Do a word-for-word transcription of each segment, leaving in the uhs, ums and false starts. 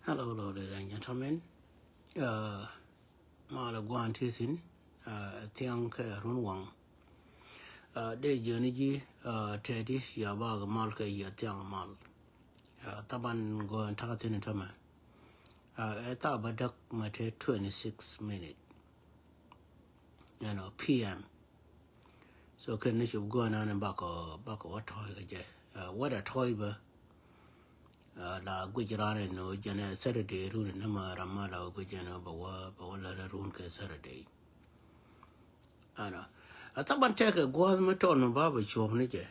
Hello, hello, ladies and gentlemen. Uh, malɛ gua̱a̱n ti thi̱n, uh, thiaŋ kɛ run waŋ. Uh, dee jiɛn ji̱, uh, tɛt i̱ ya bak mal kɛ ya thiaŋ mal. Uh, thaban gua̱a̱n takä thi̱n tämɛ. Uh, ɛ thaak bädäk mɛ te twenty six minute. You know, P M. So kɛn ni cop gua̱a̱n an bakɔ, bakɔ wä tɔ̱ɔ̱c kɛ jɛ. Uh, wä dɛ tɔ̱ɔ̱c bä. Uh, la guic ran in no jɛn ɛ Saturday run in nä ma ram ma la wä guic jɛn bä wä, bä wä lä run kɛ Saturday. Ano. A thaban tɛkɛ gua̱a̱th mi tɔn mi ba bä cop ni jɛ.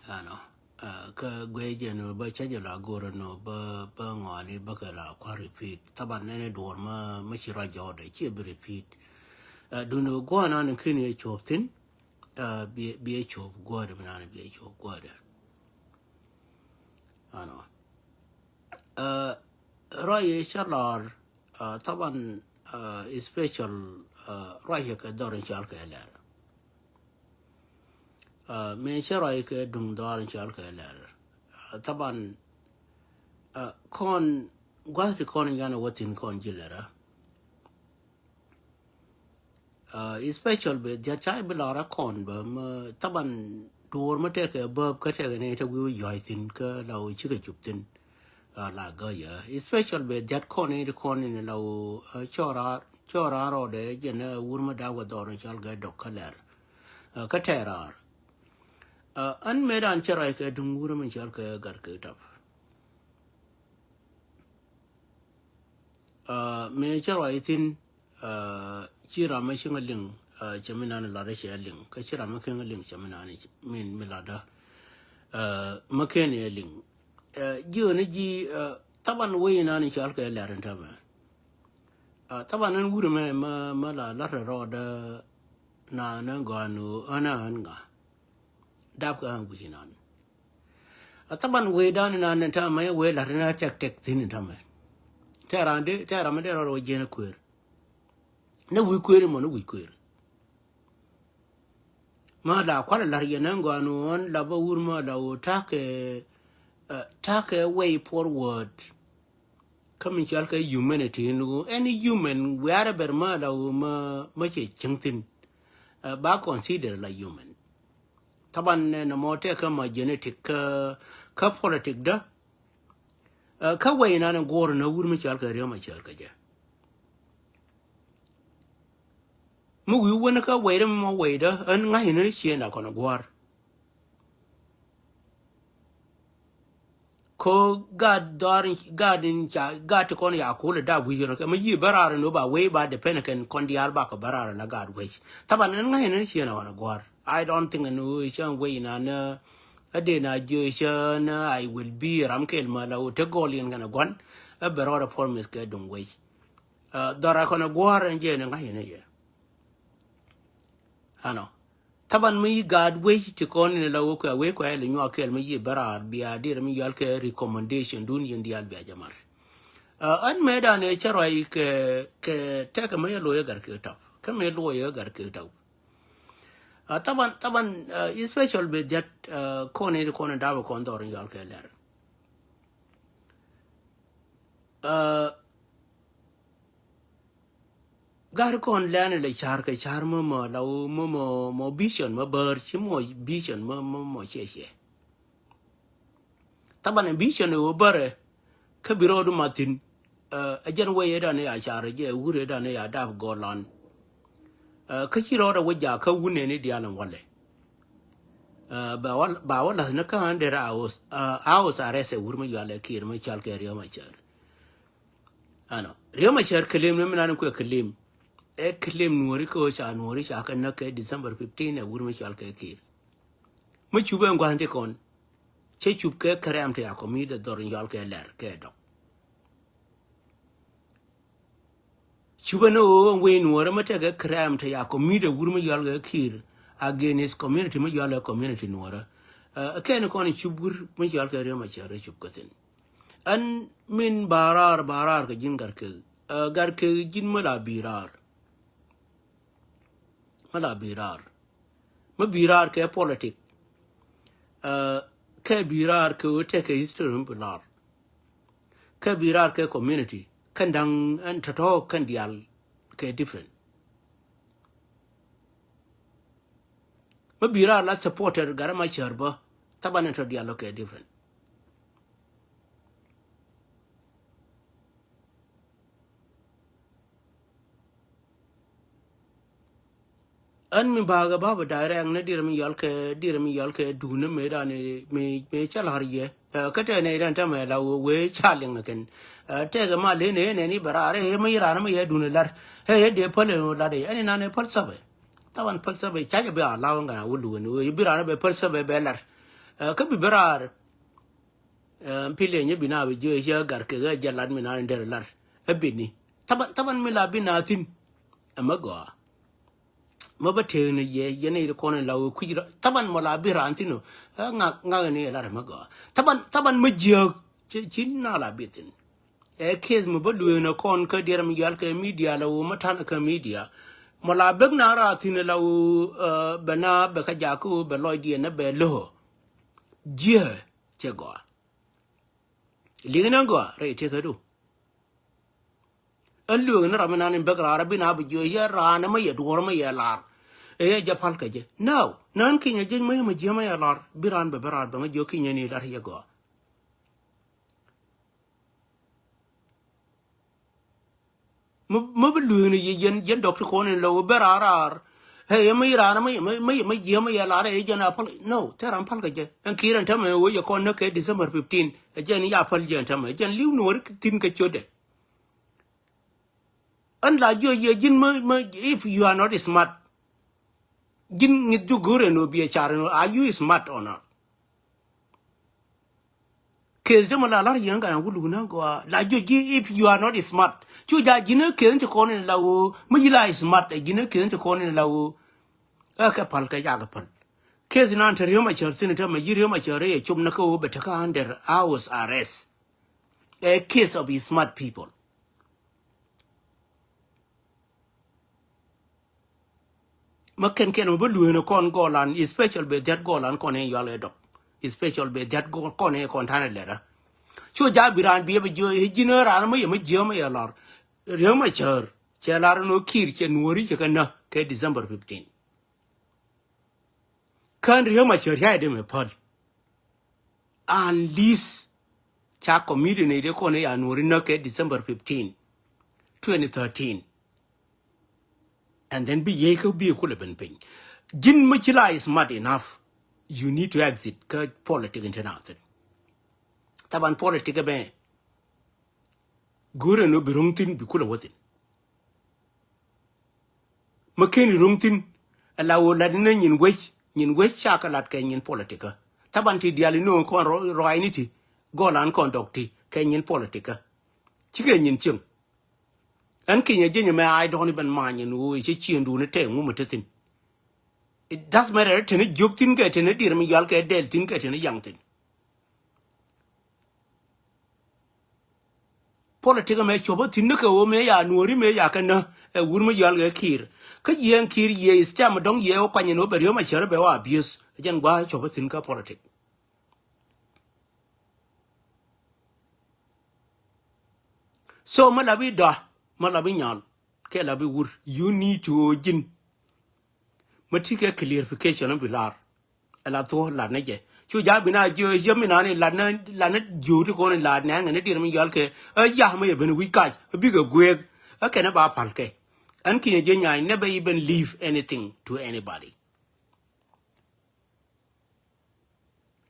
Ano. Uh, kä guic jɛn bä cä jɛ la go̱r no bä, bä ŋɔani bä kɛ la kua̱r repeat. Thaban nɛni duɔr ma, ma ci ruac jɔɔdɛ ci bi repeat. Uh, duni gua̱a̱n an kin yɛ cop thi̱n. Uh, bi, bi yɛ cop gua̱a̱dɛ mi nani bi yɛ cop gua̱a̱dɛ. Ano. Uh, ruac yɛ cä lɔr, uh, thaban, uh, special, uh, ruac yɛ kɛ dhɔr in cal kɛ lɛr. Uh, mi cä ruac kɛ duŋ dhɔr in cal kɛ lɛr. Uh, thaban, uh, kɔn gua̱th ti kɔn in yan wä thi̱n kɔn ji̱ lɛrä. Uh, special bɛ dhiat ca bi lɔra kɔn bä ma thaban duɔr ma tekɛ bäp kä tekɛ ni te wi̱i̱ yɔ̱a̱c thi̱n kä la wä cikɛ cup thi̱n. Uh, la gä yɛ special bɛ dhiat kɔn ni kɔn ni la wä, uh, cɔra, cɔra rɔdɛ jɛn, uh, wur ma dak wä dhɔr ni cal gɛ dɔk kä lɛr. Uh, kä tɛ rar. Uh, an me dan cɛ rɔy kɛ duŋ wur ma cal kɛ gar kɛ tap. Uh, mi cä ruac thi̱n, uh, ci ram mi cieŋ a liŋ, uh, cɛ mi nan lat cɛ a liŋ kä ci ram mi keŋ a liŋ cɛ mi nan min mi lat da, uh, mi ken a liŋ. Uh, jiö ni ji, uh, thaban wei nan cɔal kɛ lɛr in tämɛ. Uh, thaban in wur mɛ ma, ma la lat rɔ da na na gɔan ɣöö ɣän a ɣän ŋa dap kɛ ɣän gui̱ci nan. A thaban wee dan inan ni tamɛ wee lat ni a tɛk tɛk thi̱n ni tamɛ. Tɛ ran di, tɛ ran mi dee rɔɔd wä jiɛn kueer. Ni wi̱i̱ kueer imɔ ni wi̱i̱ kueer. Ma la kual lar yɛn ni gɔaa ni ɣän la bä wur ma la wä takɛ, uh, takɛ way forward. Kä mi cɔal kɛ humanity ni ɣöö any human wherever ma la wä ma, ma cɛ cieŋ thi̱n. Uh, ba consider la human. Thaban nɛ nɔmɔ tɛk kä ma genetic kä, kä politic dä. Uh, kä wɛy nan in guɔr in a wur mi cɔal kɛ riäm a cɔal kɛ jɛ. Mi wi̱i̱ wän kä wɛy dä mi mɔ wɛy dä ɛn ŋa̱c in ni cieen a kɔn a gua̱r. Ko gaat dhɔr in, gaat in ca, gaat ti kɔn ya kul da wi̱c yɔn kɛ mi yi bä raar in wä ba wei ba depend kɛn kɔn diaal ba kɛ bä raar la gaat wec. Thaban in ŋa̱c in in cieen a wan a gua̱r. I don't think in wä cä wei na ni a dee na jiö cä ni I will be ram kɛl ma la wä te gɔl in kɛn a guan. A bɛ rɔɔd a promise kɛ duŋ wec. Uh, dhɔr a kɔn a gua̱r in jɛ ni ŋa̱c in in jɛ. Ano. Thaban mi yi gaat wec ti kɔn ni la wä kuɛ wec kuɛ li nyuak kɛl mi yi bä raar bia dir mi yɔal kɛ recommendation dun yin dial bia jɛ mar. Uh, an mɛ dan ɛ cɛ ruac kɛ, kɛ tɛkɛ mi yɛ loyɛ gar kɛ tap. Kä mi loyɛ gar kɛ tap. Uh, thaban, thaban, uh, special bɛ jat, uh, kɔn ni kɔn dap kɔn dhɔr yɔal kɛ lɛr. Uh, Gar kɔn lɛn lɛ car kɛ car mɔ mɔ la wä mɔ mɔ mɔ vision mɔ bär ci mɔ vision mɔ mɔ mɔ ciɛ ciɛ. Thaban vision wä bärɛ kä bi rɔɔdu mathin. Ɛ jɛn wee yɛ dan ya car jɛ wurɛ dan ya dap gɔlan. Kä ci rɔɔdɛ wä ja kä wunɛ ni dial in walɛ. Ba wä lath ni kä an der a house arrest ɛ wur mi yualɛ kir mi cal kɛ riɔm a car. Ano, Riek Machar claim ni mi nan kuɛ claim. Ɛ claim nuɔri kä ca nuɔri ca kɛ näk kɛ December fifteen ɛ wur mi cɔal kɛ Kiir. Mi cup ɛ ŋua̱n ti kɔn. Cɛ cup kɛ kɛrɛm ti a kɔmit ɛ dhɔr in cɔal kɛ lɛr kɛ dɔk. Cup ɛ ni ɣöö ɛ wee nuɔri mi tekɛ kɛrɛm ti a kɔmit ɛ wur mi cɔal kɛ Kiir against community mi cɔal kɛ community nuɔri. Ɛ kɛn kɔn cup wur mi cɔal kɛ Riek Machar cup kä thin. Ɛn min ba raar ba raar kɛ ji̱n Gatkiek. Gatkiek ji̱n mi la bi raar. Mi la bi raar. Mi bi raar kɛ politic. Kɛ bi raar kɛ wä tekɛ history mi bi lar. Kä bi raar kɛ community kɛn da̱ŋ ɛn tɔ̱tɔ̱ kɛn diaal kɛ different. Mi bi raar la supporter Gat Machar bä, thaban ɛn tɔ diaal kɛ different. Ɛn mi bakɛ bä bɛ direct ni dirɛ mi yɔl kɛ, dirɛ mi yɔl kɛ duundä mëë dan mëë, mëë cä la̱r yɛ. Ɛ, kä tɛnɛ idan tämɛ la wee, wee ca liŋ kɛn. Ɛ, tɛkɛ ma len ɛ nɛni bɛ raar ɛ mi ran mi yɛ duundä la̱r. Ɛ, ɛ dee päl ɛ lat ɛ ɛn inan ɛ päl sabɛ. Thaban päl sabɛ ca jɛ bɛ a law ŋa wä luŋ ni wee bi ran bɛ päl sabɛ bɛ la̱r. Ɛ, kä bi bɛ raar. Ɛ, pil yɛ nyɛ bi na bi jiö ɛ cɛ gar kɛ ɣä jɛ lat mi na ni der lar. Ɛ bini. Thaban, thaban mi la bi na thin. Ɛ mɛ gɔaa. Mɛ bä tëëk ni yɛ, yɛn ni kɔn in la wee kui̱c rɔ. Thaban mɔ la bi raan thin ɔ. Ɛ ŋak, ŋak ni ɛ lar ɛ mɛ gɔaa. Thaban, thaban mɛ jiääk. Ci, ci na la bi thin. Ɛ case mɛ bä luee ni kɔn kä diɛr mi yal kɛ media la wee mɛ tan kä media. Mɔ la bek na ra thin la wee, ɛ, bɛ na bɛ kä jakä wee bɛ lɔc diɛn ni bɛ lo̱. Jiääk. Cɛ gɔaa. Liŋ ni gɔaa rɛy tëkädu. Ɛ lueek ni ram inan in bek raar ɛ bi na bi jiö yɛ raan ɛmɛ yɛ duɔ̱ɔ̱r ɛmɛ yɛ lar. Ɛ yɛ jɛ pal kɛ jɛ. Now, nan kinyɛ jeny mä yɛ mä jiämä yɛ lar. Bi raan bɛ bɛ raar bɛ ŋä jiö kinyɛ ni lar yɛ gɔaa. Mä, mä bi lueek ni yɛ yɛn, yɛn dɔk ti kɔn in lɛ wä bɛ raar raar. Ɛ yɛ mä yi raan mä, mä, mä, mä jiämä yɛ lar ɛ yɛ jɛn a pal. No, thɛ ram pal kɛ jɛ. Ɛn ki̱i̱r ɛn tämɛ wä yɛ kɔn näk kɛ December fifteen. Ɛ jɛn ya pal jɛ ɛn tämɛ. Ɛ jɛn li̱w nuɔ̱ɔ̱ri thi̱n kɛ ciötdɛ. Ɛn la jiö yɛ ji̱n mä, mä, if you are not smart. Ji̱n ŋi̱th ju go̱o̱r ɛn ɔ bi ɛ car ɛn ɔ, are you smart or not? Case dämɛ la lar yɛn gan wuluk na gɔaa. La jiö ji̱ if you are not smart. Cu ja ji̱n ɛ case ci kɔn in la woo, mä ji̱ la smart, ɛ ji̱n ɛ case ci kɔn in la woo. Ɛ kɛ pal kɛ jakɛ pal. Case nan te Riek Machar thin te mɛ ji̱ Riek Machar rɛ yɛ cop na kä woo bɛ te kä under house arrest. Ɛ case of smart people. Mä kɛn kɛn mä bä lueeni kɔn gɔɔlan, especial bɛ dhiat gɔɔlan kɔn in yual ɛ dɔk. Especial bɛ dhiat gɔɔl kɔn in kɔn tanɛ lɛrä. Cu ja bi raan biɛ bɛ jiö i̱ ji̱n raan mä yɛ mä jiö mä yɛ lar. Riek Machar cɛ lar ni wä Kiir cɛ nuɔri cɛ kɛ nä kɛ December fifteen. Kän Riek Machar ca idem ɛ päl. Unless ca committee ni de kɔn ya nuɔri näk kɛ December fifteen, twenty thirteen. And then bi yey kä bi kulɛ ben piny. Ji̱n mi ci la is smart enough. You need to exit kä politic international. Taban politic ɛ bɛ. Go̱o̱rɛ ni bi ro̱ŋ thi̱n bi kulɛ wä thi̱n. Mä ken ro̱ŋ thi̱n. Ala wä lat ni nyin wec, nyin wec ca kɛ lat kɛ nyin politic kä. Taban ti diali ni kɔn rɔ-, rɔy ni ti. Gɔlan kɔn dɔk ti kɛ nyin politic kä. Cikɛ nyin cieŋ. Ɛn kinyɛ jinyɛ mɛ, I don't even mind in woo i̱ cɛ ciëŋdu ni tɛɛ ŋu mi te thi̱n. It does matter teni jiök thi̱n kɛ teni dier mi yual kɛ dɛl thi̱n kɛ teni yaŋ thi̱n. Politik ɛmɛ cuɔpä thi̱n ni kɛ ɣöö mëë ya nuɔ̱ɔ̱ri mëë ya kɛ nä ɛ wur mi yɔal kɛ Kiir. Kä yiëë ɛn Kiir yiëë is cam dɔ̱ŋ yiëë wä kuany ɛn ɣöö bɛ Riek Machar bɛ wä abuse. Jɛn gua̱a̱th cuɔpä thi̱n kä politik. So mi la bi dɔ̱a̱, mi la bi nyɔl, kɛ la bi wur, you need to ɣöö ji̱n. Mi ti kɛ clarification bi lar. Ɛ la thuɔ̱k lat ni jɛ. Cu ja̱ bi na jiö yäm mi nani lat ni, lat ni jiö ti kɔn lat ni aŋɛ ni dier mi yɔl kɛ. Ɛ yah mi yɛ ben wi̱c kac. Ɛ bikɛ guek. Ɛ kɛn ɛ ba pal kɛ. Ɛn kinyɛ jiö nyany, never even leave anything to anybody.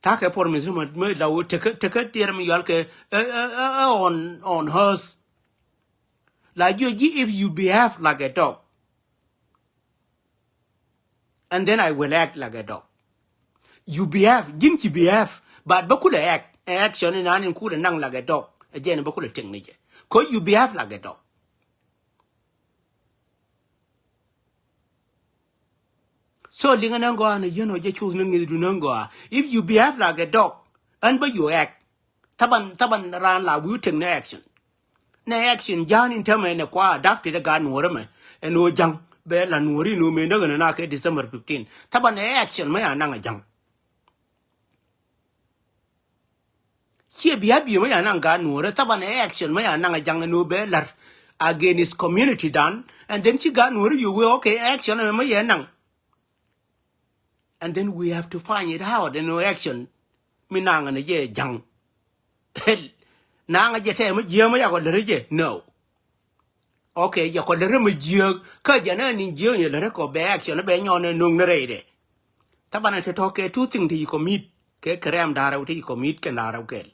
Takɛ promise mi, mi la wä tekä, tekä dier mi yɔl kɛ. Ɛ, ɛ, ɛ, ɛ on, on earth. La jiö ji̱ if you behave like a dog. And then I will act like a dog. You behave, ji̱n ci behave, but bä kulɛ act. Ɛ action in an in kulɛ naŋ like a dog. Ɛ jɛn bä kulɛ tiŋ ni jɛ. 'Cause you behave like a dog. So liŋɛ ni gɔaa ni yɛn ɔ jɛ cuth ni ŋi̱thdu ni gɔaa. If you behave like a dog, ɛn bä you act. Thaban, thaban raan la wi̱i̱ tek nɛ action. Nɛ action ja̱a̱n in tämɛ nɛ kua adapted ɛ gaat nuɔ̱ɔ̱rä mɛ. Ɛn ɣöö ja̱ŋ bɛ la nuɔ̱ɔ̱ri in ɣöö mëë näk ɛn ɛn a kɛ December fifteen. Thaban ɛ action mɛ a naŋ ɛ ja̱ŋ. Kiɛ behavior mi ya naŋ gaat Nuɔrä, thaban ɛ action mi ya naŋ a jaŋ ni wä bɛ lar against community dan. And then ci gaat Nuɔrä yio̱w wee, okay, action mi ya naŋ. And then we have to find it out in action. Mi naŋ ni jɛ jaŋ. Naŋ jɛ tɛ mi jiɛ mi ya kɔ lär jɛ. No. Okay, jɛ kɔ lär mi jiɛ. Kä jɛ na ni jiɛ ni lär kɔ bɛ action bɛ nyɔn ni nuŋ ni rɛy dɛ. Thaban te tɔ kɛ two thing ti yi commit. Kɛ kɛ rɛm da̱rɛ ti yi commit kɛ da̱rɛ kɛl.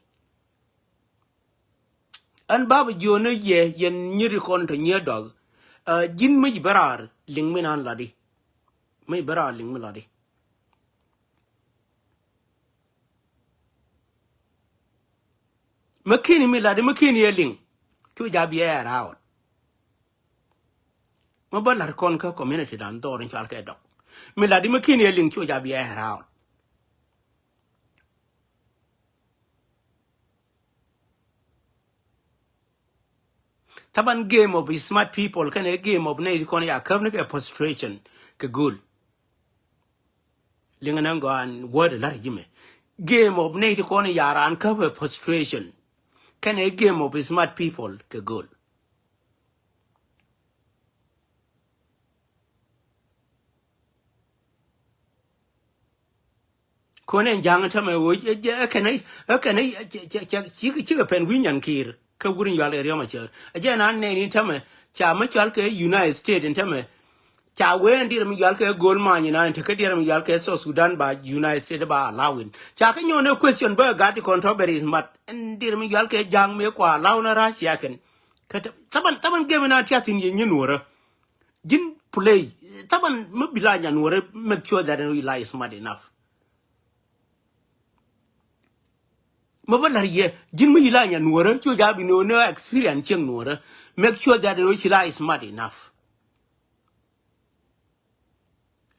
Ɛn bapɛ jiöni yɛ yɛn nyiri kɔn tɔ nyiɛ dɔk. Ɛ, ji̱n mi ji̱ bɛ raar liŋ mi nan lɔdi. Mi ji̱ bɛ raar liŋ mi lɔdi. Mi kini mi lɔdi mi kini yɛ liŋ. Cu ja biɛ raar. Mi bä lar kɔn kä community dan dhɔr in cual kɛ dɔk. Mi lɔdi mi kini yɛ liŋ cu ja biɛ raar. Thaban game of smart people kɛnɛ game of nɛy ti kɔn ya käp ni kɛ frustration kɛ go̱o̱l. Liŋɛ nɛ gɔaa word lar ji̱ mɛ. Game of nɛy ti kɔn ya raan käp ɛ frustration kɛnɛ game of smart people kɛ go̱o̱l. Kone jaŋ tämɛ wec ɛ kɛnɛ ɛ kɛnɛ cikɛ pɛn wi̱i̱ nyan kiir kä wur in yual kɛ riɔm a cär. Ɛ jɛ nan nɛni tämɛ ca mi cual kɛ United States in tämɛ. Ca wee in dir mi yual kɛ go̱o̱l many nan in te kä dir mi yual kɛ South Sudan ba United States ba allow in. Ca kä nyɔn ɛ question bä gat i kɔn tɔ bɛ ri smart in dir mi yual kɛ jaŋ mi kua allow na Russia kɛn. Kä thaban thaban game nan tia thin yɛ nyin wurä. Ji̱n play. Thaban mi bi la nyan wurä, make sure that you like smart enough. Mi bä la̱r yɛ ji̱n mi yi la nyan nuɔ̱rä cu ja bi ni wä ni experience cieŋ nuɔ̱rä. Make sure that ni wä ci la smart enough.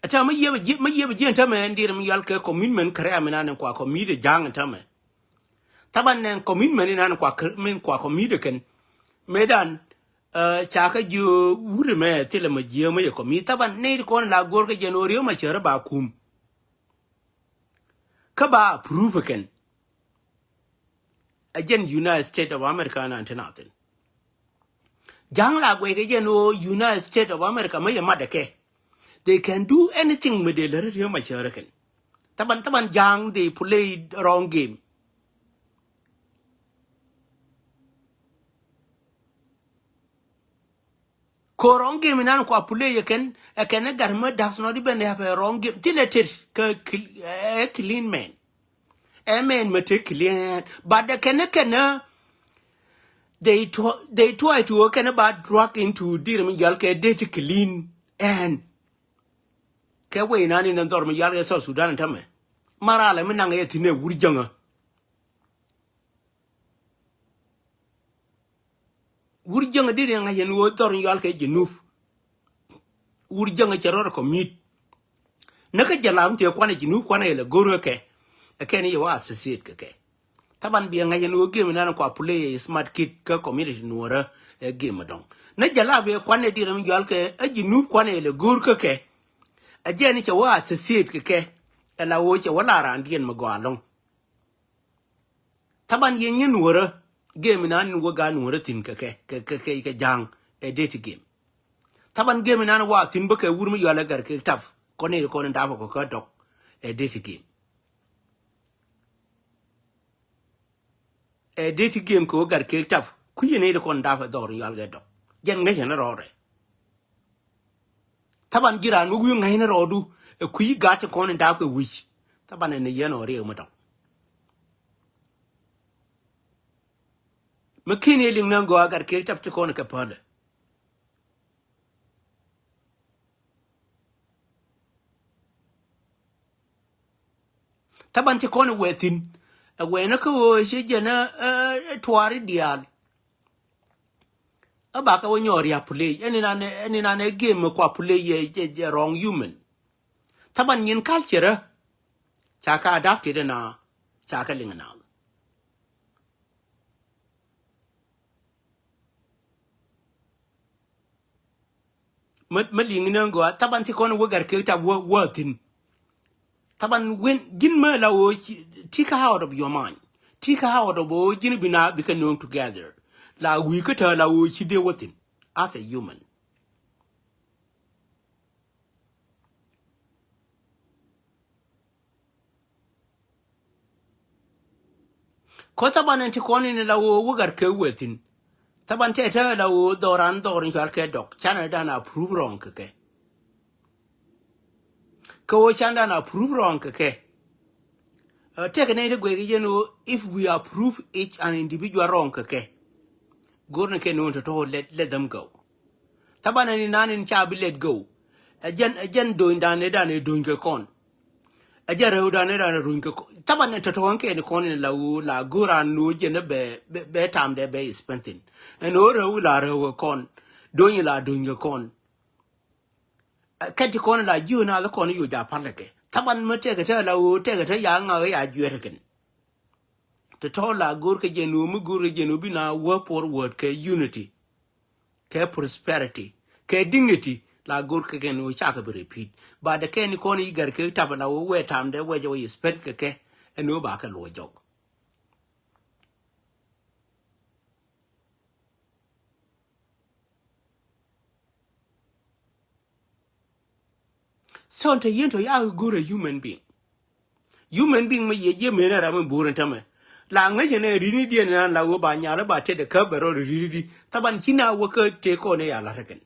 Ɛ tɛ mi yiëë bɛ ji̱ mi yiëë bɛ ji̱ ɛn tämɛ ɛn diɛt mi yɔal kɛ commitment kɛ rɛm inan ɛn kua committed ja̱a̱ŋ ɛn tämɛ. Thaban nɛn commitment inan kua min kua committed kɛn. Mëë dan ca kä jiö wut ɛmɛ thilɛ mɛ jiö mɛ yɛ commit thaban nɛy ti kɔn la go̱r kɛ jɛn ɣöö riöm a cär ba kum. Kä ba approve kɛn. Ɛ jɛn United States of America nan ti nathin. Ja̱ŋ la guɛc kɛ jɛn ɣöö United States of America mä yɛ mat ɛ kɛ. They can do anything mi dee lär riöm a cär kɛn. Thaban thaban ja̱ŋ they play wrong game. Ko wrong game inan kua play ɛ kɛn ɛ kɛn ɛ gat mä does not even have a wrong game. Thilɛ tet kä ɛ clean man. Ɛ man mä tet clean but ɛ kɛn ɛ kɛn ɛ they try, they try to ɛ kɛn ɛ ba drag into dir mi jɔal kɛ det clean ɛn. Kɛ wee inan in ɛ dhɔr mi jɔal kɛ South Sudan tämɛ. Maralɛ mi naŋ ɛ thin ɛ wur jäŋä. Wur jäŋä dit in ŋa̱c ɛn ɣöö dhɔr in yual kɛ Junub. Wur jäŋä cɛ rɔr commit. Näkä jɛ lam tëë kuanɛ Junub kuanɛ ilɛ go̱r kɛ kɛ. Ɛ kɛn i̱ yɛ wä associate kɛ kɛ. Thaban biɛ ŋa̱c ɛn ɣöö game inan kua play ɛ smart kid kä community nuɔrä ɛ game ɛ dɔŋ. Nä jɛ lam i̱ kuanɛ dit in yual kɛ ɛ Junub kuanɛ ilɛ go̱r kɛ kɛ. Ɛ jɛn i̱ cɛ wä associate kɛ kɛ. Ɛ la ɣöö cɛ wä la raan diɛn mi gɔaa lɔ̱ŋ. Thaban yɛ nyin wurä game inan in wä gaat wurä thin kɛ kɛ kɛ kɛ kɛ ja̱a̱ŋ ɛ deti game. Thaban game inan wa thin bä kɛ wur mi yual ɛ gar kɛ tap kɔn in kɔn in dap kɔ kä dɔk ɛ deti game. Ɛ deti game kɛ wä gar kɛ tap kui̱ in in kɔn in dap ɛ dhɔr in yual kɛ dɔk jɛn ŋäc ɛn rɔɔdɛ. Thaban ji̱ raan mi wi̱i̱ ŋäcni rɔɔdu ɛ kui̱ gat ti kɔn in da̱a̱p kɛ wi̱c. Thaban ɛn ɛ yɛn ɔ riɛk mi dɔ̱ŋ. Mi ki̱n i̱ liŋ ni ŋɔaa gat kek tap ti kɔn kɛ päl ɛ. Thaban ti kɔn wee thi̱n ɛ wee ni kä ɣöö ci jɛn ɛ tuaari diaal. Ɛ ba kɛ wä nyɔɔri a play ɛn inan ɛn inan ɛ game kua play yɛ jɛ jɛ wrong human. Thaban nyin culture ca ka adapted ɛn a ca kɛ liŋ ɛn a. Mä liŋ ni ŋɔaa thaban ti kɔn wä gar kek tap wä wä thi̱n. Thaban wen ji̱n mä la wä ti kä out of your mind. Ti kä how dɔ bä ɣöö ji̱n bi na bikɛ nööŋ together. La wi̱i̱ kä tääl la ɣöö ci dee wä thi̱n as a human. Kä thaban ɛn ti kɔn in la ɣöö wä gat kɛ wee thi̱n. Thaban tɛtɛ la ɣöö dhɔran dhɔr in cual kɛ dɔk canɛ dan a prove wrong kɛ kɛ. Kɛ ɣöö can dan a prove wrong kɛ kɛ. Ɛ, tɛkɛ nɛy ti guɛc kɛ jɛn ɣöö if we approve each an individual wrong kɛ kɛ, go̱r ni kɛ ni wun tɔtɔ let, let them go. Thaban ɛn inan in ca bi let go. Ɛ jɛn, ɛ jɛn do̱ny dan ɛ dan ɛ do̱ny kɛ kɔn. Ɛ jɛn rɛw dan ɛ dan ɛ do̱ny kɛ kɔn. Thaban ɛ tɔtɔ ɛn kɛ ni kɔn in la ɣöö la go̱r an ni ɣöö jɛn ɛ bɛ, bɛ, bɛ tam dɛ bɛ spend thin. Ɛn ɣöö rɛw la rɛw kɛ kɔn. Do̱ny la do̱ny kɛ kɔn. Ɛ, kɛn ti kɔn la jiö na kɔn yo ja palɛ kɛ. Thaban mi tɛkɛ tɛ la ɣöö tɛkɛ tɛ ya ŋa ya juɛr kɛn. Tɛ tɔ la go̱r kɛ jɛn ɣöö mi go̱r kɛ jɛn ɣöö bi na wä forward kɛ unity. Kɛ prosperity. Kɛ dignity la go̱r kɛ kɛn ɣöö cakɛ bi repeat. But kɛn kɔn yi gɛr kɛ tap la ɣöö wee tam dɛ wee jɛ wee spend kɛ kɛ. Ɛn ɣöö ba kɛ luɔ jɔk. So te yen to ya go̱r a human being. Human being mi yɛ jiɛ men a ram mi bo̱o̱r in tämɛ. La ŋäcɛ nɛ rini diɛn nan la wä ba nyal ba tet a käp bɛ rɔ rini di. Thaban ci na wä kä te kɔn ya la rɛ kɛn.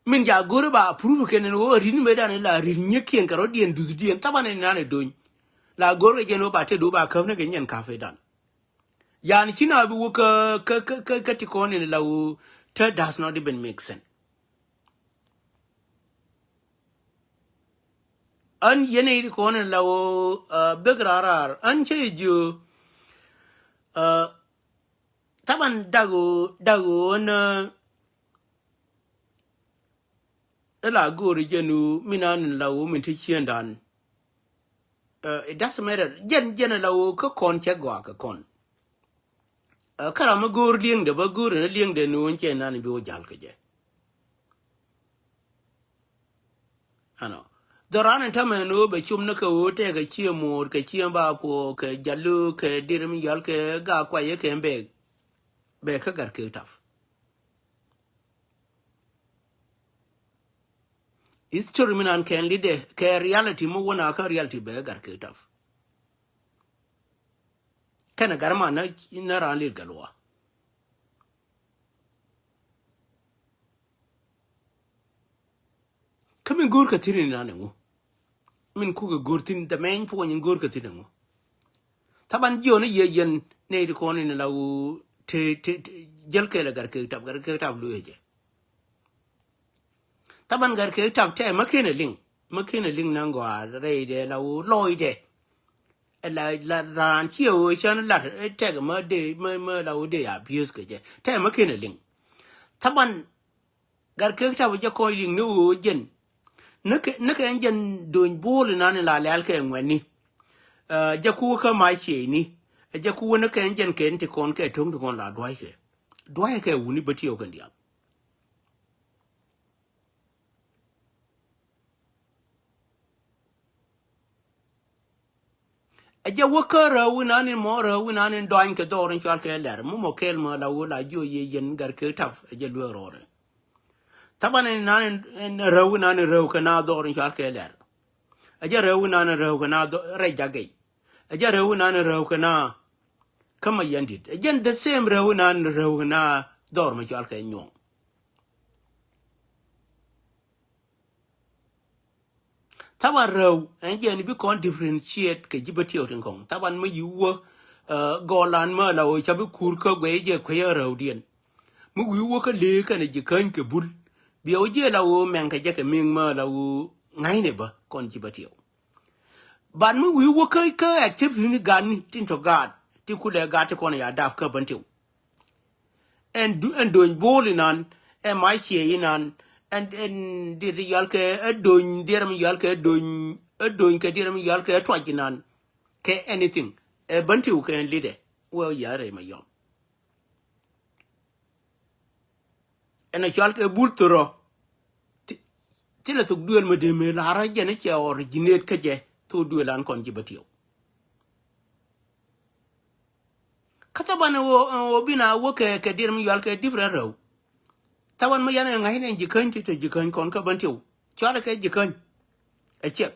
Min ja go̱r ba prove kɛn ni wä rini mɛ dan la rini nyɛ kiɛn kɛ rɔ diɛn duth diɛn. Thaban ni nan a do̱ny. La go̱r kɛ jɛn wä ba tet wä ba käp ni kɛ nyɛn kafe dan. Yan ci na bi wä kä, kä, kä, kä, kä ti kɔn in la wä te does not even make sense. Ɣän yɛn i̱ ti kɔn in la wä, uh, bek raar raar. Ɣän cä jiö, uh, thaban dak ɣöö, dak ɣöö ɣän, uh, ila go̱o̱ri jɛn ɣöö min an in la wä min ti ciëndan. Uh, it doesn't matter. Jɛn, jɛn la wä kä kɔn cɛ gɔaa kɛ kɔn. Uh, kä ram mi go̱o̱r li̱eŋdɛ bä go̱o̱r in li̱eŋdɛ ni wä cɛ nan bi wä jal kɛ jɛ. Ano. Dhɔran in tämɛ ni wä bɛ cum ni kɛ wä tɛkɛ ciɛ mo̱o̱r kɛ ciɛ ba puɔ kɛ jalu kɛ dir mi yɔl kɛ ga kuayɛ kɛ bɛ. Bɛ kä gat kɛ tap. History mi nan kɛn lidɛ kɛ reality mi wä na kä reality bɛ gat kɛ tap. Kɛnɛ gat ma na, na ran lit gat lua. Kä min go̱o̱r kä thi̱n in nan ɛŋu. Min kukɛ go̱o̱r thi̱n the main point in go̱o̱r kä thi̱n ɛŋu. Thaban jiɔn i̱ yɛ yɛn nɛy ti kɔn in la wu te, te, te, jäl kɛɛl ɛ gat kɛ tap, gat kɛ tap luee jɛ. Thaban gat kɛ tap tɛ mä ken ɛ liŋ, mä ken ɛ liŋ na gɔaa rɛydɛ la wu lɔydɛ. Ɛ la, la raan ciɛ wu cän lat, ɛ tɛk mä dee, mä, mä la wu dee abuse kɛ jɛ. Tɛ mä ken ɛ liŋ. Thaban gat kɛ tap jɛ kɔc liŋ ni wu jɛn. Ni kɛ, ni kɛ jɛn do̱ny bo̱o̱l inan in la lɛl kɛ ŋuɛ̈tni. Ɛ, jɛ ku kä ma ciëëcni. Ɛ jɛ ku ni kɛ jɛn kɛn ti kɔn kɛ to̱ŋ ti kɔn la dua̱ckɛ. Dua̱ckɛ wuni bä tiɛw kɛn diaal. Ɛ jɛ wä kä rɛw wi̱nan in mɔ rɛw wi̱nan in dɔany kɛ dhɔr in cual kɛ lɛr. Mɔ mɔ kɛɛl mɔ la wä la jiɔ yɛ yɛn gat kɛ tap ɛ jɛ luek rɔɔdɛ. Thaban in nan in, in rɛw wi̱nan in rɛw kɛ na dhɔr in cual kɛ lɛr. Ɛ jɛ rɛw wi̱nan in rɛw kɛ na dhɔ-, rɛc jakɛ. Ɛ jɛ rɛw wi̱nan in rɛw kɛ na kä ma yɛn dit. Ɛ jɛn the same rɛw wi̱nan in rɛw kɛ na dhɔr ma cual kɛ nyuɔ̱ŋ. Thaban rɛw ɛn jɛn bi kɔn differentiate kɛ ji̱ bä tiɛw tin kɔŋ. Thaban mä yi wä, ɛ, gɔlan mä la wä ca bi kur kä guɛy jɛ kuecä rɛwdiɛn. Mi wi̱i̱ wä kä lee kɛnɛ ji̱ käny kɛ bul. Biɛ wä jiɛ la wä mɛŋ kɛ jɛ kɛ mi̱ŋ mä la wä ŋa̱cnɛ bä kɔn ji̱ bä tiɛw. Ban mi wi̱i̱ wä kä, kä activity ni gat ni tin tɔ gaat ti kulɛ gaat ti kɔn ya dap kä bän tiw. Ɛn du-, ɛn do̱ny bo̱o̱l inan, ɛn ma ciɛ inan, ɛn, ɛn diet yɔl kɛ ɛ do̱ny, diet mi yɔl kɛ do̱ny, ɛ do̱ny kɛ diet mi yɔl kɛ tuac inan. Kɛ anything. Ɛ bän tiw kɛ ɛn lidɛ. Wee ya rɛy ma yɔm. Ɛn a cɔal kɛ bul thorɔ. Thi-, thilɛ thok duël mi dee mëë la̱rä jɛn i̱ cɛ originate kä jɛ thok duël an kɔn ji̱ bä tiɛw. Kä thaban ɛ ɣöö, ɛ ɣöö bi na wä kɛ, kɛ dier mi yual kɛ different rɛw. Thaban mi yan ɛ ŋa̱c nɛ Jikäny ti tɔ Jikäny kɔn kä Bentiu. Cuarɛ kɛ Jikäny. Ɛ ciɛk.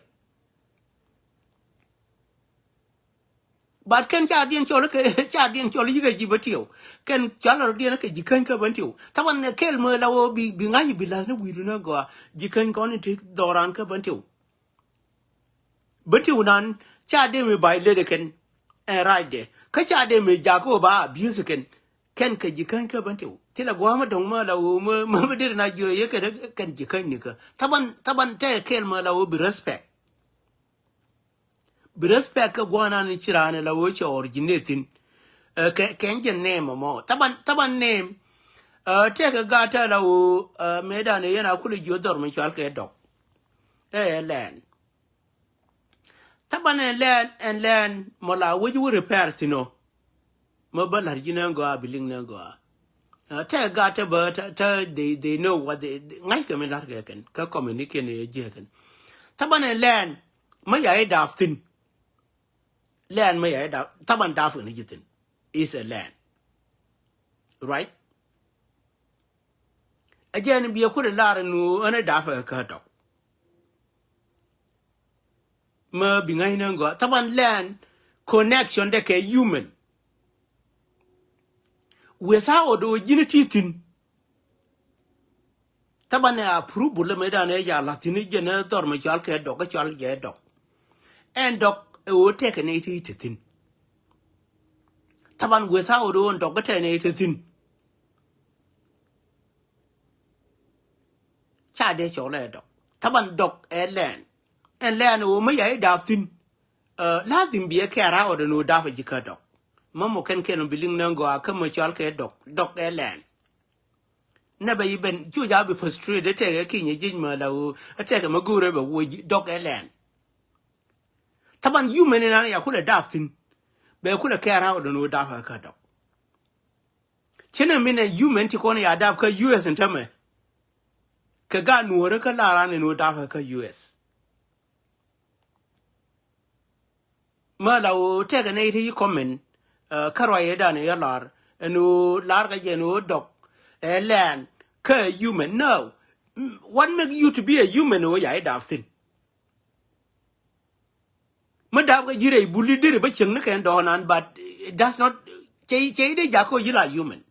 But kɛn ca diɛn cɔl kɛ, ca diɛn cɔl yikɛ ji̱ Bentiu. Kɛn cɔl rɔ diɛn kɛ Jikäny kä Bentiu. Thaban ɛ kɛl mi la ɣöö bi, bi ŋa̱c bi la̱th ni wi̱i̱du ni gɔaa. Jikäny kɔn in ti dhɔran kä Bentiu. Bentiu nan ca dee mi bay lede kɛn. Ɛn racdɛ. Kä ca dee mi jak ɣöö ba abuse kɛn. Kɛn kɛ Jikäny kä Bentiu. Thilɛ gua̱a̱mä dɔ̱ŋ mä la ɣöö mä, mä, mä deri na jiö yɛ kɛ kɛn Jikäny nikä. Thaban, thaban tɛ kɛl mä la ɣöö bi respect. Bi respect kɛ gua̱a̱nan ci raan la ɣöö cɛ originate thin. Ɛ, kɛ, kɛn jɛ name mɔ. Thaban, thaban name. Ɛ, tɛkɛ gat tɛ la ɣöö, ɛ, mëëdan ɛ yɛn a kulɛ jiö dhɔr mi cual kɛ dɔk. Ɛ, ɛ lɛn. Thaban ɛn lɛn, ɛn lɛn mɔ la wec wä repair thin ɔ. Mɛ bä la̱r ji̱ nɛ gɔaa bi liŋ nɛ gɔaa. Ɛ, tɛ gat tɛ bä tɛ, tɛ they, they know what they, they, ŋa̱ckɛ mi la̱r kɛ kɛn kä communication ɛ jiɛ kɛn. Thaban ɛn lɛn mɛ ya i̱ dap thin. Lɛn mɛ ya i̱ dap, thaban dap kɛn ji̱ thin. Is a lɛn. Right? Ɛ jɛn biɛ kut ɛ lar ɛn ɣöö ɛn ɛ dap ɛ kä dɔk. Mä bi ŋa̱c ni gɔaa. Thaban lɛn connection dɛ kɛ human. Without ɣöö ji̱n ti thi̱n. Thaban ɛ approval lɛ mëëdan ɛ ca la̱th thi̱n jɛn ɛ dhɔr mɛ cɔal kɛ dɔk, kä cɔal jɛ dɔk. Ɛn dɔk ɛ ɣöö tɛkɛ nɛy ti te thi̱n. Thaban without ɣöö ɛn dɔk kä tɛkɛ nɛy te thi̱n. Ca dee cɔl ɛ dɔk. Thaban dɔk ɛ lɛn. Ɛn lɛn ɣöö mä ya i̱ dap thi̱n. Ɛ, lazim bi ɛ kɛɛr a ɣɔt ɛn ɣöö dap ɛ ji̱ kä dɔk. Mä mɔ kɛn kɛn bi liŋ nɛ gɔaa kä mä cɔal kɛ dɔk. Dɔk ɛ lɛn. Nɛ bɛ i̱ ben cu ja bi frustrate ɛ tɛkɛ kinyɛ ji̱c mä la ɣöö ɛ tɛkɛ mä go̱o̱rɛ bɛ wuɔ ji̱ dɔk ɛ lɛn. Thaban human inan ya kulɛ dap thi̱n. Bɛ kulɛ kɛɛr a ɣɔt ɛn ɣöö dap ɛ kä dɔk. Cä nɛ min ɛ human ti kɔn ya dap kä U S in tämɛ. Kɛ gaat nuɔ̱ɔ̱rä kä lar an ɛn ɣöö dap kä U S. Mä la ɣöö tɛkɛ nɛy ti yi comment, ɛ, kä ruac ëëdan ɛ yɛ lar ɛn ɣöö lar kɛ jɛ ɛn ɣöö dɔk ɛ lɛn kä human. No. Mm, what make you to be a human ɣöö ya i̱ dap thi̱n? Mi dap kɛ ji̱ rɛy buli deri bä cieŋ ni kɛn dɔɔnan, but it does not, cɛ, cɛ i̱ dee jakä ɣöö ji̱ la human.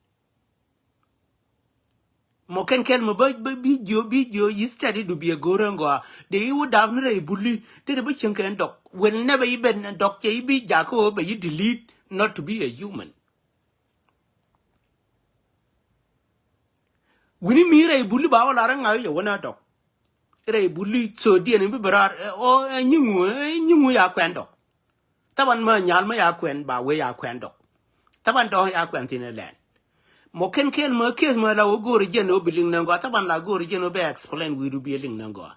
Mɔ kɛn kɛl mɔ bä, bä, bi jiö, bi jiö yi study du bi a go̱o̱r ɛn gɔaa. Dee i̱ wä dap ni rɛy buli deri bä cieŋ kɛn dɔk. Will never even dɔk cɛ i̱ bi jakä ɣöö bɛ yi delete not to be a human. Wi̱ni mi rɛy buli ba wä lar ŋa̱th yɛ wä na dɔk. Rɛy buli so diɛn bi bɛ raar, ɛ, ɔ, ɛ, nyiŋu, ɛ, nyiŋu ya kuɛn dɔk. Thaban mä nyal mä ya kuɛn ba wee ya kuɛn dɔk. Thaban dɔk ya kuɛn thi̱n ɛ lɛn. Mɔ kɛn kɛl mä case mä la wä go̱o̱r jiɛn wä bi liŋ nɛ gɔaa. Thaban la go̱o̱r jiɛn wä bɛ explain wi̱i̱du bi liŋ nɛ gɔaa.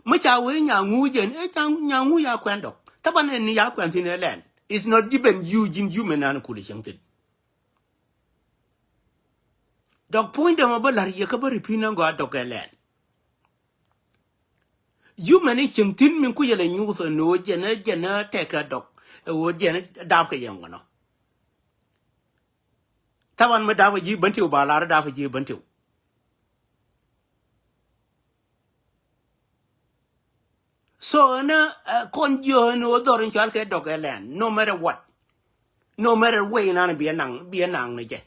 Mä ca wee nyaŋu jiɛn, ɛ, ca nyaŋu ya kuɛn dɔk. Thaban ɛn ni ya kuɛn thi̱n ɛ lɛn. It's not even you ji̱n human nan kuli cieŋ thi̱n. Dɔk puɔ̱nydɛ mɔ bä la̱r yɛ kä bä repeat ni gɔaa dɔk ɛ lɛn. Human i̱ cieŋ thi̱n min ku yɛ lɛ nyuuth ɛn ɣöö jɛn ɛ, jɛn ɛ tɛkɛ dɔk ɛ ɣöö jɛn ɛ dap kɛ yɛn kɔnɔ. Thaban mi dap kɛ ji̱ Bentiu ba lar dap kɛ ji̱ Bentiu. So ɛn ɛ, ɛ, kɔn jiö ɛn ɣöö dhɔr in cɔal kɛ dɔk ɛ lɛn, no matter what. No matter way nan bi ɛ naŋ, bi ɛ naŋ ni jɛ.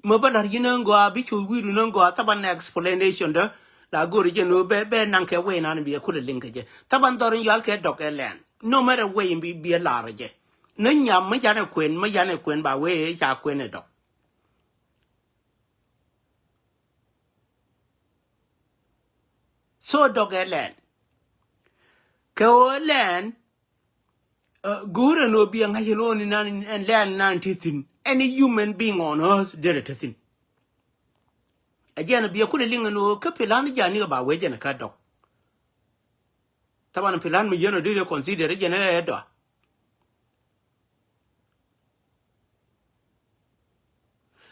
Mä bä la̱r ji̱ ni gɔaa, bi cu wi̱i̱du ni gɔaa, thaban explanation dä la go̱o̱r jɛ ni bɛ, bɛ naŋ kɛ way nan bi ɛ kulɛ liŋ kɛ jɛ. Thaban dhɔr in cɔal kɛ dɔk ɛ lɛn. No matter way bi, bi ɛ lar jɛ. Ni nyam mi canɛ kuɛn, mi canɛ kuɛn ba wee ca kuɛn ɛ dɔk. So dɔk ɛ lɛn. Kɛ ɣöö lɛn, ɛ, go̱o̱rɛ ni ɣöö bi ɛ ŋa̱c ɛn ɣöö ni nan, ɛn lɛn nan ti thi̱n. Any human being on earth derɛ ti thi̱n. Ɛ jɛn ɛ bi ɛ kulɛ liŋ ɛn ɣöö kä plan ja̱ nikɛ ba wee jɛn ɛ kä dɔk. Thaban plan mi yɛn ɔ dee consider jɛn ɛ dɔa.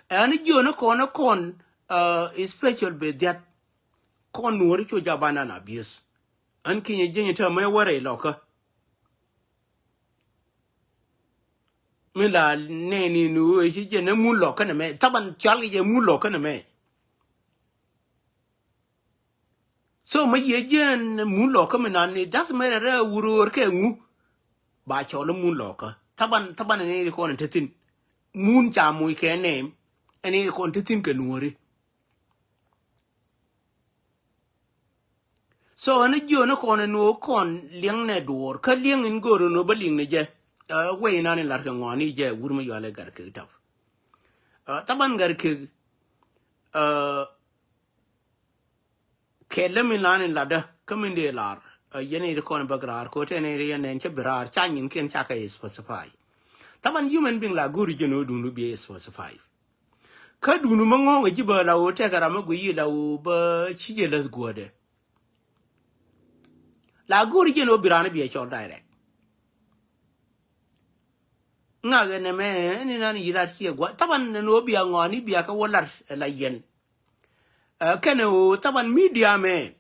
Ɛn jiöni kɔn ɛ kɔn, uh, special bɛ dhiat. Kɔn nuɔri cu jaban an abuse. Ɛn kinyɛ jieny tɛ mɛ wärɛ ilɔkä. Mi la nɛɛni ni ɣöö ci jɛn ɛ mun lɔkä nɛmɛ. Thaban cɔal kɛ jɛ mun lɔkä nɛmɛ. So mi yiëë jiɛn mun lɔkä mi nan ni, doesn't matter rɛ wur ɣöör kɛ ŋu. Ba cɔl mun lɔkä. Thaban, thaban ni ri kɔn te thin. Mun ca muc kɛ name. Ɛn ri kɔn te thin kɛ nuɔri. So ɛn jiön ni kɔn ni ɣöö kɔn liɛŋ nɛ duɔɔr. Kä liɛŋ in go̱o̱r ni ɣöö bä liŋ ni jɛ. Ɛ, wei nan in lar kɛ ŋɔani jɛ wur mi yual ɛ gar kek tap. Ɛ, thaban gar kek, ɛ, kɛ lɛ mi nan in ladä kä min dee lar. Ɛ, yɛn in ri kɔn bäk raar kɛ ɣöö tɛn in ri yɛn nɛn cä bi raar ca nyin kiɛn ca kɛ specify. Thaban human being la go̱o̱r jɛ ni ɣöö duŋdu bi specify. Kä duŋdu mi ŋɔ̱ɔ̱ŋ ɛ ji̱ bä la ɣöö tɛkɛ ram mi guiy yi la ɣöö bä ci jɛ läth guädɛ. La go̱o̱r jɛ ni ɣöö bi raan bi ɛ cɔl direct. Ŋak ɛn ɛmɛ ɛn inan yi lat ciɛ gua̱. Thaban ɛn ɣöö bia ŋɔaani bia kɛ wä lat ɛ la yɛn. Ɛ, kɛn ɣöö thaban media mɛ,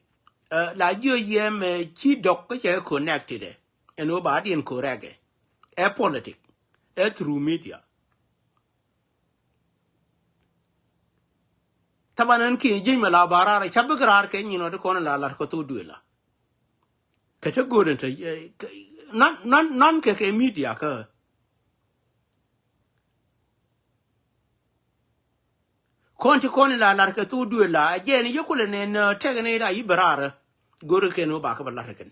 ɛ, la jiö yɛ mɛ ci dɔk kä cɛ connected ɛ. Ɛn ɣöö ba diɛn correct ɛ. Ɛ politic. Ɛ through media. Thaban ɛn kiɛ ji̱ny mɛ la ba raar ɛ ca bik raar kɛ nyin ɔ ti kɔn la lat kɛ thok duël la. Kɛ te go̱o̱r ɛn te, ɛ, kɛ, nan, nan, nan kɛ kɛ media kä. Kɔn ti kɔn in la lar kɛ thok duël la, a jɛɛn yɛ kulɛ nɛn, ɛ, tɛk ni ra yi bɛ raar. Go̱r kɛn wä ba kä bɛ lar kɛn.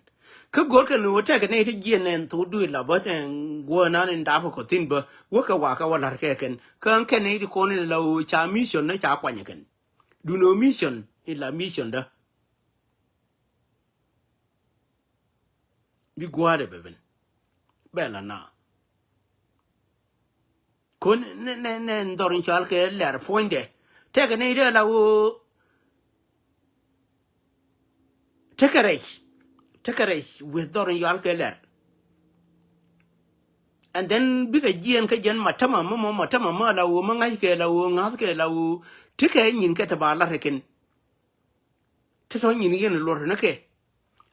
Kä go̱r kɛn wä tɛk ni ti jiɛn nɛn thok duël la bä nɛn guɔ nan in dap kɔ thin bä. Wä kɛ wa kɛ wä lar kɛ kɛn. Kä kɛn ni ti kɔn in la wä ca mission ni ca kuany kɛn. Dun wä mission in la mission dä. Bi gua̱a̱r ɛ bɛ ben. Bɛ la na. Kun nɛ, nɛ, nɛ dhɔr in cɔal kɛ lɛr puɔ̱nydɛ. Tekɛ ni dee la woo. Tekɛ rɛc. Tekɛ rɛc with dhɔr in cɔal kɛ lɛr. And then bikɛ jiɛn kä jɛn ma tämɛ, ma, ma, ma tämɛ, ma la woo, ma ŋa̱ckɛ la woo, ŋa̱thkɛ la woo. Tekɛ nyin kɛ te ba lar kɛn. Te tɔ nyin yɛn luɔr ni kɛ.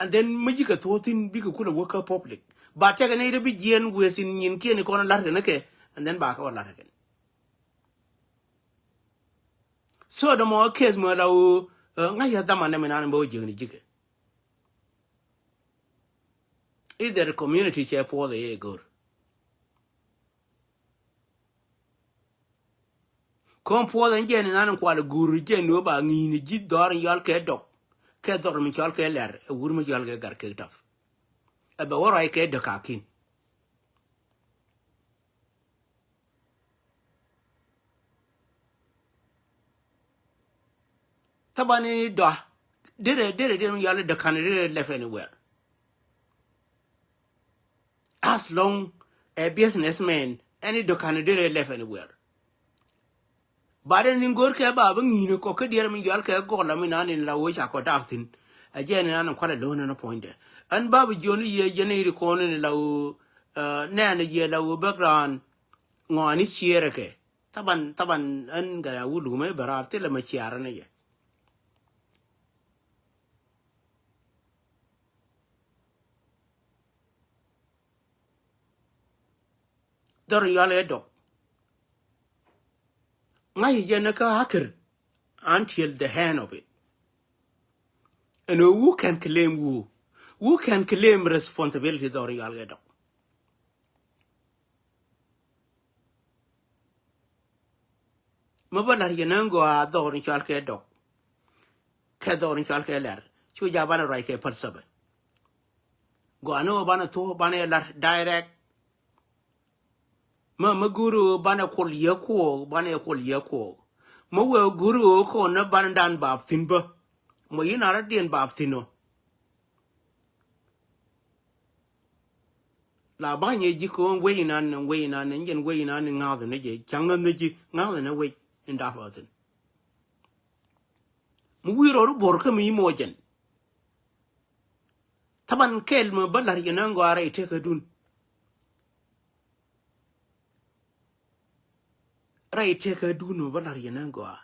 And then mi ji̱ kɛ thuɔ̱ɔ̱ thi̱n bikɛ kulɛ wä kä public. Ba tɛkɛ ni ri bi jiɛn wëë thi̱n nyin kiɛn ikɔn la̱r kɛ ni kɛ. And then ba kɛ wä la̱r kɛ. So dɛ mɔ case mɔ la wä, ɛ, ŋa̱c yɛ dhaman dɛ mi nan bä wä jiäkni ji̱kɛ. Either community cɛ puɔth ɛ yɛ go̱r. Kɔn puɔth ɛn jɛn inan in kual guur jɛn ni wä ba ŋi̱i̱n ji̱ dhɔr in yɔal kɛ dɔk. Kɛ dhɔr mi cɔal kɛ lɛr, ɛ wur mi cɔal kɛ gar kɛ tap. Ɛ bɛ wä ruac kɛ däk kakin. Thaban ni dɔa. Derɛ, derɛ, derɛ mi yɔal däk kan, derɛ left anywhere. As long a businessman, any dɔk kan derɛ left anywhere. But ɛn in go̱rkɛ ba bä ŋi̱i̱n kɔ kä diɛɛr mi yɔal kɛ gɔl la mi nan in la wee ca kɔ dap thi̱n. A jɛ ni nan in kualɛ lo̱n in a puɔ̱nydɛ. Ɛn ba bi jiɔn i̱ yɛ jɛn in ri kɔn in la wee, ɛ, nɛn i̱ yɛ la wee background. Ŋɔani ciɛɛrɛ kɛ. Thaban, thaban ɛn gɛ ya wuluk mɛ bɛ raar thilɛ mɛ ciaarɛ ni yɛ. Dhɔr yɔal ɛ dɔk. Ŋa̱c jɛ ni kä akir until the end of it. And who can claim who? Who can claim responsibility dhɔr yɔal ɛ dɔk? Mi bä la̱r yɛn ɛn gɔaa dhɔr in cɔal kɛ dɔk. Kɛ dhɔr in cɔal kɛ lɛr. Cu jabanɛ ruac kɛ päl thäbɛ. Gɔaa ni wä banɛ thuɔ̱k banɛ la̱r direct. Mä, mä go̱o̱ri ɣöö banɛ kuɔl yɛ kuɔɔk, banɛ kuɔl yɛ kuɔɔk. Mä wee go̱o̱ri ɣöö kɔn ni banɛ dan baap thi̱n bä. Mɔ yi̱n a rɔ̱diɛn baap thi̱n ɔ. La ba̱ny ɛ ji̱ ko̱o̱ŋ wec inan, wec inan, in jɛn wec inan in ŋa̱th ni jɛ, ca̱ŋ ni ji̱, ŋa̱th ni wec in dap a thi̱n. Mi wi̱i̱ rɔɔd i̱ buɔ̱r kä mi i̱ mɔc jɛn. Thaban kɛl mi bä la̱r yɛn ɛn gɔaa rɛy tëkädun. Rɛy tëkädun mi bä la̱r yɛn ɛn gɔaa.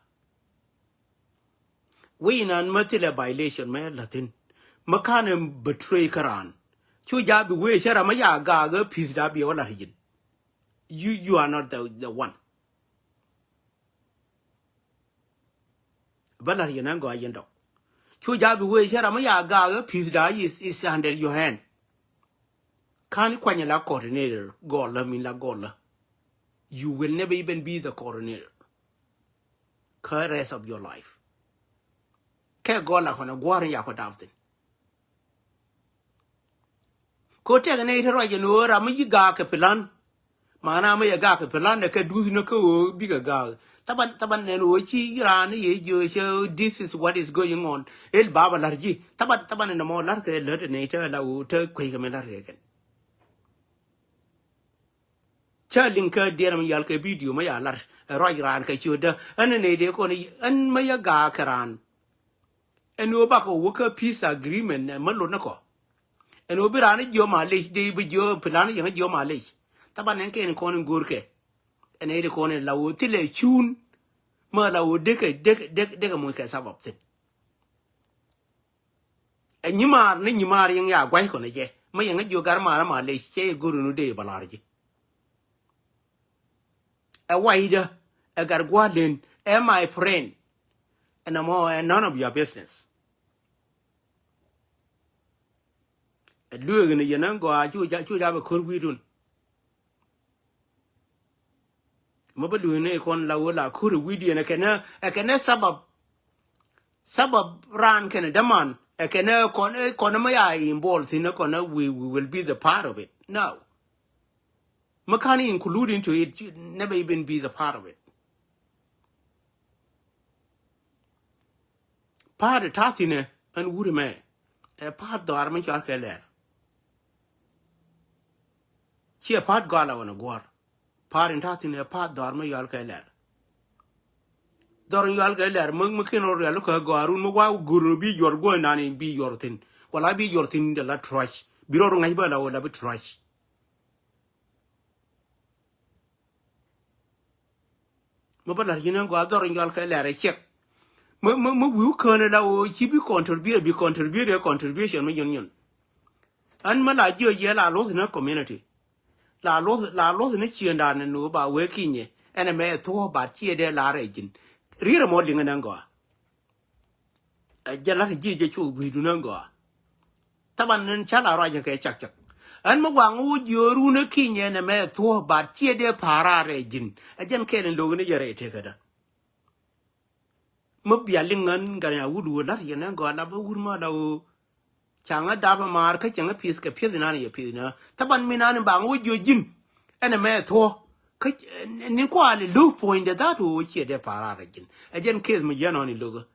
Wec inan mä thilɛ violation mɛ la̱thi̱n. Mä ka̱n ɛ betray kä raan. Cu ja̱ bi wee cä ram mä ya gaak ɛ pi̱th da̱ biɛ wä la̱r yɛn. You, you are not the, the one. Bä la̱r yɛn ɛn gɔaa yɛn dɔk. Cu ja̱ bi wee cä ram mi ya gaak ɛ pi̱th da̱a̱ is, is under your hand. Ka̱n kuany la coordinator gɔlä min la gɔlä. You will never even be the coordinator. Kä rest of your life. Kɛ gɔlä kɔnɛ gua̱r in yakɔ dap thin. Ko tɛk nɛy ti ruac ɛn ɣöö ram mi yi gaak kɛ plan. Mana mi yɛ gaak kɛ plan ɛ kɛ duth ni kä ɣöö bikɛ gaak. Thaban, thaban ɛn ɣöö ci raan ni yɛ jiö cɛ, this is what is going on. El baba la̱r ji̱. Thaban, thaban ɛn ɛmɔ la̱r kɛ lät ɛ nɛy ti la ɣöö te kueckɛ mi la̱r kɛ kɛn. Cä liŋ kä diɛn mi yal kɛ video mi ya lar ɛ ruac raan kɛ ciötdä. Ɛn ɛ nɛy dee kɔn ɛn mi yɛ gaak kɛ raan. Ɛn ɣöö bakɔ wä kä peace agreement ɛ mi lot ni kɔ. Ɛn ɣöö bi raan jiö malec dee bi jiö plan yɛŋ jiö malec. Thaban ɛn kɛn kɔn in go̱o̱rkɛ. Ɛn ɛ dee kɔn in la ɣöö thilɛ cuun. Mi la ɣöö dekɛ, dekɛ, dekɛ, dekɛ muc kɛ sabab thin. Ɛ nyimaar ni nyimaar yɛŋ ya gua̱c kɔn ɛ jɛ. Mi yɛŋ jiö gar maar malec cɛ yɛ go̱o̱r in wä dee bɛ lar ji̱. Ɛ waydä, ɛ gat gua̱a̱r len, ɛ my friend. Ɛn ɛmɔ ɛ none of your business. Ɛ lueek ni yɛn ɛn gɔaa cu ja̱, cu ja̱ bɛ ko̱r wi̱i̱dun. Mɛ bä lueek ni kɔn la wä la ko̱r wi̱i̱diɛn ɛ kɛnɛ, ɛ kɛnɛ sabab. Sabab raan kɛnɛ däman ɛ kɛnɛ kɔn, ɛ kɔn mɛ ya involve thin ɛ kɔn ɛ we, we will be the part of it. No. Mɛ ka̱n include into it, you never even be the part of it. Part ɛ ta̱thi̱nɛ ɛn wuri mɛ ɛ part dhɔaar mi cɔal kɛ lɛr. Ciɛ part gɔal ɛ wänɛ guɔ̱r. Part in ta̱thi̱nɛ ɛ part dhɔaar mi cɔal kɛ lɛr. Dhɔr in cɔal kɛ lɛr mi, mi kin rɔ rial kä gɔaarun mi wa gur bi yuɔr guɔ nan in bi yuɔr thin. Wala bi yuɔr thin de la trash. Bi rɔ ŋa̱c bä la wä la bi trash. Mi bä la̱r ji̱n ɛn gɔaa dhɔr in yɔal kɛ lɛr ɛ ciɛk. Mi, mi, mi wi̱i̱ kään ɛ la ɣöö ci bi contribute, bi contribute ɛ contribution mi nyun nyun. Ɛn mi la jiɔ yɛ la loth ni community. La loth, la loth ni ciëndan ni ɣöö ba wee kinyɛ. Ɛn ɛmɛ ɛ thuɔ̱ɔ̱ bat ciɛ dee la rɛy ji̱n. Ri̱i̱r ɛmɔ liŋ ɛn ɛn gɔaa. Ɛ jɛ la̱t ji̱ jɛ cuth gui̱dun ɛn gɔaa. Thaban ɛn ca la ruacä kɛ cak cak. Ɛn mi guaŋ wä jiöörun ɛ kinyɛ nɛ mɛ thuɔ̱ɔ̱k bat ciɛ dee pa̱a̱r raar ɛ ji̱n. Ɛ jɛn kɛɛl in lo̱k ni jɛ rɛy tekädä. Mi bia liŋ ɛn gɛr nya wut wä la̱t yɛn ɛn gɔaa la bä wut ma la ɣöö. Caŋä dap ɛ maar kä cäŋä pi̱th kɛ pi̱th inan yɛ pi̱th inan. Thaban mi nan in baŋ wä jiö ji̱n. Ɛn ɛ mɛ thuɔ̱ɔ̱k. Kä ni kuali lo̱k puɔ̱nydɛ that wä ciɛ dee pa̱a̱r raar ɛ ji̱n. Ɛ jɛn keth mi yɛn ɔn in lo̱kä.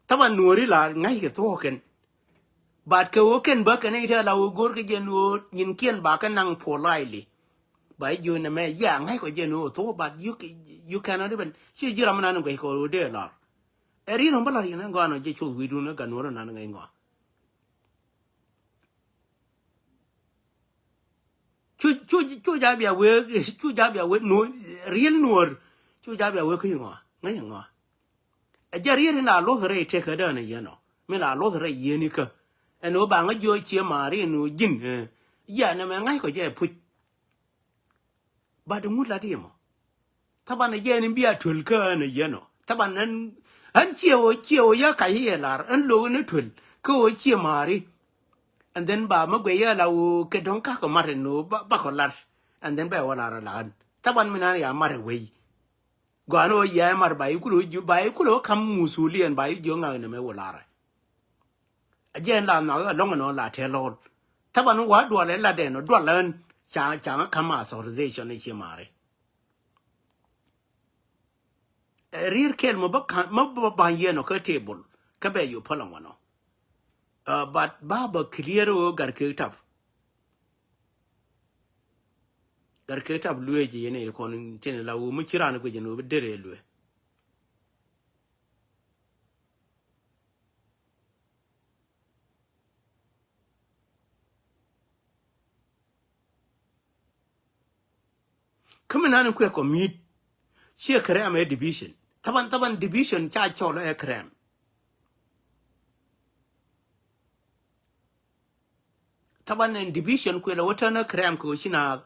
Thaban nuɔ̱ɔ̱ri la ŋa̱ckɛ thuɔ̱ɔ̱k kɛn. But kɛ ɣöö kɛn bä kɛn i̱ tɛ̈ la ɣöö go̱o̱r kɛ jɛn ɣöö nyinkiɛn ba kɛ naŋ politely. Ba i̱ jiöön ɛmɛ yɛ ŋa̱ckɔ jɛn ɣöö thuɔ̱ɔ̱k but you, you cannot even ci ji̱ ram nan guɛckɔ ɣöö dee lar. Ɛ ri̱n ɣän bä lar yɛn ɛ gɔaa nɔ jɛ coth wi̱i̱dun ɛ gat nuɔ̱ɔ̱r nan ŋäc ŋɔa. Cu, cu, cu ja bia wee, cu ja bia wee nuɔ̱ɔ̱r, ri̱n nuɔ̱ɔ̱r. Cu ja bia wee kä i̱ ŋɔa, ŋäc ŋɔa. Ɛ jɛ riet in la loth rɛy tekädä ni yɛn ɔ. Mi la loth rɛy yɛn ikä. Ɛn ɣöö ba ŋä jiɔ cie maari ɛn ɣöö ji̱n, eh. Yɛn ɛmɛ ŋa̱ckɔ jɛ puc. Bat ŋut la diɛmɔ. Thaban ɛ jɛ ɛn in bia tuel kä ɛn ɛ yɛn ɔ. Thaban ɛn, ɛn cie ɣöö, cie ɣöö yä kac i̱ yɛ lar. Ɛn lo̱k ɛn ɛ tuel. Kä ɣöö cie maari. And then ba mä guɛy yɛ la ɣöö kɛ dɔ̱ŋ ka̱k ɔ mat ɛn ɣöö ba, bakɔ lar. And then bɛ wä lar ɛ la ɣän. Thaban mi nan ya mat ɛ wei. Gɔaa ni ɣöö yɛ mat ba i̱ kulɛ wä jiö, ba i̱ kulɛ wä ka̱m musuliɛn ba i̱ jiö ŋak nɛmɛ wä larɛ. A jɛ ɛn la nhɔak ɛlɔ̱ŋ ɛn ɣöö la tɛl ɣɔl. Thaban wa dual ɛ lat ɛn ɔ dual ɛn ca, ca ŋä ka̱m authorization i̱ ci mari. Ɛ rier kɛl mɛ bä ka̱n, mɛ bä ba̱ny yɛn ɔ kä table. Kä bɛ yop päl ɛŋuan ɔ. Ɛ, but ba bä clear ɣöö gat kek tap. Gat kek tap luee jɛ yɛn ɛ kɔn tin la ɣöö mi ci raan guic ɛn ɣöö bi derɛ luee. Kä mi nan in kuɛ kɔ mi̱i̱t. Ciɛ kɛ rɛm ɛ division. Thaban, thaban division ca cɔl ɛ kɛ rɛm. Thaban in division kuɛ lɛ wä tän ɛ kɛ rɛm kɛ wä ci naath.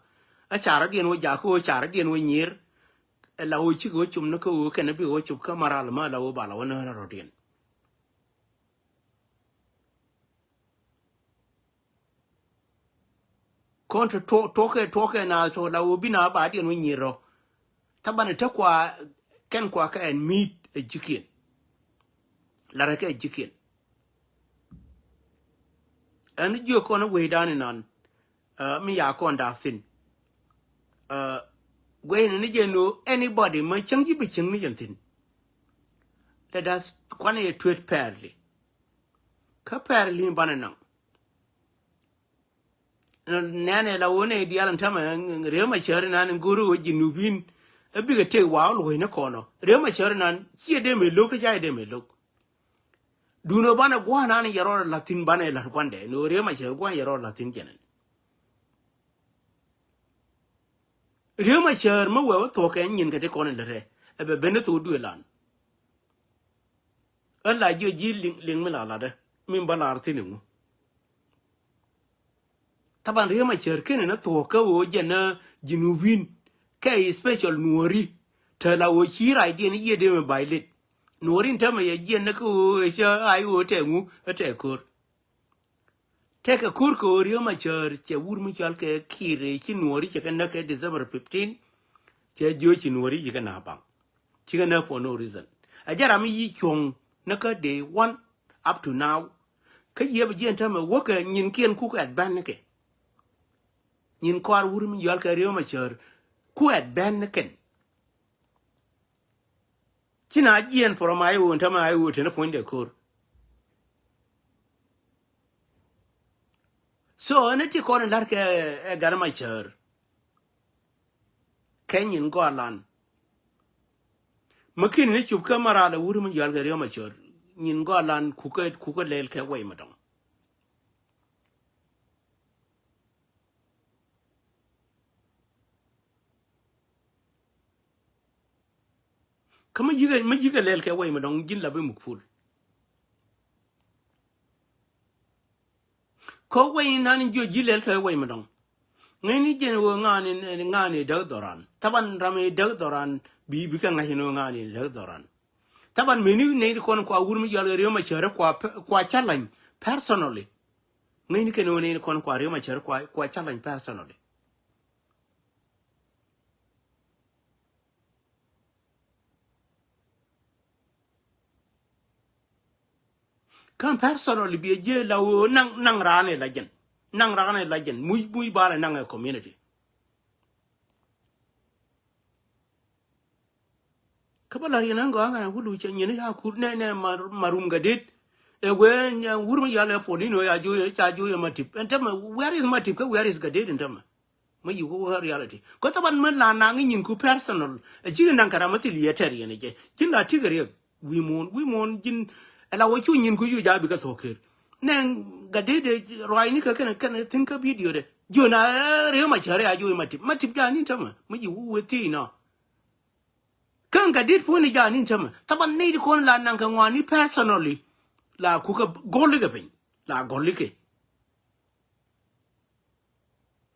Ɛ carä diɛn wä jakä wä carä diɛn wä nyir. Ɛ la wä cikɛ wä cum ni kä wä kɛn bi wä cup kä maral ma la wä bala wä nä rɔ diɛn. Kɔn te tuɔkɛ tuɔkɛ na tɔ la wä bi na ba diɛn wä nyir rɔ. Thaban te kua kɛn kua kɛ ɛn mi̱i̱t ɛ jikiɛn. Larɛ kɛ jikiɛn. Ɛn jiök kɔn wecdan inan. Mi ya kɔn da̱a̱p thi̱n. Gueyni ni jɛ no anybody ma cäŋ ji̱ bi cäŋ ni jɛ thi̱n. Let us kuanɛ yɛ tuet fairly. Kä fairly banɛ naŋ. Nɛnɛ la wä nɛ diaal in tämɛ riek ma cäri nan in go̱ri wä ji̱ nupin. Ɛ bikɛ tëk wa wä luɔ̱cni kɔnɔ riek ma cäri nan ciɛ dee mɛ lo̱k kä ca dee mɛ lo̱k. Duno banɛ gua̱a̱r nan yɛ rɔɔd la̱thi̱n banɛ la̱t kuandɛ ni wä riek ma cäri gua̱a̱r yɛ rɔɔd la̱thi̱n jɛnɛn. Riek ma cäär mi wee wä thuɔ̱k kɛ nyin kɛ ti kɔn in lät rɛ ɛ bɛ ben ni thok duëë lan. Ɣän la jiɔ ji̱ liŋ liŋ mi la latdä min bä lar thi̱n iŋu. Thaban riek ma cäär ken in a thuɔ̱k kä ɣöö jɛn a jinubin kɛ special nuɔ̱ri. Te la ɣöö ci rac diɛn i̱ yiëë dee mi ba̱c lit nuɔ̱ri in tämɛ yɛ jiɛn ni kä ɣöö ɛ cä a i̱ ɣöö tɛ ŋu ɛ tɛ ko̱r. Tekɛ ko̱r kɛ ɣöö riek ma cäär cɛ wur mi cɔal kɛ kiir ëë ci nuɔ̱ɔ̱ri cɛ kɛ näk kɛ December fifteen. Cɛ jiö ci nuɔ̱ɔ̱ri ci kɛ na baŋ. Ci kɛ näk for no reason. A jɛ ram mi yi cuɔ̱ŋ näkä day one up to now. Kä yiëp jiɛn tämɛ wäkɛ nyinkiɛn kuk ɛt bɛn ni kɛ. Nyin kɔaar wur mi cɔal kɛ riek ma cäär ku ɛt bɛn ni kɛn. Ci na jiɛn from a iwö in tämɛ a iwö teni puɔ̱nydɛ ko̱r. So ɛn ti kɔn in la̱rkɛ ɛ gat ma cäär. Kɛ nyin gɔalan. Mä kin ni cup kä ma raal ɛ wur mi yɔal kɛ riɔm a cäär. Nyin gɔalan kukɛ kukɛ lɛl kɛ wɛy ma dɔŋ. Kä mi yikɛ mi yikɛ lɛl kɛ wɛy mi dɔŋ ji̱n la bi muk ful. Kä wɛy nan jiɔ ji̱ lɛl kɛ wɛy mi dɔŋ. Ŋäcni jɛn ɣöö ŋa̱a̱ni ŋa̱a̱ni däk dhɔran. Thaban ram i̱ däk dhɔran bi bikɛ ŋa̱c in ɣöö ŋa̱a̱ni däk dhɔran. Thaban mëni nɛy ti kɔn kua wur mi yɔal kɛ riöm a cäärä kua challenge personally. Ŋäcni kɛn ɣöö nɛy ti kɔn kua riöm a cäärä kua challenge personally. Kä personally biɛ jiɛ la woo naŋ naŋ raan ɛ la jɛn naŋ raan ɛ la jɛn muc muc bal ɛ naŋ ɛ community. Kä bä la̱r yɛn ɣän gɔaa ŋa̱n a wulu cɛ nyɛn i̱ ca kur nɛ nɛ ma rum kä det. Ɛ wee nyɛ wur mi yal ɛ puɔl in wee a jo̱o̱c ɛ ca jo̱o̱c ɛ ma tip ɛn tämɛ where is ma tip kä where is kä det in tämɛ. Mä yiku wä reality kä thaban mä la naŋ i̱ nyinku personal. Ɛ cikɛ naŋ kɛ ram mä thil yɛ tɛr yɛn ɛ jɛ ji̱n la tikɛ riɛk. Wi̱i̱ muɔ̱ɔ̱n wi̱i̱ muɔ̱ɔ̱n ji̱n ɛ la wä cu nyinku yu ja̱a̱ bikɛ thuɔ̱k ker. Nɛŋ gat dee dee ruaacni kɛ kɛn kɛn thi̱n kä video dɛ jiön a riek ma cäri a jo̱o̱c ma tip ma tip ja̱a̱ ni̱n tämɛ mä yiku wä thiec nɔ. Kä gat dee puɔ̱ni ja̱a̱ ni̱n tämɛ thaban nɛy ti kɔn la naŋ kɛ ŋɔaani personally. La kukɛ go̱l ikɛ piny la go̱l ikɛ.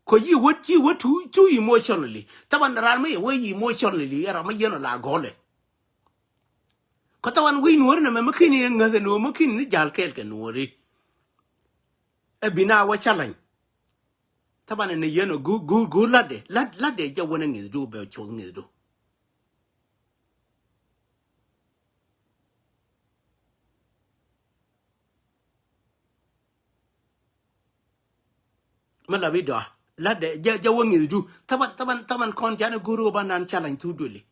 Kɔ yi wä yi wä tu tu emotionally. Thaban ran mi yɛ wä yi emotionally ɛ ram mi yɛn ɔ la gɔlɛ. Kɔ thaban wi̱i̱ nuɔ̱ɔ̱ri nɛ mɛ mi kini ŋäth ɛ nuɔ̱ɔ̱ri mi kini ni jal kɛɛl kɛ nuɔ̱ɔ̱ri. Ɛ bi na wä challenge. Thaban ɛ ni yɛn ɔ gu gu gu latdɛ lat latdɛ jɛ wänɛ ŋi̱thdu bɛ cuɔth ŋi̱thdu. Mi la bi dɔa la dɛ jɛ jɛ wä ŋi̱thdu thaban thaban thaban kɔn canɛ go̱r wä ba nan challenge thu dueli.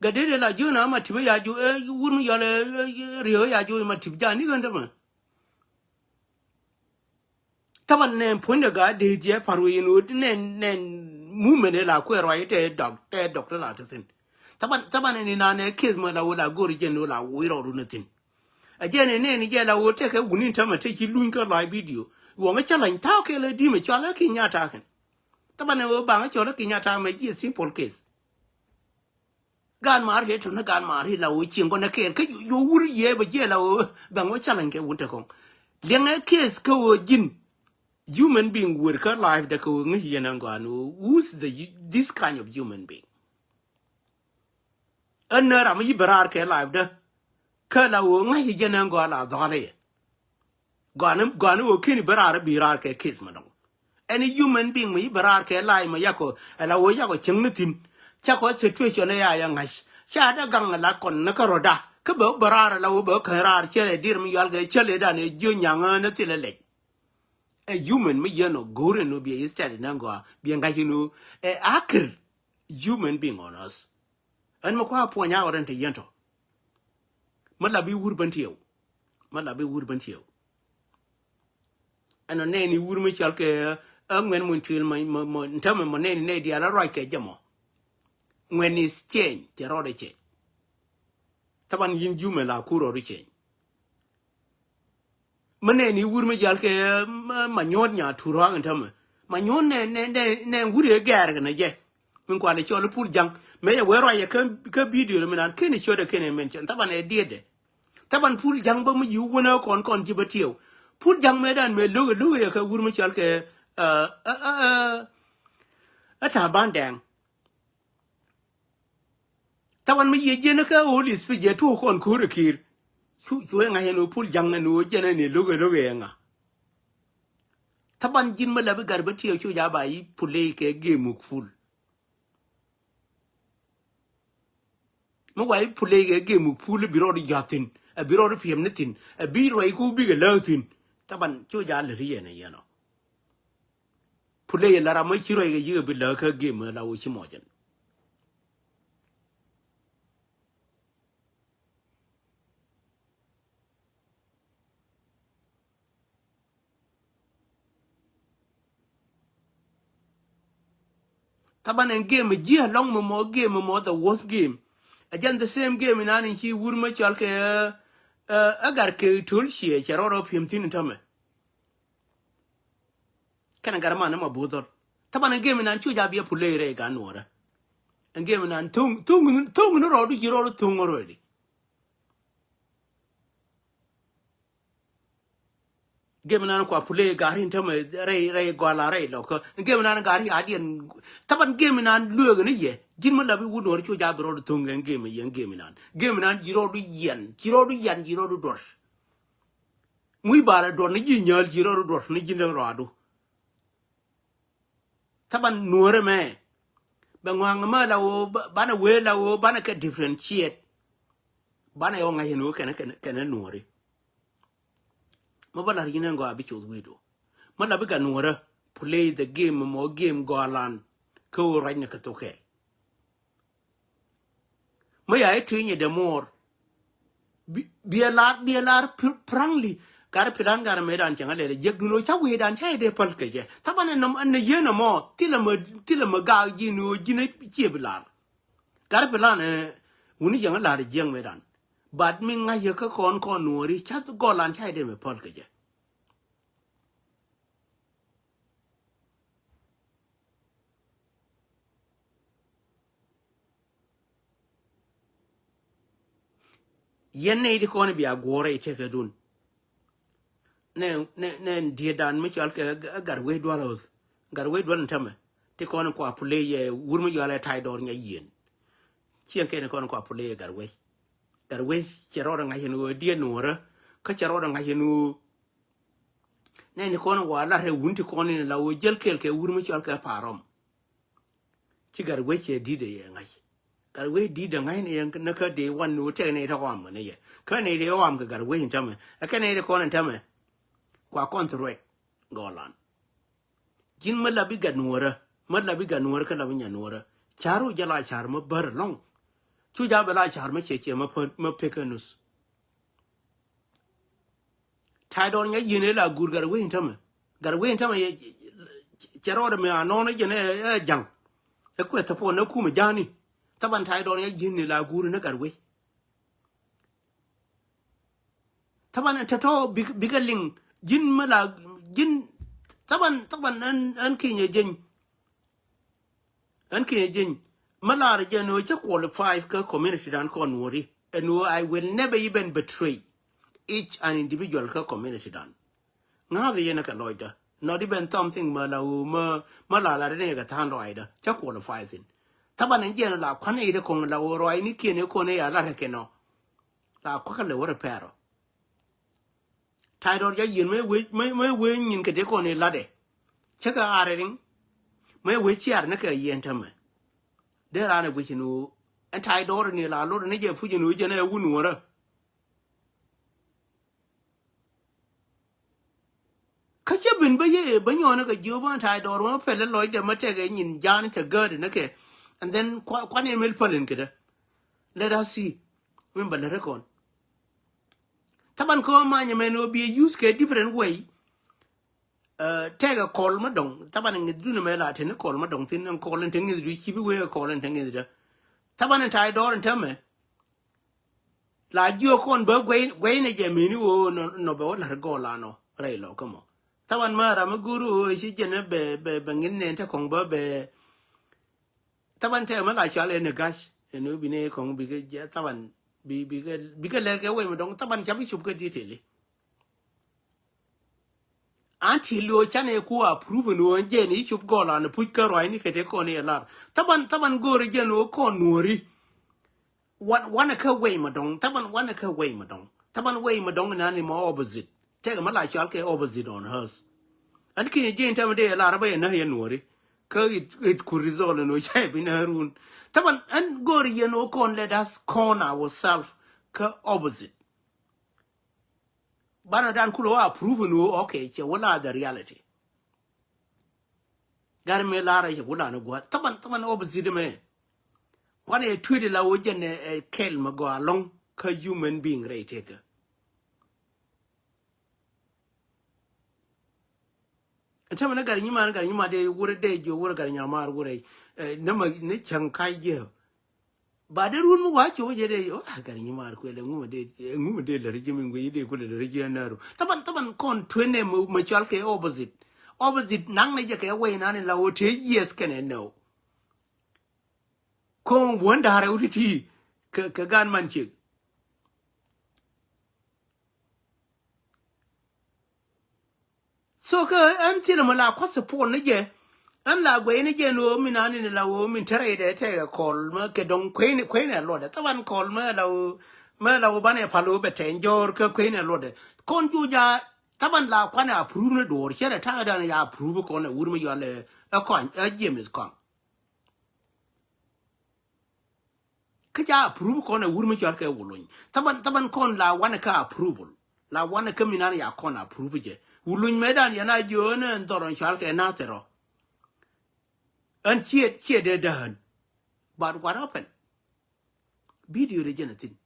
Gat dee dee la jiö na ma tip ya jiö ɛ wur mi yɔl ɛ riek ya jiö ma tip ja ni ɣän tämɛ. Thaban nɛn puɔ̱nydɛ gaa dee jiɛ pa̱r wee in ɣöö nɛn nɛn movement ɛ la kuɛ ruac tɛ dɔk tɛ dɔk tɛ la te thi̱n. Thaban thaban ɛn in nanɛ case mɛ la wä la go̱r jɛn ɣöö la wä irɔɔdu ni thi̱n. A jɛn in nɛn in jɛ la wä tɛkɛ wuni tämɛ te ci luny kä live video. Yuɔŋä challenge tha̱a̱ kɛ lɛ di̱mɛ cɔal ɛ ki nya ta̱a̱ kɛn. Thaban ɛ wä baŋä cɔl ɛ ki nya ta̱a̱ mɛ jiɛ simple case. Gan maar ri tun gan maar ri la wä cieŋ kɔn kɛɛl kä yo wur yɛ bä jiɛ la wä bɛ ŋɔ challenge kɛ wun te kɔŋ. Liɛŋɛ case kä wä jin. Human being wur kä life dɛ kä wä ŋä yɛn an gɔan wä who's the this kind of human being. Ɛn nä ram yi bɛ raar kɛ life dä. Kä la wä ŋa̱c jɛ nɛ ŋɔa la dhɔl iɛ. Gɔani gɔani wä keni bɛ raar bi raar kɛ case ma dɔŋ. Any human being mi bɛ raar kɛ life ma yakɔ ɛ la wä yakɔ cieŋ ni thin. Cakɔ situation ɛ ya ya ŋa̱c ca dɛ gaŋ la kɔn ni kä rɔda kä bɛ bɛ raar la wä bɛ kɛ raar cɛ rɛ dir mi yual kɛ cɛ lɛ dan ɛ jiö nyaŋ ni thil ɛ lɛc. Ɛ human mi yɛn ɔ go̱o̱r ɛn wä bi ɛ study nɛ ŋɔa bi ɛ ŋa̱c in wä ɛ akir human being on earth. Ɛn mi kua puɔ̱ny a ɣɔt ɛn te yɛn tɔ. Mi la bi wur ben tiɛw. Mi la bi wur ben tiɛw. Ɛn ɔ nɛɛni wur mi cɔl kɛ ɛ ŋuɛn mun cuil mɔ mɔ mɔ ntämɛ mɔ nɛɛni nɛy diaal a ruac kɛ jɛ mɔ. Ŋuɛn is change cɛ rɔɔdɛ change. Thaban yin jumɛ la kur rɔɔdu change. Mi nɛɛni wur mi jal kɛ ma nyuɔt nya tuur ɣak in tämɛ ma nyuɔt nɛ nɛ nɛ nɛ wur yɛ gɛɛr kɛ nɛ jɛ. Min kualɛ cɔl pul jaŋ mɛ yɛ wee ruacɛ kä kä bidio mi nan keni ciötɛ keni mɛn cɛ thaban ɛ dietdɛ. Thaban pul jaŋ bä mi yiu wunä kɔn kɔn ji̱ bä tiɛw. Pul jaŋ mɛ dan mɛ lo̱k lo̱k yɛ kɛ wur mi cɔl kɛ ɛ ɛ ɛ ɛ ta̱a̱ ban dɛŋ. Thaban mi yiëë jiɛn kä Holy Spirit jɛ tuɔɔk kɔn ko̱r ɛ ki̱i̱r. Cu cu ɛ ŋa̱c ɛn ɣöö pul ja̱ŋ ɛn ɣöö jɛn ɛn ɛ lo̱k ɛ lo̱k ɛ ŋa. Thaban ji̱n mi lɛp i̱ gat bä tiɛɛk cu ja̱ ba i̱ puley kɛ game muk pul. Mi wa i̱ puley kɛ game muk pul i̱ bi rɔɔd i̱ ja̱th thi̱n ɛ bi rɔɔd i̱ piɛm ni thi̱n ɛ bi ruac ku bikɛ lääk thi̱n. Thaban cu ja̱ lät i̱ yɛn ɛ yɛn ɔ. Puley la ram mi ci ruac kɛ yik a bi lääk kä game la wä ci mɔcɛn. Thaban ɛn game ji̱ alɔŋ mi mɔ game mi mɔ the worst game. Ɛ jɛn the same game inan in ci wur mi cɔl kɛ ɛ ɛ ɛ gar kɛ to̱l ciɛ cɛ rɔɔd ɔ pi̱em thi̱n in tämɛ. Kɛnɛ gat man ni ma bo̱o̱th dhɔl. Thaban ɛn game inan cu ja̱ biɛ puley rɛy gan nuɔrä. Ɛn game inan thoŋ thoŋ thoŋ ni rɔɔdu ci rɔɔdu thoŋ already. Game nan kua puley gari in tämɛ rɛy rɛy gɔala rɛy lɔkä. Game nan gari adiɛn. Thaban game nan lueek ni yɛ ji̱n mi lapi wut nuɔr cu ja̱ bi rɔɔdu thoŋ ɛn game yɛ ɛn game nan game nan ji̱ rɔɔdu yɛn ji̱ rɔɔdu yɛn ji̱ rɔɔdu duɔr. Muc bal a duɔr ni ji̱ nyääl ji̱ rɔɔdu duɔr ni ji̱n rɔɔdu. Thaban nuɔ̱ɔ̱rä mɛ bɛ ŋɔaŋ mɛ la ɣöö banɛ wee la ɣöö banɛ kɛ differentiate. Banɛ yɛ ɣöö ŋa̱c ɛn ɣöö kɛnɛ kɛnɛ nuɔ̱ɔ̱ri. Mɛ bä la̱r yinɛ ŋɔaa bi coth wi̱i̱du mɛ la bi gat nuɔ̱ɔ̱rä play the game mɔ game gɔalan. Kä ɣöö ruacnɛ kɛ thok kɛɛl. Mä ya i̱ tui̱nyɛ dee muɔɔr. Biɛ lar biɛ lar frankly. Gat pilan gat mɛ dan cɛŋ a lɛl jiɛk dun ɣöö ca wee dan ca i̱ dee päl kɛ jɛ thaban ɛn nɛ yien ɛmɔ thilɛ mɛ thilɛ mɛ gaak ji̱n ɣöö ji̱n cie bi lar. Gat pilan ɛ wuni cɛŋ a lar jiɛk mɛ dan. But mi ŋa̱c yɛ kä kɔn kɔn nuɔɔri ca gɔlan ca i̱ dee mɛ päl kɛ jɛ. Yɛn nɛy ti kɔn bia guɔ̱rɛ i̱ tëkädun. Nɛ nɛ nɛ dietdan mi cɔal kɛ gat wec dual ɣöth gat wec dual in tämɛ ti kɔn kua puley yɛ wur mi cɔal ɛ ta̱y dɔɔr nya yieen. Ciɛŋ kɛn kɔn kua puley yɛ gat wec. Gat wec cɛ rɔɔdɛ ŋa̱c in ɣöö diet nuɔ̱ɔ̱rä kä cɛ rɔɔdɛ ŋa̱c in ɣöö Nɛn ti kɔn wa lat rɛ wun ti kɔn in la wä jäl kɛɛl kɛ wur mi cɔal kɛ parɔm. Ci gat wec cɛ di̱t ɛ yɛ ŋa̱c. Gat wec di̱t ɛ ŋa̱c ni yɛ ni kä dee wan ni wä tɛk ni tɛ ɣɔam kɛ ni yɛ kä ni dee ɣɔam kɛ gat wec in tämɛ ɛ kɛ ni ti kɔn in tämɛ. Kua kɔn threat gɔlan. Ji̱n mä lapi gat nuɔ̱ɔ̱rä mä lapi gat nuɔ̱ɔ̱rä kä lapi nya nuɔ̱ɔ̱rä. Ca̱r wä jɛ la ca̱r mä bär ɛlɔ̱ŋ. Cu ja̱ bɛ la ca̱r mä ciɛ ciɛ mä pek kä nuth. Ta̱a̱ dɔɔr nya yieen ëë la guur gat wec in tämɛ gat wec in tämɛ. Cɛ rɔɔdɛ mi anɔɔn ɛ jɛn ɛ ja̱ŋ. Ɛ kuɛ thäpuɔn ɛ kumɛ ja̱a̱ni. Thaban ta̱a̱ dɔɔr nya yieen ëë la guur in ɛ gat wec. Thaban ɛ tɔ̱tɔ̱ bikɛ liŋ ji̱n mi la ji̱n. Thaban thaban ɣän kinyɛ jeny. Ɣän kinyɛ jeny. Mä lar jɛ ni ɣöö cä qualify kä community dan kɔn Nuɔri. Ɛn ɣöö I will never even betray each an individual kä community dan. Ŋa̱th yɛn kɛ lɔcdä. Not even something mä la ɣöö mä, mä la lar ni kɛ tha̱a̱ŋ lɔcdä. Cä qualify thi̱n. Thaban ɛn jɛn la kuan i̱ dee kɔŋ la ɣöö rɔy ni kiɛn i̱ kɔn i̱ a lar kɛ nɔ. La kuak kɛ lɛ wä rɛ pɛrɔ. Ta̱y dɔr ja yieen mä wee, mä, mä wee nyin kɛ dee kɔn i̱ latdɛ. Cä kɛ aarɛ riŋ. Mä wee ciar ni kɛ yieen tämɛ. Dee raan ɛ guic ni ɣöö ɛn ta̱y dɔr ni la lot ni jɛ puc ni ɣöö jɛn ɛ wun wärä. Kä cä ben bä yee bä nyɔɔni kɛ jiöp an ta̱y dɔɔr wä pɛl lɔcdɛ mä tɛkɛ nyin ja̱a̱n tɛ gäätdɛ ni kɛ. And then kua-, kuan Emil päl in kädä. Let us see. Min bä lät rɛ kɔn. Thaban kä manyɛ mɛn ɣöö bi use kɛ different way. Tɛkɛ kɔl mä dɔŋ. Thaban ŋi̱th dun mɛ la teni kɔl mä dɔŋ thin kɔl in te ŋi̱th du ci bi wee kɔl in te ŋi̱th dä. Thaban in ta̱y dɔɔr in te mɛ. La jiök kɔn bä guɛy, guɛy ni jɛ mini ɣöö nɔ, nɔ bɛ wä la̱r gɔɔl anɔ rɛy lɔ kä mɔ. Thaban mä ram mi go̱o̱r ɣöö ci jɛn bɛ, bɛ, bɛ ŋi̱n nɛn te kɔŋ bä bɛ. Thaban tɛmɛ la cual ɛn ɛ ga̱c ɛn ɣöö bi ni kɔŋ bikɛ jɛ thaban bi, bikɛ, bikɛ lɛr kɛ wec mi dɔŋ thaban ca bi cop kä detail i̱. Until ɣöö canɛ ku approve ni ɣöö jɛn i̱ cop gɔl an puc kä ruacni kɛ te kɔn i̱ lar. Thaban, thaban go̱o̱ri jɛn ɣöö kɔn Nuɔri. Wan, wanɛ kä wei ma dɔŋ. Thaban wanɛ kä wei ma dɔŋ. Thaban wei ma dɔŋ nani ma opposite. Tɛkɛ ma la cual kɛ opposite on earth. Ɛn kinyɛ ji̱ in tɛmɛ dee lar bä yɛ näk yɛ Nuɔri. Kä it, it could result in ɣöö cɛ bi näk run. Thaban ɛn go̱o̱ri yɛn ɣöö kɔn let us kɔn ourselves kä opposite. Banɛ dan kulɛ wä approve ni ɣöö, okay, cɛ wä la the reality. Gari mi lar cɛ wä la ni gua̱a̱r. Thaban, thaban opposite mɛ. Kuanɛ tui̱t la wä jɛn ɛ, ɛ kɛl mɛ gɔaa lɔ̱ŋ kä human being rɛy tëkä. Tɛmɛ ni gari nyiman, gari nyiman dee wurɛ dee jiö wurɛ gari nyamar wurɛ. Ɛ, nɛ mɛ ni cäŋ ka̱c jiö. Ba dee run mi wa cop jɛ dee, oh, ah, gari nyimar kuɛl, ɛŋu mi dee, ɛŋu mi dee lär ji̱ mi ŋui̱ dee kulɛ lär ji̱ anäru. Thaban, thaban kɔn tuenɛ mi, mi cɔal kɛ opposite. Opposite naŋ ni jɛ kɛ wei nani la wä te yes kɛnɛ no. Kɔn wän da̱rɛ wä ti ti kɛ, kɛ gan man ciek. So kä ɛn thilɛ mɛ la kua̱th support ni jɛ. Ɛn la guɛy ni jɛ ni ɣöö min ani ni la ɣöö min te rɛydɛ tɛkɛ kɔl mɛ kɛ dɔŋ kueyni, kueyni a luɔtdɛ. Thaban kɔl mɛ la ɣöö, mɛ la ɣöö banɛ pal ɣöö bɛ tɛny jɔɔr kä kueyni a luɔtdɛ. Kɔn juuc a thaban la kuanɛ approve ni duɔ̱ɔ̱r cɛ rɛ ta̱a̱ dan ya approve kɔn ɛ wur mi yɔal ɛ kɔny ɛ James kɔn. Kä ca approve kɔn ɛ wur mi cɔal kɛ Wuluny. Thaban, thaban kɔn la wanɛ kä approval. La wanɛ kä minan ya kɔn approve jɛ. Wuluny mɛ dan yɛn a jiö ni ɛn dhɔr ɛn cɔal kɛ Nathir ɔ. Ɛn ciɛ, ciɛ dee dään. But what happened? Video de jɛn a thin.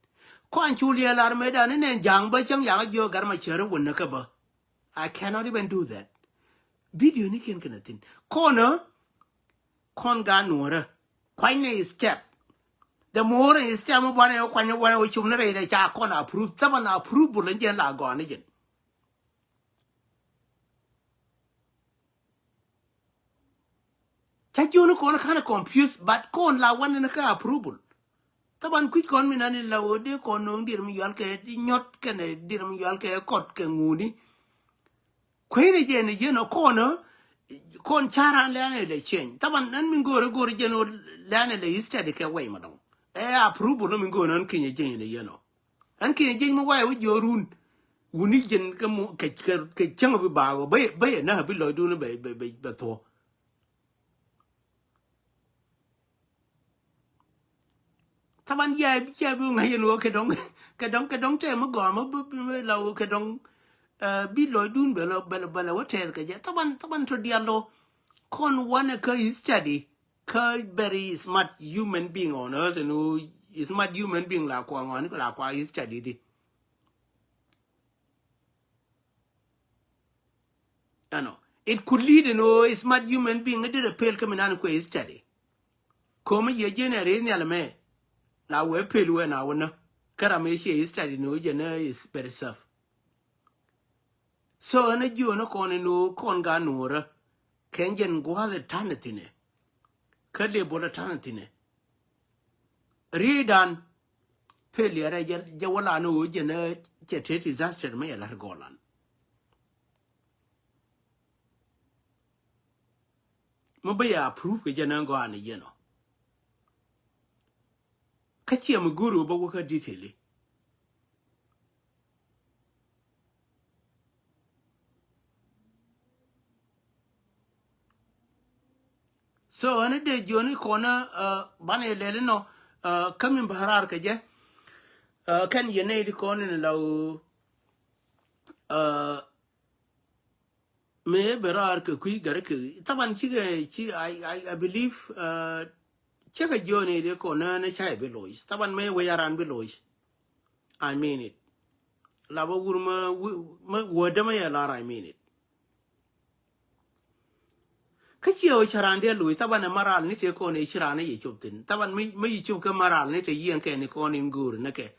Kɔn cu liɛ lar mɛ dan ni nɛ ja̱a̱ŋ bä cäŋ yaŋ a jiö gar ma cär wun ni kä bä. I cannot even do that. Video ni kiɛn kɛn a thin. Kɔn ɛ, kɔn ga nuɔrä. Kuany ni step. The more in step mi buanɛ kuany buanɛ wä cum ni rɛy dɛ ca kɔn approve. Thaban approve bul in jɛn la gɔn ni jɛn. Ca jiöni kɔn kan confuse, but kɔn la wan ni kä approval. Thaban kui̱c kɔn mi nani la wä dee kɔn no̱o̱ŋ dier mi yual kɛ nyɔt kɛnɛ dier mi yual kɛ kɔt kɛ ŋuni. Kueyni jɛ ni yɛn ɔ kɔn ɔ, kɔn ca̱ran lɛn ilɛ change. Thaban ɛn mi go̱o̱ri go̱o̱ri jɛn ɔ lɛn ilɛ study kɛ wɛy ma dɔŋ. Ɛ approval mi go̱o̱ri ɛn kinyɛ jɛn ni yɛn ɔ. Ɛn kinyɛ jɛn mi wayɛ wä jiɔrun. Wuni jɛn kɛ mu, kɛ, kɛ, kɛ cäŋ bi baak ɔ. Bäyɛ, bäyɛ na bi lɔcdun bɛ, bɛ, bɛ, bɛ thuɔ. Thaban yɛ, yɛ bi ŋa̱c yɛn wä kɛ dɔŋ, kɛ dɔŋ, kɛ dɔŋ tɛm mi gɔaa mi bi, bi, bi la wä kɛ dɔŋ, eh, bi lɔcdun bɛ lɔ, bɛ lɔ, bɛ lɔ wä tɛth kɛ jɛ. Thaban, thaban tɔ dial lɔ. Kɔn wanɛ kä study, kä very smart human being on earth, ɛn ɣöö smart human being la kua ŋɔni, la kua study di. Ɛnɔ, it could lead in ɔ smart human being, it did a pel kä mi nan kuɛ study. Komi yɛ jiɛn ɛ ri nhial mɛ. La wɛ pel wɛ na wä nä. Kä ram ɛ ciɛ study ni wä jɛ nä is very safe. So ɛn a jiö ni kɔn in ɔ kɔn ga nuɔrä. Kɛn jɛn gua̱th ɛ ta̱n ɛ thinɛ. Kä lɛ bol ɛ ta̱n ɛ thinɛ. Ri̱i̱dan peliɛrɛ jɛ wä lan ɣöö jɛn cɛ te disaster mi yɛ la̱t gɔlan. Mi bä yɛ approve kɛ jɛn ɛn gɔaa ni yɛn ɔ. Kä ciɛ mi go̱o̱ri wä bä wä kä detail i̱. So ɛn dee jiɔni kɔnä banɛ lɛli nɔ kä min bä raar kɛ jɛ. Kɛn yɛ nɛy di kɔn in la ɣöö mëë bɛ raar kɛ kui̱ gɛr kɛ thaban cikɛ ci I believe. Cɛ kɛ jiɔni di kɔnä ni ca bi loc thaban mëë wec a ran bi loc. I mean it. La bä wur mä wä dämä yɛ lar I mean it. Kä ciɛ wä cä raan diɛ loc thaban ɛ maral ni tëë kɔn ɛ ci raan ɛ yɛ cop thin thaban mä yi cop kä maral ni tëë yiɛn kɛ ni kɔn in go̱o̱r ni kɛ.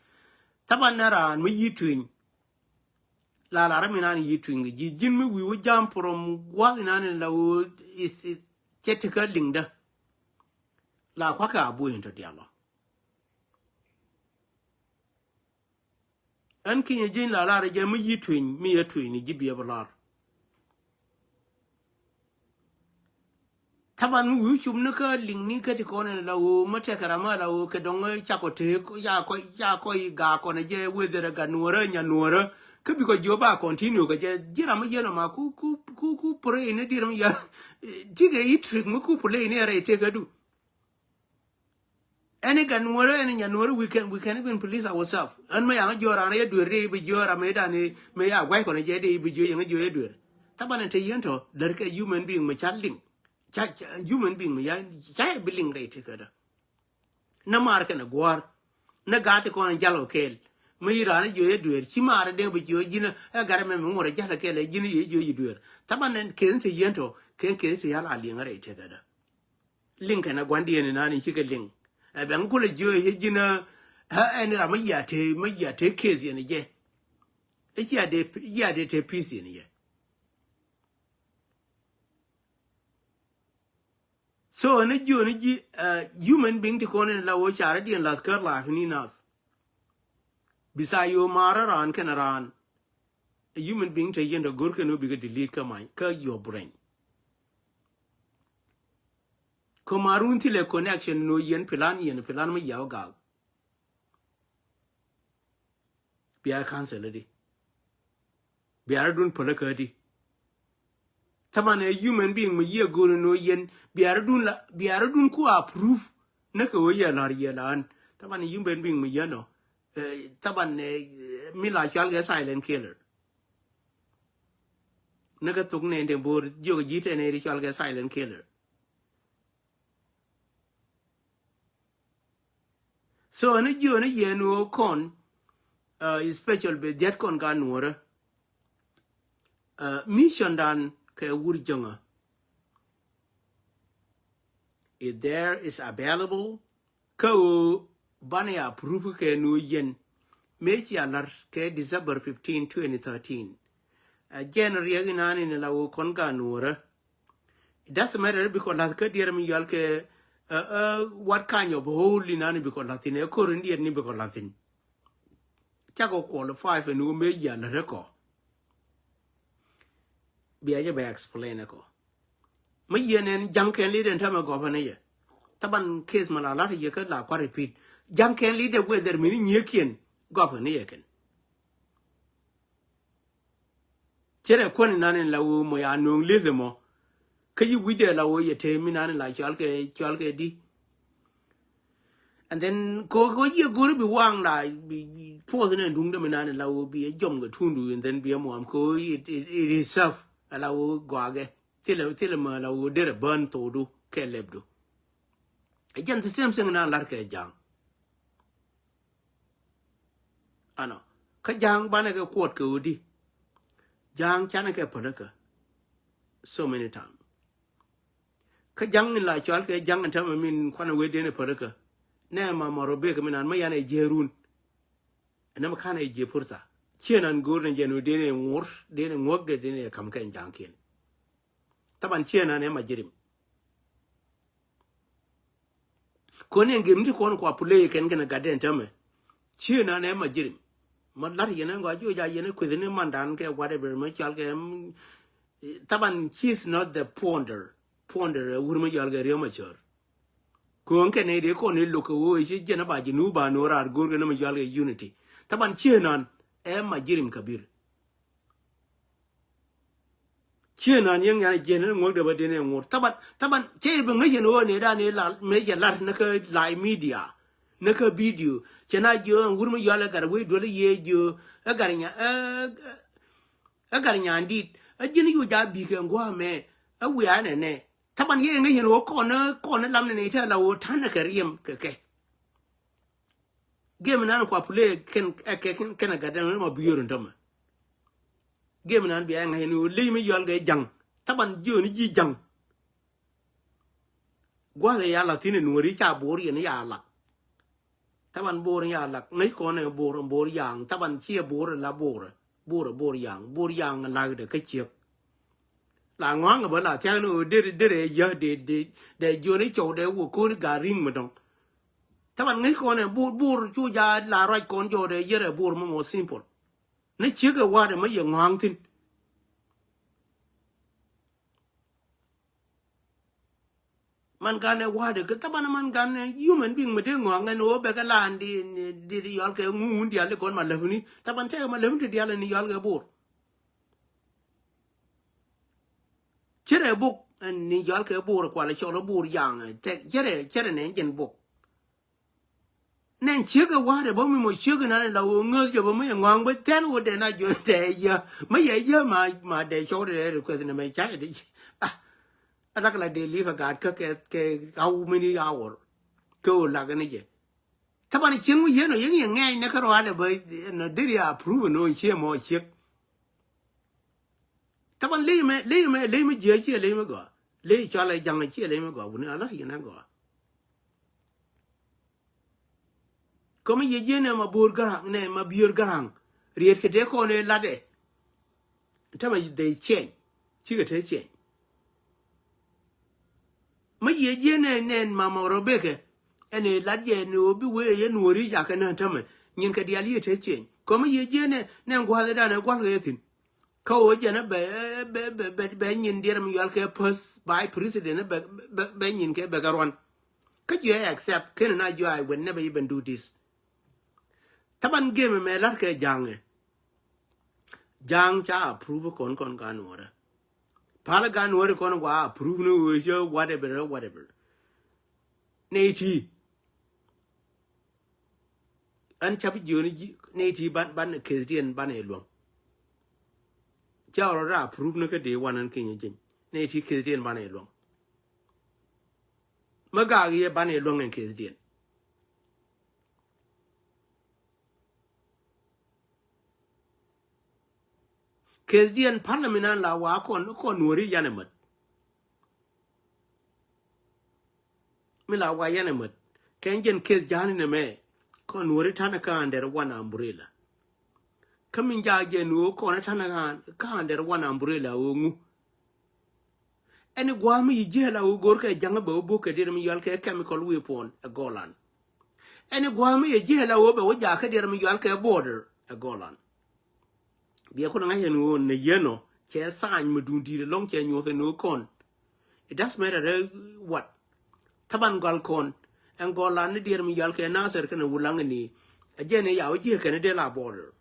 Thaban ni raan mä yi tuiny. La lar mi nan yi tuiny kɛ ji̱ ji̱n mi wi̱i̱ wä jam from gua̱th inan in la wä is is cɛ ti kä liŋdä. La kua̱ kɛ a buɔ̱c in tɔ dialɔ. Ɛn kinyɛ ji̱n la lar jɛ mi yi tuiny mi yɛ tuiny ni ji̱ biɛ bi lar. Thaban mi wi̱i̱ cum ni kä liŋ ni kä ti kɔn in la wä mä tɛkɛ ram a la wä kɛ dɔŋ cakɔ te ya kɔ ya kɔ yi ga kɔn jɛ wether ga nuɔrä nya nuɔrä. Kä bikɔ jiɔ ba continue kɛ jɛ ji̱ ram mi yɛn ɔ ma ku ku ku ku pray ni di̱r mi ya. Tikɛ yi trick mi ku play ni rɛy tekädu. Ɛn i̱ gan nuɔrä ɛn i̱ nyan nuɔrä we can we can even police ourselves. Ɛn mä yaŋ jiɔɔr an rɛy duer dee i̱ bi jiɔɔr amɛ dan i̱ mɛ ya guay kɔn jɛ dee i̱ bi jiɔɔr yɛŋ jiɔɔr i̱ duer. Thaban in te yɛn tɔ därkɛ human being mɛ ca liŋ. Ca human being mɛ ya ca bi liŋ rɛy tekädä. Nä maar kɛn ɛ gua̱a̱r nä gaat ti kɔn in jal kɔ kɛɛl. Mä yi raan i̱ jiɔɔr i̱ duer ci maar i̱ dee bi jiɔɔr ji̱n ɛ gat ɛmɛ mɛ ŋuɔr ɛ jal kɛɛl ɛ ji̱n i̱ jiɔɔr i̱ duer. Thaban in keth in te yɛn tɔ kɛn keth in te yal a liŋ rɛy tekädä. Liŋ kɛn a gua̱ndiɛn inan in cikɛ liŋ. Ɛ bɛn kulɛ jiö i̱ ji̱n ɛ ɛn ram mi yia te mi yia te case yɛn jɛ. I̱ cia de cia de te peace yɛn jɛ. So ɛn jiö ni ji̱ human being ti kɔn in la wä carɛ diɛn lath kär life ni nath. Bisa yo marä raan kɛn raan. A human being te yɛn dɔ go̱r kɛn wä bikɛ delete kä my kä your brain. Kä marun thilɛ connection no yɛn plan yɛn plan mi yaw gak. Bia cancel di. Bia rɛ dun pälä kä di. Thaman ɛ human being mi yiɛ go̱r no yɛn bia rɛ dun la bia rɛ dun ku approve. Nä kɛ wä yɛ lar yɛ la ɣän thaman human being mi yɛn ɔ. Thaban mi la cual kɛ silent killer. Ni kä thuk ni ti bo̱o̱r jiök ji̱ tɛn iri cual kɛ silent killer. So ni jiö ni yɛn wä kɔn special bɛ diɛt kɔn ka nuɔrä. Mission dan kɛ wur jäŋä. If there is available kä ɣöö banɛ ya approve kɛ ni ɣöö yɛn mëë cia la̱r kɛ December fifteen, twenty thirteen. Ɛ jɛn riɛk inan in la ɣöö kɔn ka nuɔrä. It doesn't matter bikɔ la̱th kä diɛɛr mi yɔal kɛ what kind of hole inan in bikɔ la̱th in ɛ ko̱r in diɛɛr ni bikɔ la̱th in. Cakɔ qualify fɛ ni ɣöö mëë yia la̱r ɛ kɔ. Bia jɛ bɛ explain ɛ kɔ. Mi yɛn ɛn ja̱ŋ kɛn li̱t ɛn tämɛ gɔpä ni yɛ. Thaban case mi la la̱t yɛ kä la kua̱r repeat ja̱ŋ kɛn li̱t ɛ wether mi ni nyiëëkiɛn gɔpä ni yɛ kɛn. Cɛ rɛ kuɔn inan in la wee mɔ ya nööŋ li̱th ɛmɔ. Kä yi wi̱cdɛ la wee yɛ te mi nan in la cual kɛ cual kɛ di. And then ko ko yiëë go̱ri bi waŋ la bi forth ni duŋdä mi nan la wee bi jɔm kɛ tundu and then bi muam ko it it it is self la wee gɔagɛ thilɛ thilɛ ma la wee derɛ bän thodu kɛ lɛpdu. Jɛn the same thing na lar kɛ jaŋ. Anɔ kä ja̱a̱ŋ banɛ kɛ kuɔt kɛ ɣöö di. Ja̱a̱ŋ canɛ kɛ päläkä. So many time. Kä ja̱ŋ in la cɔal kɛ ja̱ŋ in tämɛ min kuanɛ wee den ɛ päläkä. Nɛ ma mɔr ɔ bek min an mä yan ɛ jiɛ run. Ɛn nɛ ma kan ɛ jiɛ purtha ciɛ nan go̱o̱r ni jɛn wee den ɛ ŋuɔr den ɛ ŋuɔk dee den ɛ kam kɛ ja̱a̱ŋ kiɛn. Thaban ciɛ nan ɛ ma jirim. Kɔn yɛn gem ti kɔn kua puley kɛn kɛn gatdɛn tämɛ. Cië nan ɛ ma jirim. Ma lat yɛn ɛ gɔaa jiɔ ja yɛn ɛ kueth ni mandan kɛ whatever ma cɔal kɛ, mm, taban, she is not the founder. Founder ɛ wur ma cɔal kɛ Riek Machar. Kɔn kɛn ɛ dee kɔn ɛ lo̱k kɛ ɣöö ci jɛn ɛ ba ji̱ nu ba no̱o̱r raar go̱o̱r kɛ ni ma cɔal kɛ unity. Taban cië nan ɛ ma jirim kabir. Cië nan yäŋ yan jiɛn ni ŋuɔ̱k dee bä den ɛ ŋuɔ̱t. Taban, taban, cɛ i̱ bi ŋäc yɛn ɣöö ni dan i̱ lal mëë cɛ lar ni kä live media, ni kä video. Cɛ na jiö ɛn wur mi yɔal ɛ gat wec duel i̱ yee jiö ɛ gat nya, ɛ, ɛ gat nyan dit. Ɛ ji̱n yu ja bik ɛ ŋuamɛ. Ɛ wiaa nɛnɛ. Taban yɛ ŋäc yɛn ɣöö kɔn, kɔn lam nɛnɛ itɛ la ɣöö ta̱n ɛ kɛ riɛm kɛ kɛ. Gem nan kua pule kɛn, ɛ kɛ kɛn, kɛn a gat dɛn ma biöör in tämɛ. Gem nan bia ŋa̱c ni ɣöö ley mi yɔal kɛ ja̱ŋ. Taban jiöni ji̱ ja̱ŋ. Gua̱th ɛ ya la̱th thi̱n in weri ca bo̱o̱r yɛn ya lak. Taban bo̱o̱r ya lak. Ŋäc kɔn ɛ bo̱o̱r, bo̱o̱r yaŋ. Taban ciɛ bo̱o̱r la bo̱o̱r. Bo̱o̱r, bo̱o̱r yaŋ. Bo̱o̱r yaŋ lakdɛ kä ciek. La ŋɔaŋ bä la thia̱k ni ɣöö der, der ɛ yä, dee, dee, dee jiöni cɔw dee wä ko̱ni gat ri̱ŋ mi dɔ̱ŋ. Taban ŋäc kɔn ɛ bo̱o̱r, bo̱o̱r cu ja la ruac kɔn jɔɔdɛ yɛrɛ bo̱o̱r mɔ mɔ simple. Ni ciek ɛ wa̱a̱dɛ mä yɛ ŋɔ̱a̱ŋ thi̱n. Man gan ɛ wa̱a̱dɛ kä taban man gan ɛ human being mi dee ŋɔ̱a̱ŋ ɛn ɣöö bɛ kɛ laan di, di, di yɔal kɛ ŋuun diaal di kɔn ma läpni. Taban tɛkɛ ma läpni ti diaal ɛn yɔal kɛ bo̱o̱r. Cärɛ bok ɛn ni yɔal kɛ bo̱o̱r kualɛ cɔl ɛ bo̱o̱r yaŋ ɛ tɛk cärɛ, cärɛ nɛ jɛn bok. Nɛn ciek ɛ wa̱a̱dɛ bä mi mɔ ciek ɛ nan ɛ la ɣöö ŋäth jɛ bä mi yɛ ŋɔ̱a̱ŋ bä tɛn ɣöö dɛn a juɔ̱n dɛ yä. Mi yɛ yä ma, ma dɛ cɔw dɛ request nɛ mɛ ca yɛ dɛ. Ah, a lak la dee li̱p ɛ gaat kä kɛ, kɛ how many hour. Kɛ ɣöö lak ni jɛ. Taban cieŋ mi yɛn ɔ yɛn yɛ ŋɛɛny nɛ kä rɔaadɛ bä nɔ deri a approve nɔ ciek mɔ ciek. Taban ley mɛ, ley mɛ, ley mɛ jiɛ ciɛ ley mɛ gɔaa. Ley cɔal ɛ ja̱ŋ ciɛ ley mɛ gɔaa wuni a la̱t yɛn ɛ gɔaa. Kä mi yiëë jiɛn nɛ ma bo̱o̱r garaŋ, nɛ ma biöör garaŋ. Riet kɛ dee kɔn ɛ latdɛ. Tämɛ they change. Cikɛ te change. Mi yiëë jiɛn nɛ, nɛ mama Rebecca. Ɛn ɛ lat jɛ ni ɣöö bi wee yɛ nuɔ̱ɔ̱ri jakɛ nä tämɛ. Nyin kɛ diaal yiëë te change. Kä mi yiëë jiɛn nɛ, nɛ gua̱a̱th ɛ danɛ gua̱l kɛ yɛ thi̱n. Kä ɣöö jɛn ɛ bɛ, bɛ, bɛ, bɛ, bɛ nyin diɛɛr mi yual kɛ first vice president ɛ bɛ, bɛ, bɛ nyin kɛ bɛ kɛ ruan. Kä jiɛ accept kɛn na jiɔ I will never even do this. Taban gem mɛ lar kɛ ja̱a̱ŋɛ. Ja̱a̱ŋ ca approve kɔn kɔn gan wärä. Pal gan wärä kɔn wa approve ni ɣöö cä whatever, whatever. Nɛ iti. Ɛn cap jiöni ji̱ nɛ iti ban, ban keth diɛn ban ɛ luäŋ. Ca rɔ ra approve ni kä dee wan ɛn keny ɛ jeny. Nɛ iti keth diɛn ban ɛ luäŋ. Mä gaak yɛ ban ɛ luäŋ ɛn keth diɛn. Keth diɛn parliament an la wa kɔn, kɔn nuɔri yan ɛ mät. Mi la wa yan ɛ mät. Kɛn jɛn keth ja̱a̱ni nɛ mɛ. Kɔn nuɔri ta̱nɛ kä under one umbrella. Kä min jaak jɛ nuɔr kɔn ta̱nɛ kä under one umbrella ɣöö ŋu. Ɛn i̱ gua̱a̱th mi yi jiɛɛl a ɣöö go̱rkɛ ja̱ŋä bɛ wä bo̱k kɛ diɛt mi yual kɛ chemical weapon ɛ Golan. Ɛn i̱ gua̱a̱th mi yi jiɛɛl a ɣöö bɛ wä jaak kɛ diɛt mi yual kɛ border ɛ Golan. Biɛ kun ŋa̱c ɛn ɣöö nɛ yien ɔ cɛ thaany mi duun di̱i̱t ɛlɔ̱ŋ cɛ nyuɔth ɛn ɣöö kɔn. It does matter what. Thaban gɔal kɔn. Ɛn gɔlan ni diɛt mi yual kɛ Nasir kɛnɛ Wulaŋ ni. Ɛ jɛn i̱ ya wä jiɛ kɛn i̱ dee la border.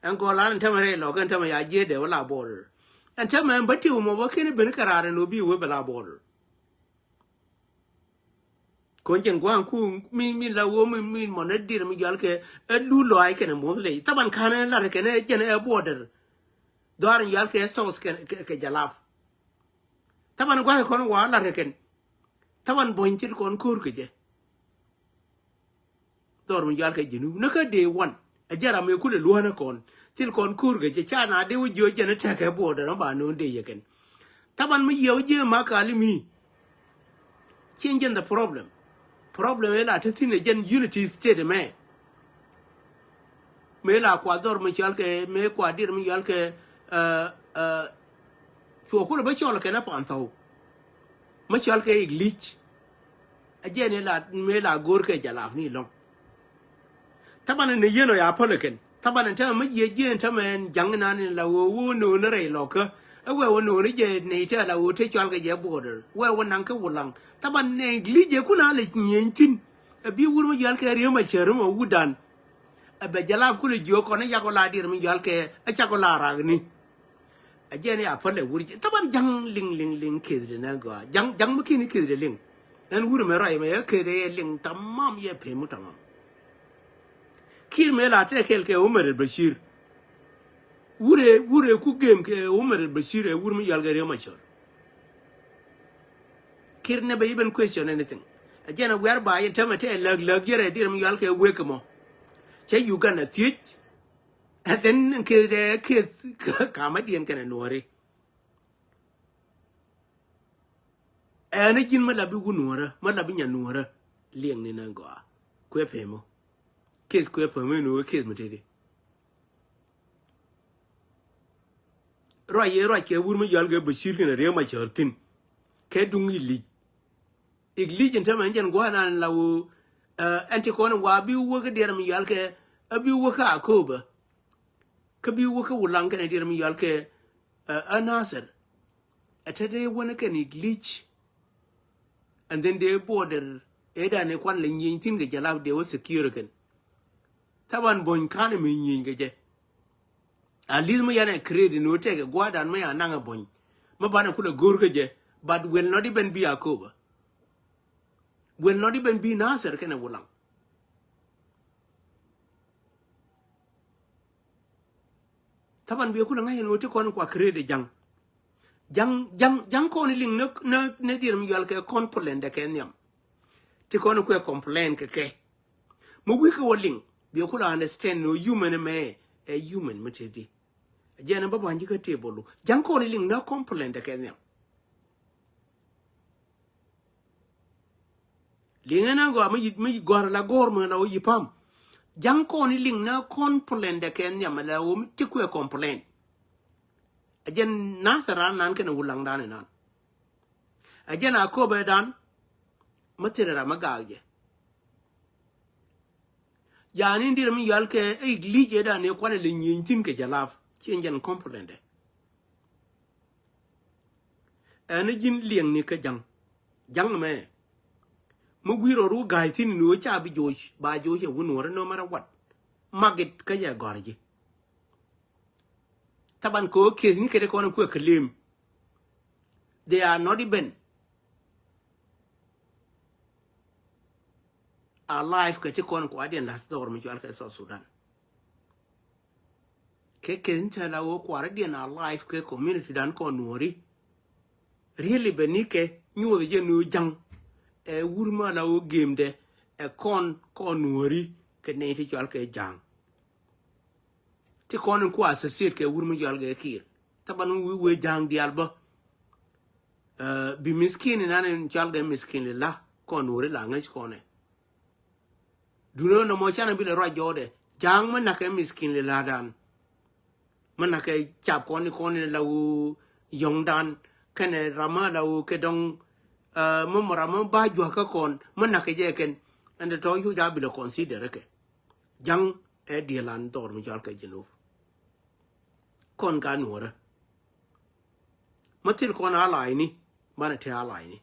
Ɛn gɔlan ɛn tämɛ rɛy lɔk ɛn tämɛ ya jiɛ dee wä la border. Ɛn tämɛ ɛn bä tiw mɔ bä kɛn i̱ ben kɛ raar ɛn ɣöö bi wee bɛ la border. Kɔn jɛn gua̱a̱ŋ ku mi, mi la wä mi, mi mɔ ni diɛt mi yual kɛ ɛ lu lɔac kɛnɛ muɔth ley. Thaban ka̱n ɛ lar kɛn ɛ jɛn ɛ border. Dhɔaar in yual kɛ South kɛn kɛ, kɛ Jalap. Thaban gua̱a̱ŋ kɔn wa lar kɛn. Thaban buɔ̱ny thil kɔn ko̱r kɛ jɛ. Dhɔr mi yual kɛ Junub ni kä day one. Ɛ jɛ ram mi kulɛ luäänä kɔn thil kɔn ko̱r kɛ jɛ ca na dee wä jiö jɛn i̱ tɛkɛ border ba no̱o̱ŋ dee yɛ kɛn. Thaban mi yiɛw jiɛ ma kali mi. Change in the problem. Problem ila te thin ɛ jɛn unity state mɛ. Mëë la kua dhɔr mi cɔal kɛ, mëë kua diɛt mi cɔal kɛ, ɛ, ɛ, cuɔ kulɛ bä cɔl kɛn a pan thɔw. Mi cɔal kɛ English. A jiɛn ila mëë la go̱o̱r kɛ jalap ni lɔ̱ŋ. Thaban ni yien ɔ ya päl kɛn. Thaban ni tämɛ mi jiɛ jiɛn tämɛ ɛn jaŋ inan in la wee wee no̱o̱n rɛy lɔkä. Ɛ wee wee no̱o̱n jɛ nɛy tɛ la wee te cɔal kɛ jɛ border. Wee wee naŋ kɛ wulaŋ. Thaban nɛ English jɛ kun a lɛ nyieny thin. Ɛ bi wur mi yɔal kɛ riäm a cär mi wä wutdan. Ɛ bɛ jalap kulɛ jiök kɔn i̱ yak ɔ la dier mi yɔal kɛ ɛ cak ɔ la rak ni. A jiɛn ya päl ɛ wur jiɛ thaban ja̱ŋ liŋ liŋ liŋ keth di nɛ gɔaa ja̱ŋ ja̱ŋ mi ki̱n i̱ keth di liŋ. Ɛn wur mɛ ruac mɛ yɛ keth di yɛ liŋ tamam yɛ pemu tamam. Ki̱n mɛ la tɛk kɛl kɛ Omar al Bashir. Wur ɛ wur ɛ ku gem kɛ Omar al Bashir ɛ wur mi yɔal kɛ Riek Machar. Ki̱n never even question anything. A jiɛn a wiar ba yɛ tämɛ tɛ lääk lääk yɛrɛ dier mi yɔal kɛ wek mɔ. Cɛ Uganda thiec. And then keth dɛ keth kamä diɛn kɛnɛ nuɔri. Ɛn ji̱n mä la bi wun nuɔrä mä la bi nya nuɔrä. Liɛŋ ni na gɔaa kuɛ pemä. Keth kuɛ pemä in wä keth mi teki. Ruac yɛ ruac kɛ wur mi yɔal kɛ Bashir kɛnɛ Riek Machar thin. Kɛ duŋ English. English in tämɛ in jɛn gua̱a̱th nan la wä ɛn ti kɔn in wa bi wä kä diɛr mi yɔal kɛ a bi wä kä Akoba. Kä bi wä kä wulaŋ kɛnɛ diɛr mi yɔal kɛ a Nasir. Ɛ te dee wänä kɛn English. And then dee border ëëdan ɛ kuan lɛ nyieny thin kɛ jalap dee wä secure kɛn. Thaban buɔ̱ny ka̱n ɛ mi nyieny kɛ jɛ. At least mi yan ɛ create ni wä tɛkɛ gua̱a̱dan mi yan naŋ ɛ buɔ̱ny. Mi banɛ kulɛ go̱o̱r kɛ jɛ. But will not even be Akoba. Will not even be Nasir kɛnɛ wulaŋ. Thaban biɛ kulɛ ŋa̱c ɛn ɣöö ti kɔn kua create ja̱ŋ. Ja̱ŋ ja̱ŋ ja̱ŋ kɔn liŋ nä nä nä dier mi yɔal kɛ kɔn plan dɛ kɛ nhiam. Ti kɔn kuɛ complain kɛ kɛ. Mi wi̱i̱ kɛ wä liŋ biɛ kulɛ understand ni wä human mɛ ɛ human mi tëëdi. Jɛn bä ba̱ny ji̱ kä table. Ja̱ŋ kɔn liŋ nä complain dɛ kɛ nhiam. Liŋɛ na gɔaa mi gɔ̱r la gɔ̱r mi la wä yi pam. Ja̱ŋ kɔn liŋ na complain dɛ kɛ nhiam la wä mi ti kuɛ complain. A jɛn Nasir ran nan kɛnɛ wulaŋ dan inan. A jɛn Akoba dan mi thil ram mi gaak jɛ. Yani in dier mi yɔal kɛ English ɛ dan i̱ kuanɛ lɛ nyieny thin kɛ jalap ci in jɛn complain dɛ. Ɛn ji̱n liɛŋni kä ja̱ŋ. Ja̱ŋ mɛ mi wi̱i̱ rɔ ru ga̱a̱c thi̱n ni wä ca bi joc ba joc ɛ wun wä rɛ no matter what. Magit kä yɛ gɔ̱r ji̱. Thaban kɛ wä kieth ni kɛ dee kɔn kuɛ claim. They are not even alive kɛ ti kɔn kuadiɛn la̱th dhɔr mi cual kɛ South Sudan. Kɛ keth ni tɛl a wä kuaridiɛn alive kɛ community dan kɔn nuɔri. Really bɛ ni kɛ nyuɔth jɛ ni wä ja̱ŋ. Ɛ wur ma la wä gemdɛ ɛ kɔn kɔn nuɔri kɛ nɛy ti cual kɛ ja̱ŋ. Ti kɔn in ku associate kɛ wur mi cual kɛ Kiir. Thaban wi̱i̱ wee ja̱ŋ diaal bä. Bi miskin inan in cual kɛ miskin li la kɔn nuɔri la ŋäc kɔnɛ. Dunä nɔmɔ canɛ bi lɛ ruac jɔɔdɛ ja̱a̱ŋ mi nakɛ miskin li la̱a̱dan. Mi nakɛ cap kɔn ni kɔn ni la wu yɔ̱ŋdan kɛnɛ ram mi la wu kɛ dɔ̱ŋ. Mi mɔ ram mi ba jua̱kä kɔn mi nakɛ jɛ kɛn. Ɛn tɛ tɔ yoc a bi lɛ consider kɛ ja̱ŋ ɛ diɛlan dhɔr mi cɔal kɛ Jinub. Kɔn ka nuɔrä mi thil kɔn a la̱a̱cni banɛ te a la̱a̱cni.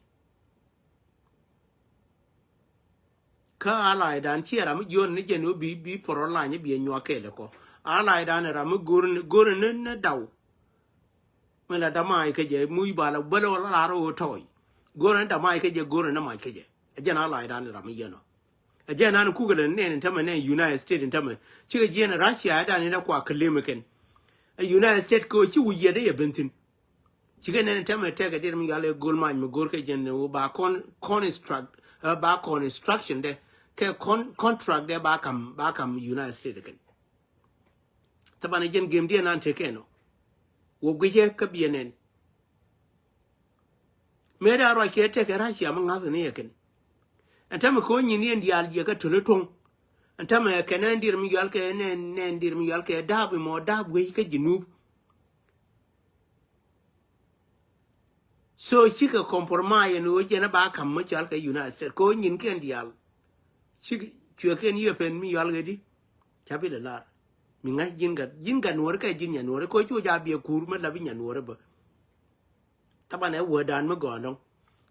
Kä allied dan ciɛ ram mi jiɔn ni jɛn wä bi bi pɔrɔ lany bi nyuak kɛɛl kɔ. Allied dan ram mi go̱r ni go̱r ni ni daw. Mi la damai kä jɛ muc ba la bäl wä la lar wä tɔy. Go̱r ni damai kä jɛ go̱r ni mac kä jɛ. Ɛ jɛn allied dan ram mi yɛn ɔ. Ɛ jɛn an kukɛ lɛ nɛn in tämɛ nɛn United States in tämɛ cikɛ jiɛn Russia dan in da kua claim kɛn. Ɛ United States kɛ wä ci wi̱i̱ yɛt ɛ yɛ ben thin. Cikɛ nɛn tɛmɛ tɛkɛ dier mi yal ɛ go̱l mac mi go̱r kɛ jɛn ni wä ba con-, construct, ɛ ba construction dɛ kɛ con-, contract dɛ ba kam, ba kam United States kɛn. Thaban ɛ jɛn gem diɛ nan tekɛ nɔ. Wä guicɛ kä biɛ nɛn. Mëë da ruac kɛ tɛkɛ Russia mi ŋa̱th ni yɛ kɛn. Ɛn tɛmɛ ko̱ nyin yɛn diaal jiɛ kä töl tuɔ̱ŋ. Ɛn tɛmɛ kɛn ɛn dier mi yal kɛ nɛn, nɛn dier mi yal kɛ dap imɔ dap wec kä Jinub. So cikɛ compromise ɛn ɣöö jɛn ɛ ba ka̱m mi cɔal kɛ United States kɛ ɣöö nyin kɛn diaal. Cik cuɛ kɛn yiëë pɛn mi yɔal kɛ di. Ca bi lɛ lar mi ŋa̱c ji̱n gat, ji̱n gat nuɔ̱ɔ̱ri kɛ ji̱n nyan nuɔ̱ɔ̱ri kɛ ɣöö cu ja biɛ kuur mi la bi nyan nuɔ̱ɔ̱ri bä. Thaban ɛ wäädan mi gɔaa dɔ̱ŋ.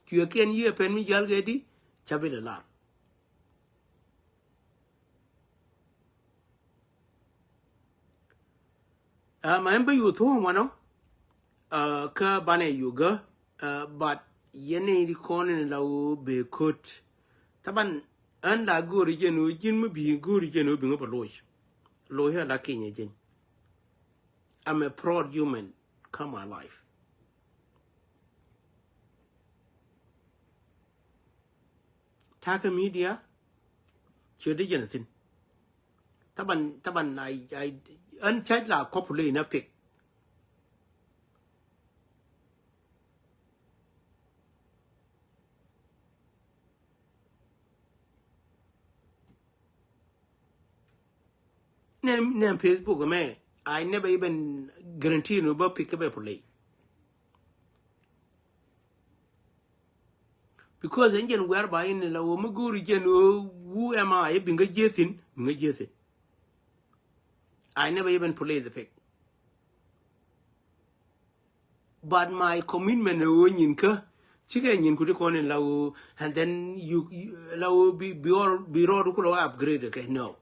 Cuɛ kɛn yiëë pɛn mi yɔal kɛ di. Ca bi lɛ lar. Ɛ ma ɛn bä yu thuɔ̱ɔ̱ŋ wanɔ. Ɛ kä banɛ yu gä. Ɛ but yɛn ni di kɔn in la wä bee köt. Thaban ɛn la go̱o̱ri jɛn wä ji̱n mi bi go̱o̱ri jɛn wä bi ŋä bä loc. Loc ɛ la kinyɛ jɛn. I'm a proud human. Come my life. Ta̱a̱ kä media ciö di jɛn a thi̱n. Thaban, thaban, I, I, ɛn ca̱c la kɔp ley na pik. Nɛ, nɛ Facebook mɛ, I never even guarantee no bä pik kɛ bɛ play. Because ɛn jɛn wɛr ba in la wä mi go̱o̱ri jɛn who am I, bi ŋä jiethin, bi ŋä jiethin. I never even play the pig. But my commitment ɛ ɣöö nyin kä cikɛ nyin kuti kɔn in la ɣöö, and then you, you la ɣöö bi, bi rɔɔd, bi rɔɔd ku la ɣöö upgrade kɛ, no.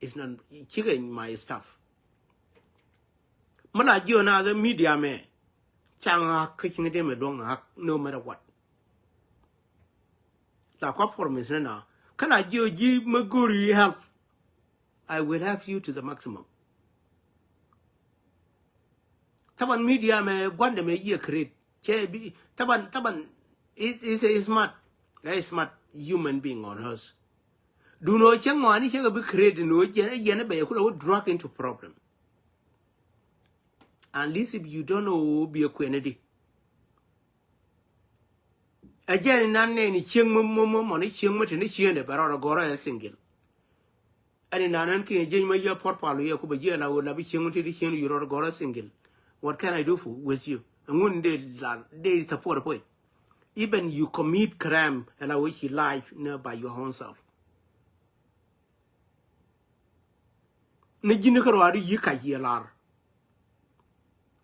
It's not, cikɛ my stuff. Mi la jiö na the media mɛ ca ŋa̱k kä ciŋ dee mɛ duɔ̱ŋ ŋa̱k no matter what. La kua promise ni na kä la jiö ji̱ mi go̱o̱ri help. I will help you to the maximum. Thaban media mɛ guandɛ mɛ yiëë create. Cɛ bi, thaban, thaban is, is a smart, a smart human being on earth. Duno cɛ ŋɔani cɛ kɛ bi create no jɛn, jɛn bɛ yɛ kula wä drag into problem. Unless if you don't know bi a kuɛn di. A jɛn nan nɛ ni cieŋ mɔ, mɔ, mɔ, mɔ ni cieŋ mɔ te ni cieŋ de bɛ rɔɔdɛ gɔrɔ ɛ single. Ɛn inan ɛn kiɛ jieny ma yia pɔr pal yia ku bɛ jiɛ la wä la bi cieŋ ti di cieŋ yu rɔɔdɛ gɔrɔ single. What can I do for, with you? Ɛŋun de la, de support puɔy. Even you commit crime ɛ la wä ci life ni by your own self. Ni ji̱n kä ruaadu yi kac yɛ lar.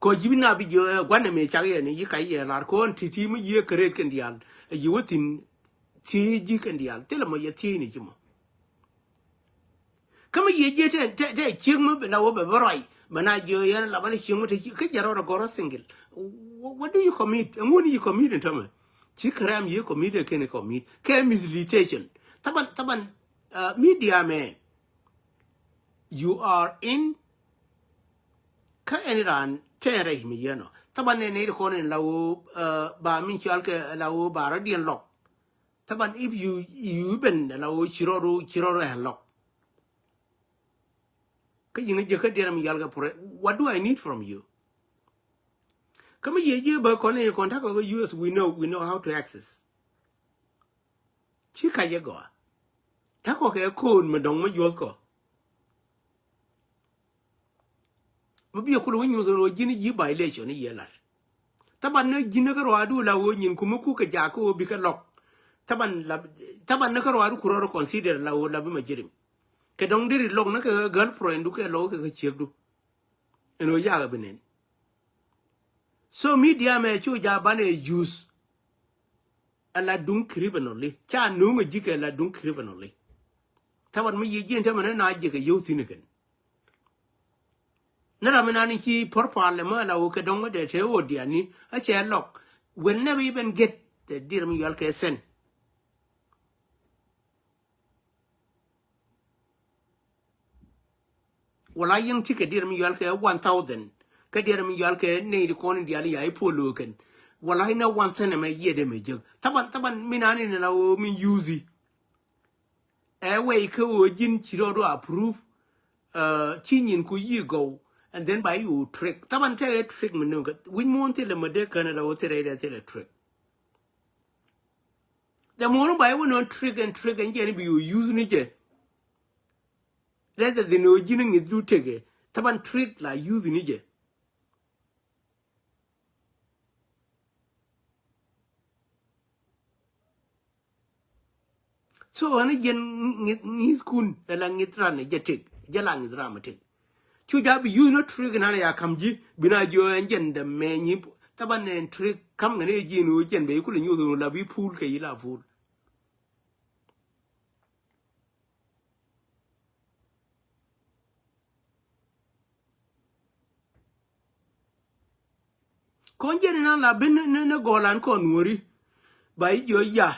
Kɔ ji̱ bi na bi jiö ɛ gua̱n ɛmɛ cak yɛ ni yi kac yɛ lar kɔn ti ti mi yi ɛ kɛ ret kɛn diaal. Ɛ yi wä thin thiec ji̱ kɛn diaal thilɛ mɔ yɛ thiec ni ji̱ mɔ. Kä mi yiëë jiɛ tɛ, tɛ, tɛ cieŋ mi la wä bɛ bä ruac bɛ na jiö yɛn la bä ni cieŋ mi te ci kä jɛ rɔɔdɛ gɔrɔ single. What, what do you commit? Ɛŋun yi commit in tämɛ? Ci kɛ rɛm yi commit ɛ kɛn commit kɛ misleading. Thaban, thaban, uh, media mɛ. You are in. Kä ɛn ran tɛn rɛy mi yɛn ɔ. Thaban nɛ nɛ ri kɔn in la wä, uh, ba min cɔal kɛ la wä ba rɔ diɛn lɔk. Thaban if you, you ben la wä ci rɔ ro, ci rɔ rɛ lɔk. Kä yiŋ jɛ kä diɛn mi yal kɛ purɛ. What do I need from you? Kä mi yɛ jiɛ bä kɔn in kɔn takɔ kɛ U S, we know, we know how to access. Ci kac ɛ gɔaa. Takɔ kɛ ko̱o̱n mi dɔŋ mi yuɔth kɔ. Mi bi ɛ kul wä nyuth wä ji̱n yi violation yi yɛ lat. Thaban ni ji̱n ni kä ruaadu la wä nyin kumä ku kɛ jaak kä wä bikɛ lɔk. Thaban la, thaban ni kä ruaadu ku rɔɔdu consider la wä la bi ma jirim. Kɛ dɔŋ deri lɔk ni kɛ girlfriend du kɛ lɔk kɛ kɛ ciekdu. Ɛn wä jaak ɛ bi nɛn. So media mɛ cu jaak banɛ use. Ɛ la duŋ criminally. Ca nuŋ ɛ ji̱ kɛ la duŋ criminally. Thaban mi yiëë jiɛn tämɛ ni na jiɛ kɛ yio̱w thi̱n kɛn. Ni ram mi nani ci pɔr pal ɛmɔ ɛ la wä kɛ dɔŋ kä dee te ɣöö diani a cɛ lɔk. Will never even get the dier mi yual kɛ sɛn. Wala yäŋ ti kɛ dier mi yual kɛ one thousand. Kɛ dier mi yual kɛ nɛy di kɔn in diali ya ipo loken. Wala ina one cent ɛmɛ yiɛ dee mɛ jek. Thaban, thaban mi nani ni la wä mi yuthi. Ɛ wɛy kä ɣöö ji̱n ci rɔɔdu approve. Uh, ci nyin ku yi gɔw. And then ba yi wä trick. Thaban tɛ ɛ trick mi nöŋ kä wi̱c muɔ̱ɔ̱n thilɛ mɛ dee kän la wä thilɛ dee thilɛ trick. The more ba yi wä nöŋ trick and trick and jɛn bi wä use ni jɛ. Rather than wä ji̱n ŋi̱th du tekɛ. Thaban trick la use ni jɛ. So ɣän jiɛn ŋi̱th, ŋi̱thkun ɛ la ŋi̱th ran ɛ jɛ tëk, jɛ la ŋi̱th ram ɛ tëk. Cu ja̱ bi yuuth ni trick nan ya ka̱m ji̱ bi na jiö ɛn jiɛn dɛ mɛ nyi. Thaban ɛn trick ka̱m ŋän ɛ ji̱n ɣöö jiɛn bɛ yi kulɛ nyuth ɣöö la bi pul kɛ yi la pul. Kɔn jɛn inan la bi ni, ni, ni gɔlan kɔn nuɔri. Ba ijiɔ ya.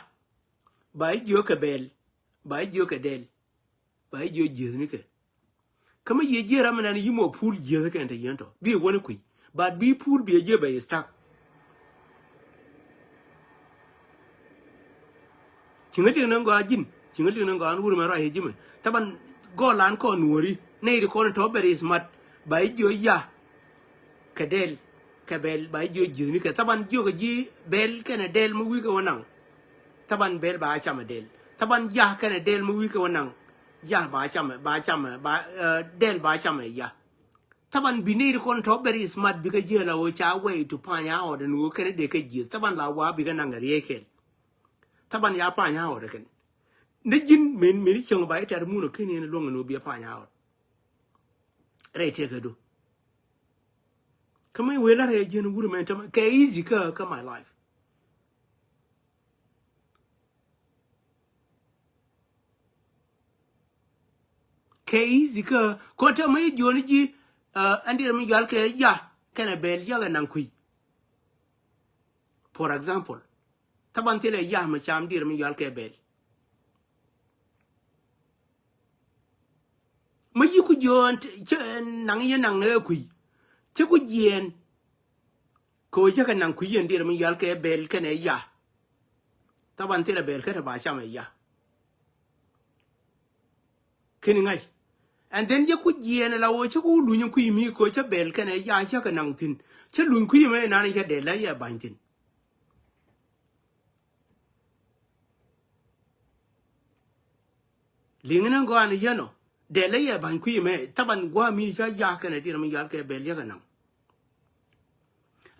Ba ijiɔ kɛ bɛl. Ba ijiɔ kɛ dɛl. Ba ijiɔ jieth ni kɛ. Kä mi yiëë jieth ram inan yi mɔ pul jieth kɛn te yɛn tɔ. Bi wä ni kui̱. But bi pul bi jieth bɛ stuck. Ci ŋä liŋ ni gɔaa ji̱n, ci ŋä liŋ ni gɔaa an wur mɛ ruac ji̱ mɛ. Thaban gɔlan kɔn nuɔri nɛy ti kɔn tɔ̱ bɛ ri smart. Ba ijiɔ ya kɛ dɛl kɛ bɛl, ba ijiɔ ji̱thni kɛ. Thaban jiök ji̱ bɛl kɛnɛ dɛl mi wi̱i̱ kɛ wä naŋ. Thaban bɛl ba a cam ɛ dɛl. Thaban ya kɛnɛ dɛl mi wi̱i̱ kɛ wä naŋ. Ya ba a cam ɛ, ba a cam ɛ, ba, eh, dɛl ba a cam ɛ ya. Thaban bi nɛy ti kɔn tɔ̱ bɛ ri smart bikɛ ji̱ ala ɣöö ca way to find out ɛn ɣöö kɛn dee kɛ ji̱th. Thaban la wa bikɛ naŋ kɛ riey kɛl. Thaban ya find out ɛ kɛn. Ni ji̱n min, min cieŋ ba itɛr mun ɔ ken yɛn luɔ̱ŋ ɛn ɣöö bi a find out. Rɛy tëëkädu. Kä mi wëë la rɛy jiɛn wur mɛn tämɛ kɛ easy kä, kä my life. Kɛ easy kä kɔn tämɛ i̱ jiɔni ji̱, uh, ɛn diɛt mi jual kɛ ya kɛnɛ bɛl ya kɛ naŋ kui̱. For example, thaban thilɛ ya mi cam diɛt mi jual kɛ bɛl. Mi yi ku jiɔn cɛ naŋ yɛ naŋ nɛ kui̱. Cɛ ku jiɛn. Kɛ ɣöö cä kɛ naŋ kui̱ yɛn diɛt mi yual kɛ bɛl kɛnɛ ya. Thaban thilɛ bɛl kä te ba cam ɛ ya. Kɛn i̱ ŋa̱c. And then yɛ ku jiɛɛn ala ɣöö cä ku luny kui̱ mi kɛ ɣöö cä bɛl kɛnɛ ya cä kɛ naŋ thi̱n. Cä luny kui̱ mɛ inan cä dɛl la yɛ ba̱ny thi̱n. Liŋi ni gɔaa ni yɛn ɔ dɛl la yɛ ba̱ny kui̱ mɛ thaban gua̱a̱ mi cä ya kɛnɛ diɛt mi yual kɛ bɛl yɛ kɛ naŋ.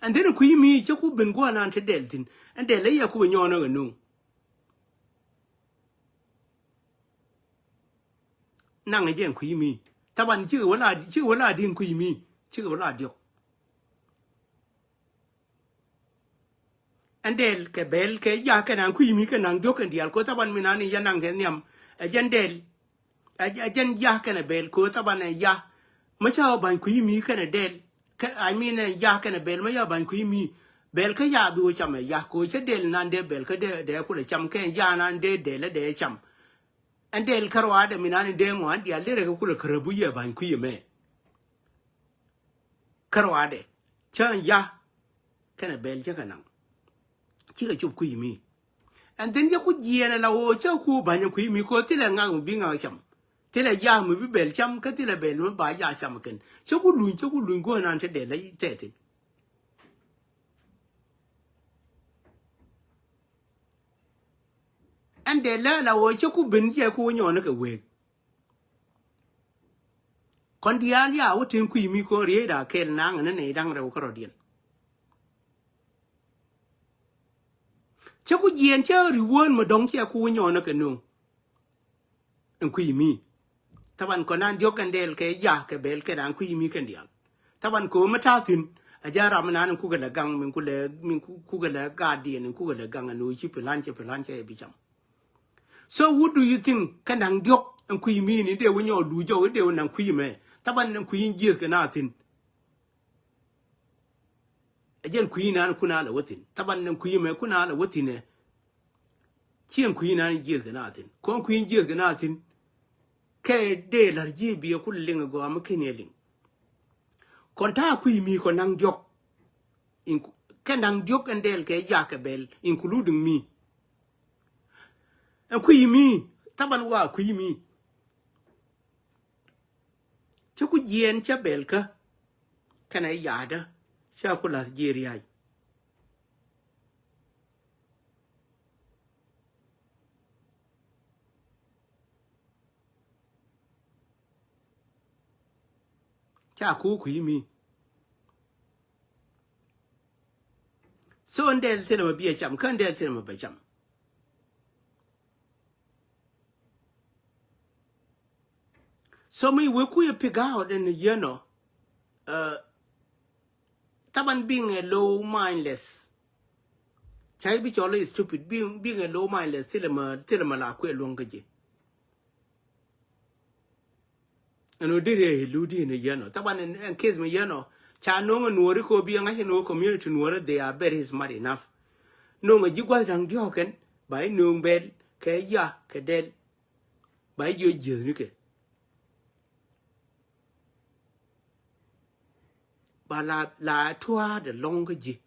And then kui̱ mi cä ku ben gua̱a̱ nan te dɛl thi̱n ɛn dɛl la yɛ ku bɛ nyɔɔn ɛ kɛ nuŋ. Naŋ jɛ kui̱ mi thaban cikɛ wä la, cikɛ wä la di̱n kui̱ mi cikɛ wä la diɔk. Ɛn dɛl kɛ bɛl kɛ ya kɛ naŋ kui̱ mi kɛ naŋ diɔk kɛn diaal ko̱ thaban mi nan ni ya naŋ kɛ nhiam. Ɛ jɛn dɛl ɛ jɛn ya kɛnɛ bɛl ko̱ thaban ɛ ya. Mä ca wä ba̱ny kui̱ mi kɛnɛ dɛl kɛ, I mean, ɛ ya kɛnɛ bɛl mä ya ba̱ny kui̱ mi. Bɛl kä ya bi wä cam ɛ ya ko̱ cä dɛl nan dee bɛl kä dee dee kulɛ cam kɛ ya nan dee dɛl ɛ dee cam. Ɛn dɛl kä ruaadɛ mi nan in dee ŋɔan diaal dee rɛ kɛ kulɛ kärä bu yɛ ba̱ny kui̱ mɛ. Kä ruaadɛ cä ya kɛnɛ bɛl cä kɛ naŋ. Cikɛ cop kui̱ mi. And then cä ku jiɛɛn ala ɣöö cä ku ba̱ny kui̱ mi ko̱ thilɛ ŋak mi bi ŋak cam. Thilɛ ya mi bi bɛl cam kä thilɛ bɛl mi ba ya cam kɛn. Cä ku luny, cä ku luny guɔ̱n an te dɛl la tɛthin. Ɛn dee lɛ la ɣöö cä ku ben cɛ ku wä nyɔɔn ni kɛ wëëk. Kɔn diaal ya wä tin kui̱ mi kɔn riey da kɛl naŋ ni nɛy da̱ŋ rɛw kärɔ̱diɛn. Cä ku jiɛɛn cä riwuɔ̱n mi dɔ̱ŋ cɛ ku wä nyɔɔn ni kɛ nööŋ. Ɛn kui̱ mi. Thaban kɔn nan diɔ̱k kɛn dɛl kɛ ya kɛ bɛl kɛ nan kui̱ mi kɛn diaal. Thaban ko̱ mi ta̱a̱ thi̱n a jɛ ram mi nan in kukɛ lɛ gaŋ min kulɛ, min ku- kukɛ lɛ gaat diɛn in kukɛ lɛ gaŋ ɛn ɣöö ci pilan cɛ pilan cɛ bi cam. So what do you think? Kä naŋ diɔ̱k ɛn kui̱ mi ni dee wä nyɔɔk luc jɔk dee wä naŋ kui̱ mɛ. Thaban ɛn kui̱ in jieth kɛ na thi̱n. Ɛ jɛn kui̱ nan kun a lɛ wä thi̱n. Thaban ɛn kui̱ mɛ kun a lɛ wä thi̱n ɛ. Ci ɛn kui̱ nan jieth kɛ na thi̱n. Kɔn kui̱ in jieth kɛ na thi̱n. Kɛ dee la̱r ji̱ biɛ kul liŋ gɔaa mi ken yɛ liŋ. Kɔn ta̱a̱ kui̱ mi kɔn naŋ diɔ̱k. In ku- kɛ naŋ diɔ̱k ɛn dɛl kɛ ya kɛ bɛl, including me. Ɛn kui̱ mi, thaban wa kui̱ mi. Cä ku jiɛɛn cä bɛl kä kɛnɛ ya̱a̱dä cä ku la̱th jiɛ ria̱a̱c. Ca ku kui̱ mi. So ɛn dɛl thilɛ mɛ biɛ cam kä ɛn dɛl thilɛ mɛ bɛ cam. So mi wek kui̱ pick out ɛn yɛn ɔ. Taban being a low mindless. Cay bi cɔl i̱ stupid, being, being a low mindless, thilɛ mɛ, thilɛ mɛ la kuɛ luɔ̱ŋ kä ji̱. Ɛn ɣöö deri ɛ i̱ luut i̱ ni yɛn ɔ. Taban ɛn, ɛn case mi yɛn ɔ, ca no̱o̱ŋ ɛ nuɔɔri kɛ ɣöö bi ɛ ŋa̱c ɛn ɣöö community nuɔɔri, they are very smart enough. No̱o̱ŋ ɛ ji̱ gua̱th da̱ŋ diɔ̱ɔ̱k kɛn ba i̱ nööŋ bɛl kɛ ya kɛ dɛl. Ba i̱ jiö jiäthnikɛ. Ba la, la tua̱a̱r dee lɔ̱ŋ kä ji̱.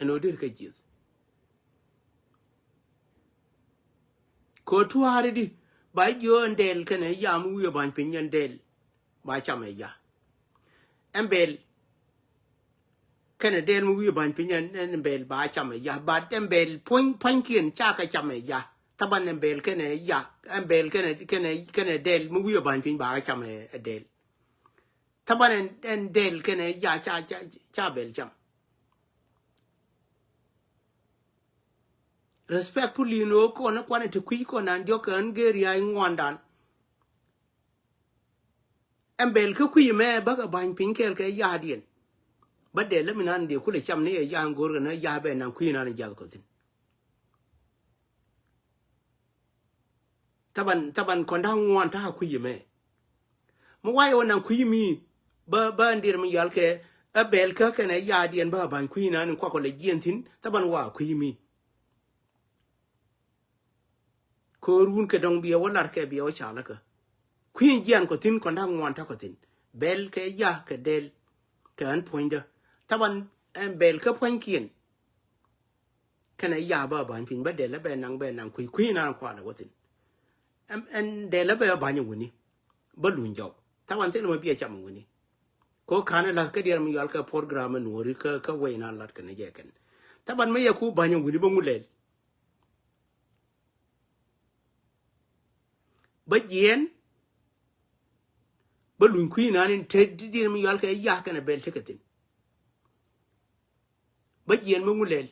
Ɛn ɣöö deri kɛ jiäth. Kɛ ɣöö tua̱a̱r di ba i̱ jiö ɛn dɛl kɛnɛ ya mi wi̱i̱ ɛ ba̱ny piny ɛn dɛl. Ba cam ɛ ya. Ɛn bɛl kɛnɛ dɛl mi wi̱i̱ ba̱ny piny ɛn, ɛn bɛl ba cam ɛ ya. But ɛn bɛl puɔ̱ny, puɔ̱nykiɛn ca kɛ cam ɛ ya. Taban ɛn bɛl kɛnɛ ya, ɛn bɛl kɛnɛ, kɛnɛ, kɛnɛ dɛl mi wi̱i̱ ba̱ny piny ba kɛ cam ɛ, ɛ dɛl. Taban ɛn, ɛn dɛl kɛnɛ ya ca, ca, ca bɛl cam. Respectfully, ni ɣöö kɔn ɛ kuanɛ ti kui̱ kɔn an diɔ̱k kɛ ɣän gee ria̱a̱c ŋuɔ̱ɔ̱ndan. Ɛn bɛl kä kui̱ mɛ bäkɛ ba̱ny piny kɛɛl kɛ ya̱a̱diɛn. Bä dɛl lä mi nan dee kulɛ cam ni ɛ ya̱a̱ go̱o̱r kɛ ni ya̱a̱ bɛ naŋ kui̱ nan jath kɔ thi̱n. Taban, taban kɔn da̱ŋ ŋuan ta̱a̱ kui̱ mɛ. Mi wayɛ wä naŋ kui̱ mi bä, bä ndiɛr mi yɔal kɛ ɛ bɛl kä kɛnɛ ya̱a̱diɛn bä ba̱ny kui̱ nan in kuakɔ lɛ jiɛn thi̱n, taban wa kui̱ mi. Ko̱o̱r wun kɛ dɔ̱ŋ biɛ wä lar kɛ biɛ wä ca lä kä. Kui̱n jian kɔ thi̱n kɔn da̱ŋ ŋuan ta̱ kɔ thi̱n. Bɛl kɛ ya kɛ dɛl kɛ ɣän puɔ̱nydä. Taban ɛn bɛl kä puɔ̱nykiɛn. Kɛnɛ ya bä ba̱ny piny bä dɛl ɛ bɛ naŋ bɛ naŋ kui̱ kui̱ nan kualɛ wä thi̱n. Ɛn, ɛn dɛl ɛ bɛ ba̱ny ɛ wuni. Bä luny jɔk. Taban thil mɛ biɛ cam ɛ wuni. Ko ka̱n ɛ la̱th kä diɛr mi yɔal kɛ program ɛ nuɔri kä, kä wec nan lat kɛn ɛ jɛ kɛn. Taban mi yɛ ku ba̱ny ɛ wuni bä ŋu lɛl. Bä jiɛn bä luny kui̱ nan in te diɛn mi yɔal kɛ ya kɛnɛ bɛl tekɛ thi̱n. Bä jiɛn bä ŋu lɛl.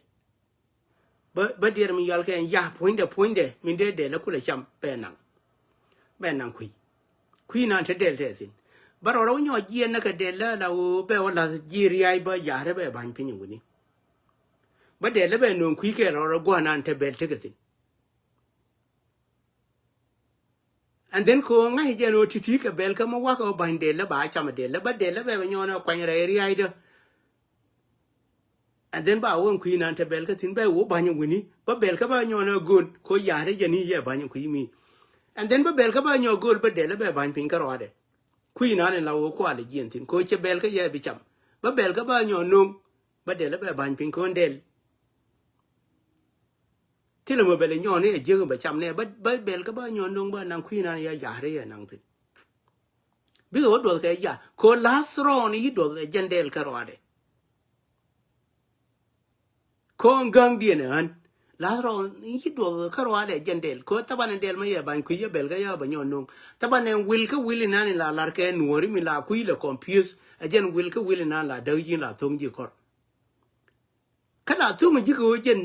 Bä, bä diɛn mi yɔal kɛ ya puɔ̱nydɛ puɔ̱nydɛ min dee dɛl ɛ kulɛ cam bɛ naŋ. Bɛ naŋ kui̱. Kui̱ nan te dɛl te thi̱n. Bä rɔɔdɛ wä nyɔɔc jiɛn nä kɛ dɛl lä la ɣöö bɛ wä la̱th ji̱ ria̱a̱c bä ya̱rä bɛ ba̱ny piny in wuni. Bä dɛl lä bɛ no̱o̱ŋ kui̱ kɛ rɔɔdɛ gua̱a̱r nan te bɛl tekɛ thi̱n. And then ko ŋa̱c jɛn ɣöö ti̱ti̱ kɛ bɛl kä mi wakä ɣöö ba̱ny dɛl lä ba cam dɛl lä bä dɛl lä bɛ bɛ nyɔɔn ɛ kuany rɛy ria̱a̱cdä. And then ba wä kui̱ nan te bɛl kä thi̱n bɛ wä ba̱ny wini bä bɛl kä bä nyɔɔn ɛ gööl ko ya̱rä jɛn i̱ yɛ ba̱ny kui̱ mi. And then bä bɛl kä bä nyɔɔn gööl bä dɛl lä bɛ ba̱ny piny kä rɔadɛ. Kui̱ nan in la wä kual jiɛn thi̱n ko cɛ bɛl kä yɛ bi cam bä bɛl kä bä nyɔɔn no̱o̱ŋ bä dɛl lä bɛ ba̱ny piny ko dɛl. Thilɛ mɛ bɛl nyɔɔn ni ɛ jiäk bɛ cam nɛ bä, bä bɛl kä bä nyɔɔn no̱ŋ bä naŋ kui̱ nan ya ya̱rä yɛ naŋ thi̱n. Bikɛ wä duɔth kɛ ya ko la̱th rɔɔn i̱ duɔth ɛ jɛn dɛl kä rɔadɛ. Ko ga̱ŋ diɛn ɛ ɣän la̱th rɔɔn i̱ duɔth kä rɔadɛ jɛn dɛl ko thaban ɛ dɛl mɛ yɛ ba̱ny kui̱ yɛ bɛl kä yɛ bɛ nyɔɔn no̱ŋ. Thaban ɛ wil kä wil inan in la lar kɛ nuɔ̱ɔ̱ri mi la kui̱ lɛ confuse ɛ jɛn wil kä wil inan la däk ji̱n la tho̱ŋ ji̱ kɔr. Kä la thuŋ ji̱ kɛ ɣöö jɛn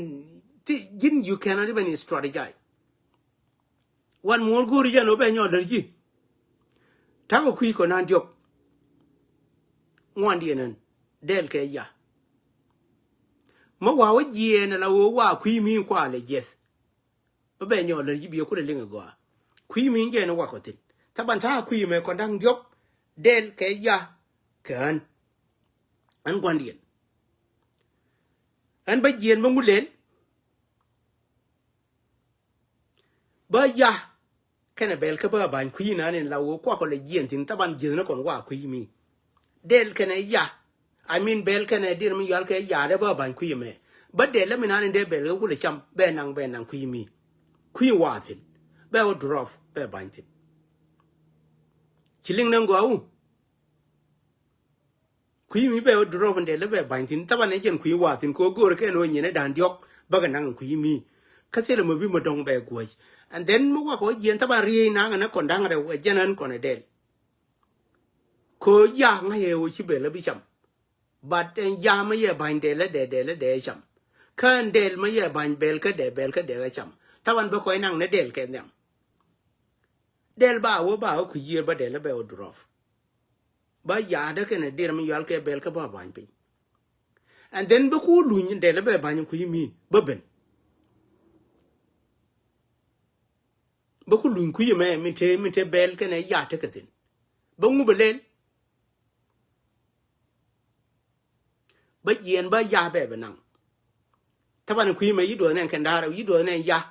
ji̱n you cannot even strategize. Wan muɔ̱ɔ̱r go̱o̱ri jɛn ɣöö bɛ nyɔɔl där ji̱. Ta̱kɛ kui̱ kɔ nan diɔ̱k. Ŋuandiɛn ɛn dɛl kɛ ya. Mä wa wä jiɛɛn ala ɣöö wa kui̱ mi kualɛ jiɛth. Bä bɛ nyɔɔl lär ji̱ biɛ kulɛ liŋ ɛ gɔaa. Kui̱ mi jɛn wakɔ thi̱n. Thaban ta̱a̱ kui̱ mɛ kɔn da̱ŋ diɔ̱k dɛl kɛ ya kɛ ɣän. Ɣän gua̱ndiɛn. Ɣän bä jiɛn bä ŋulɛl. Bä ya kɛnɛ bɛl kä bä ba̱ny kui̱ nan in la wee kuakɔ lɛ jiɛn thi̱n thaban jiɛn ni kɔn wa kui̱ mi. Dɛl kɛnɛ ya. I mean bɛl kɛnɛ dir mi yual kɛ ya̱a̱ dee bä ba̱ny kui̱ mɛ. Bä dɛl lä mi nan in dee bɛl kɛ kulɛ cam bɛ naŋ bɛ naŋ kui̱ mi. Kui̱ wa thi̱n bɛ wä drop bɛ ba̱ny thi̱n. Ci liŋ nɛ ŋɔawu. Kui̱ mi bɛ wä drop in dɛl lä bɛ ba̱ny thi̱n thaban ni jɛn kui̱ wa thi̱n kɛ wä go̱o̱r kɛn wä nyin ɛ da̱ŋ diɔ̱k bä kɛ naŋ kui̱ mi. Kä thilɛ mɛ bi mɛ dɔ̱ŋ bɛ guäc. And then mi wakɔ jiɛn thaban riey naŋ ɛn ɛ kɔn da̱ŋ rɛw ɛ jɛn ɛn kɔn ɛ dɛl. Kɛ ɣöö ya ŋäc ɛ ɣöö ci bɛl ɛ bi cam. But ɛn ya mä yɛ ba̱ny dɛl ɛ dɛ dɛl ɛ dɛ cam. Kä ɛn dɛl mä yɛ ba̱ny bɛl kä dɛ bɛl kä dɛ ɛ cam. Thaban bä kɔc naŋ ni dɛl kɛ nhiam. Dɛl ba wä ba wä kui̱ yiër ba dɛl bɛ wä drop. Ba ya̱a̱dä kɛnɛ dir mi yual kɛ bɛl kä ba ba̱ny piny. And then bä ku luny dɛl bɛ ba̱ny kui̱ mi bä ben. Bä ku luny kui̱ mɛ mi te mi te bɛl kɛnɛ ya̱a̱ tekɛ thin. Bä ŋu bɛ lɛl. Bä jiɛn bä ya̱a̱ bɛ bɛ naŋ. Thaban kui̱ mɛ yi duɔth nɛn kɛn da̱a̱r yi duɔth nɛn ya̱a̱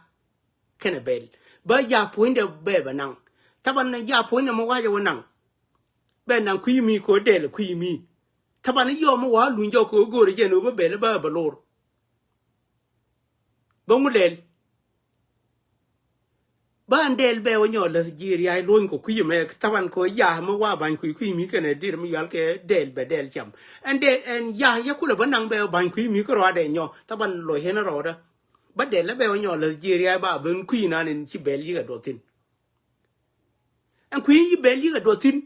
kɛnɛ bɛl. Bä ya̱a̱ puɔ̱nydɛ bɛ bɛ naŋ. Thaban ya̱a̱ puɔ̱nydɛ mɛ wacɛ wä naŋ. Bɛ naŋ kui̱ mi kɛ wä dɛl kui̱ mi. Thaban yɔm mɛ wa luny jɔk kɛ wä go̱o̱rɛ jɛn wä bä bɛl bä bɛ lor. Bä ŋu lɛl. Ba ɛn dɛl bɛ wä nyɔ läth ji̱ ria̱a̱c luɔ̱ny kɔ kui̱ mɛ thaban kɔ ya̱a̱ mɛ wa ba̱ny kui̱ kui̱ mi kɛnɛ dir mi yual kɛ dɛl bɛ dɛl cam. Ɛn dɛl ɛn ya̱a̱ yɛ kulɛ bä naŋ bɛ wä ba̱ny kui̱ mi kä rɔadɛ nyɔ thaban lɔ ɣän rɔɔdä. Ba dɛl bɛ wä nyɔ läth ji̱ ria̱a̱c ba ben kui̱ nan in ci bɛl yikɛ duɔth thin. Ɛn kui̱ yi bɛl yikɛ duɔth thin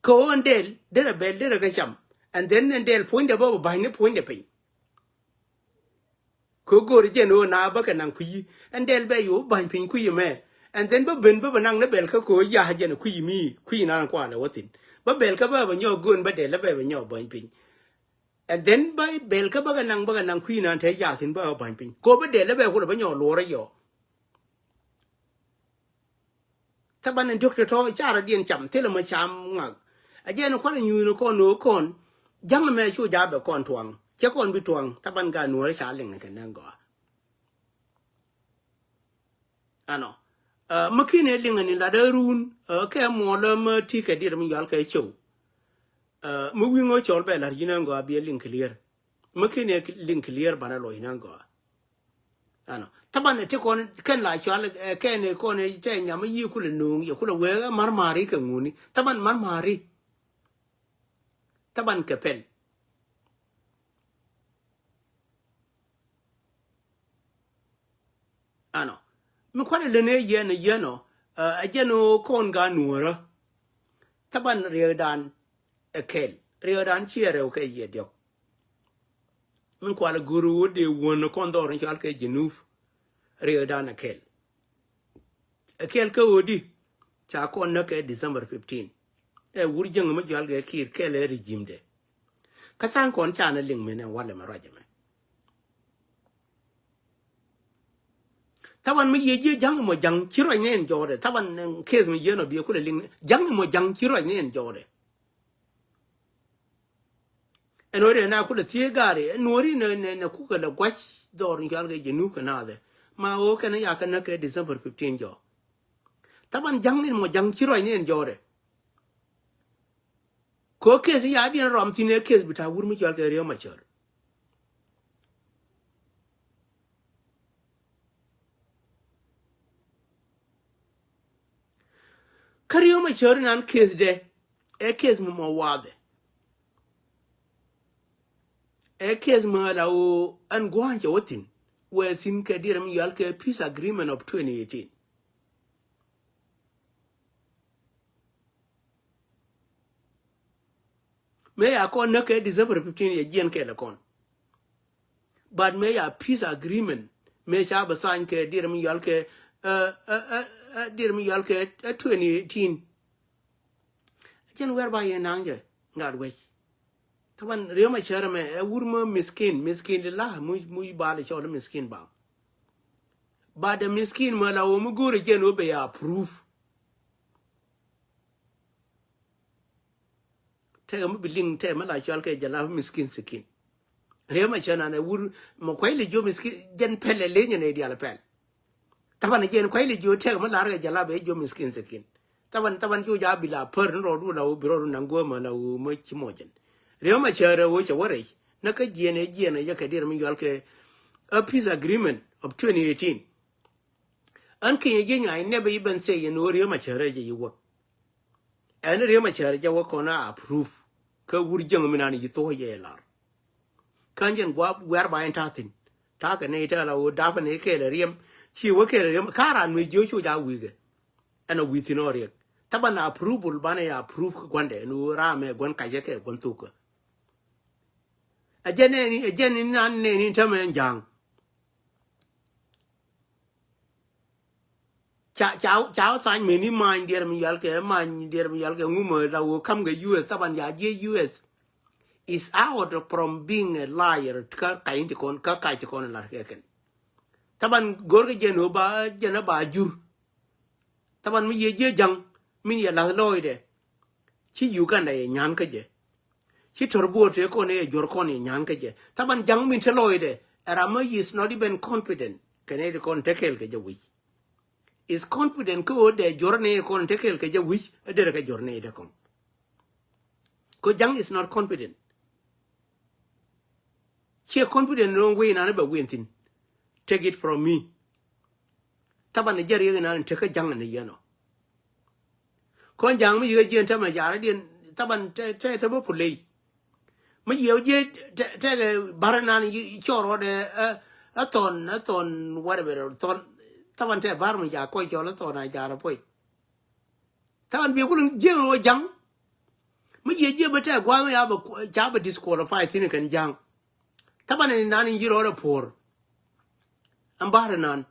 kɛ ɣöö ɛn dɛl derɛ bɛl derɛ kɛ cam. And then ɛn dɛl puɔ̱nydɛ bä bä ba̱ny ni puɔ̱nydɛ piny. Kɛ go̱o̱r jɛn ɣöö na bä kɛ naŋ kui̱ ɛn dɛl bɛ yo̱o̱ ba̱ny piny kui̱ mɛ. And then bä ben bä bä naŋ ni bɛl kä kɛ ɣöö ya̱a̱ jɛn kui̱ mi kui̱ nan kualɛ wä thin. Bä bɛl kä bä bä nyɔk göön bä dɛl bɛ bɛ nyɔk ba̱ny piny. And then bä bɛl kä bä kɛ naŋ bä kɛ naŋ kui̱ nan te ya̱a̱ thin bä bä ba̱ny piny kɛ ɣöö bä dɛl bɛ kulɛ bä nyɔk luɔrä yɔ. Thaban in diɔ̱k tɔ̱tɔ̱ carɛ diɛn cam thilɛ mɔ cam ŋak. A jɛn kualɛ nyuuth ni kɔn ni ɣöö kɔn ja̱ŋ mɛ cu ja̱ bɛ kɔn tuaŋ cɛ kɔn bi tuaŋ thaban gaa nuɔ̱ɔ̱rä ca liŋ kɛ nɛn gɔaa. Anɔ. Ɛ, mi kin ɛ liŋ ni lat ɛ run, ɛ, kɛ muɔlä mi ti kɛ diet mi yual kɛ cio̱w. Ɛ, mi wi̱ŋ ɔ cɔl bɛ la̱r ji̱n ɛn gɔaa bi ɛ liŋ clear. Mi kin ɛ liŋ clear banɛ lɔ ji̱n ɛn gɔaa. Anɔ. Thaban ɛ ti kɔn kɛn la cual, ɛ, kɛn ɛ kɔn ɛ cɛ nyam mi yi kulɛ no̱o̱ŋ yɛ kulɛ wee ɛ mar mari kɛ ŋuni. Thaban mar mari. Thaban kɛ pɛl. Anɔ. Mi kualɛ lene yɛn yɛn ɔ, ɛ, ɛ jɛn ɔ kɔn ga nuɔrä. Thaban riɛkdan ɛ kɛl. Riɛkdan ciɛ rɛw kɛ yɛ diɔk. Min kualɛ go̱r ɣöö dee wuɔ̱n kɔn dhɔr in cɔal kɛ Jinub. Riɛkdan ɛ kɛl. Ɛ kɛl kä ɣöö di ca kɔn näk kɛ December fifteen. Ɛ wur jäŋ mi cɔal kɛ Kiir kɛl ɛ regime dɛ. Kä tha̱a̱ŋ kɔn ca ni liŋ min ɛ walɛ mɛ ruac ɛmɛ. Thaban mi yiëë jiɛ ja̱ŋ mɔ ja̱ŋ ci ruac ni ɛn jɔɔdɛ. Thaban, eh, case mi yiëë nɔ biɛ kulɛ liŋ ni ja̱ŋ mɔ ja̱ŋ ci ruac ni ɛn jɔɔdɛ. Ɛn ɣöö dee na kulɛ thieec gaari ɛ nuɔ̱ɔ̱ri nɛ nɛ nɛ kukɛ lɛ gua̱c dhɔr in cɔal kɛ Jinub kɛ naath ɛ. Ma ɣöö kɛn ɛ ya kɛ näk kɛ December fifteen jɔɔk. Thaban ja̱ŋ in mɔ ja̱ŋ ci ruac ni ɛn jɔɔdɛ. Kɛ ɣöö case ya diɛn rɔm thi̱n ɛ case bi ta̱a̱ wur mi cɔal kɛ Riek Machar. Kä Riek Machar inan case dɛ ɛ case mi mɔ wathɛ. Ɛ case mi la ɣöö ɛn gua̱a̱c cɛ wä thi̱n wɛ thi̱n kɛ diɛn mi yual kɛ peace agreement of twenty eighteen. Mëë ya kɔn näk kɛ December fifteen yɛ jiɛn kɛɛl ɛ kɔn. But mëë ya peace agreement mëë ca bɛ sign kɛ dier mi yual kɛ, eh, eh, eh, eh, dier mi yual kɛ, eh, twenty eighteen. Cɛn wɛr ba yɛ naŋ jɛ ŋa̱t wec. Thaban Riek Machar mɛ ɛ wur mɛ miskin, miskin di la muc, muc bal cɔl miskin ba. But the miskin mɛ la wä mi go̱o̱r jɛn wä bɛ ya approve. Tɛkɛ mi bi liŋ tɛkɛ mi la cual kɛ jɛ la miskin sikin. Riek Machar nanɛ wur mɛ kuay li jiö miskin jɛn pɛl ɛ leny nɛ dial pɛl. Thaban jɛn kuay li jiö tɛkɛ mi lar kɛ jɛ la bɛ jiö miskin sikin. Thaban, thaban jiö ja bi la pär ni rɔɔdu la wä bi rɔɔdu naŋ guämä la wä mä ci mɔcɛn. Riek Machar ɛ wä cɛ wä rɛy. Nä kä jiɛn ɛ jiɛn ɛ jɛ kɛ dier mi yual kɛ a peace agreement of twenty eighteen. Ɣän kinyɛ ji̱ nyay nɛpɛ i̱ ben thiec yɛn ɣöö Riek Machar ɛ jɛ yi wäk. Ɛn Riek Machar jɛ wäk kɔn a approve. Kä wur jiäŋ mi nan yi thuɔ̱ɔ̱c yɛ lar. Kä jɛn gua̱a̱p wiar ba in ta̱a̱ thi̱n. Ta̱a̱ kɛ nɛy tɛl a ɣöö dapä nɛy kɛɛl a riɛm. Ci wä kɛɛl a riɛm. Ka raan mi jiö cu ja wi̱i̱kɛ. Ɛn a wi̱i̱ thi̱n ɔ Riek. Thaban approval banɛ ya approve kä gua̱ndɛ ɛn ɣöö raam ɛ gua̱n kacä kɛ gua̱n thukä. Ɛ jɛn nɛni, ɛ jɛn ni nan nɛni tämɛ ɛn ja̱a̱ŋ. Ca, ca, ca tha̱a̱ny meni many diɛɛr mi yɔal kɛ, many diɛɛr mi yɔal kɛ ŋumä la wä kam kɛ U S, thaban ya jiɛ U S is out from being a liar. Kä ka̱ny ti kɔn, kä ka̱ny ti kɔn lar kɛ kɛn. Thaban go̱r kɛ jɛn wä ba, jɛn a ba jur. Thaban mi yɛ jiɛ ja̱ŋ, min yɛ lath lɔɔydɛ. Ci Uganda yɛ nyan kä jɛ. Ci tɔr buɔr tëë kɔn yɛ juɔr kɔn yɛ nyan kä jɛ. Thaban ja̱ŋ min te lɔɔydɛ. Ɛ ram mi is not even confident. Kɛn ɛ ti kɔn te kɛɛl kɛ jɛ wi̱c. Is confident kä ɣöö dee juɔr ni kɔn te kɛɛl kɛ jɛ wi̱c. Ɛ derɛ kɛ juɔr ni te kɔn. Kä ja̱ŋ is not confident. Ciɛ confident ni ɣöö wi̱i̱ nan bɛ wi̱i̱n thi̱n. Take it from me. Thaban ni jɛ riek inan tekä ja̱ŋ ni yɛn ɔ. Kɔn ja̱ŋ mi yikä jiɛn tämɛ ja̱rä diɛn thaban tɛ, tɛ, tɛ bä puley. Mi yiɛw jiɛ tɛ, tɛ kɛ bar inan cɔr rɔdɛ ɛ, ɛ thɔn, ɛ thɔn whatever thɔn. Thaban tɛ bar mi ja̱ kɔc cɔl ɛ thɔn a ja̱rä puɔc. Thaban bi kul jiɛ wä ja̱ŋ. Mi yiɛ jiɛ bä tɛ gua̱a̱ŋ ya bä ca bä disqualify thi̱n kɛn ja̱ŋ. Thaban ni nan in ji̱ rɔɔdɛ puɔr. Ɛn ba̱r inan.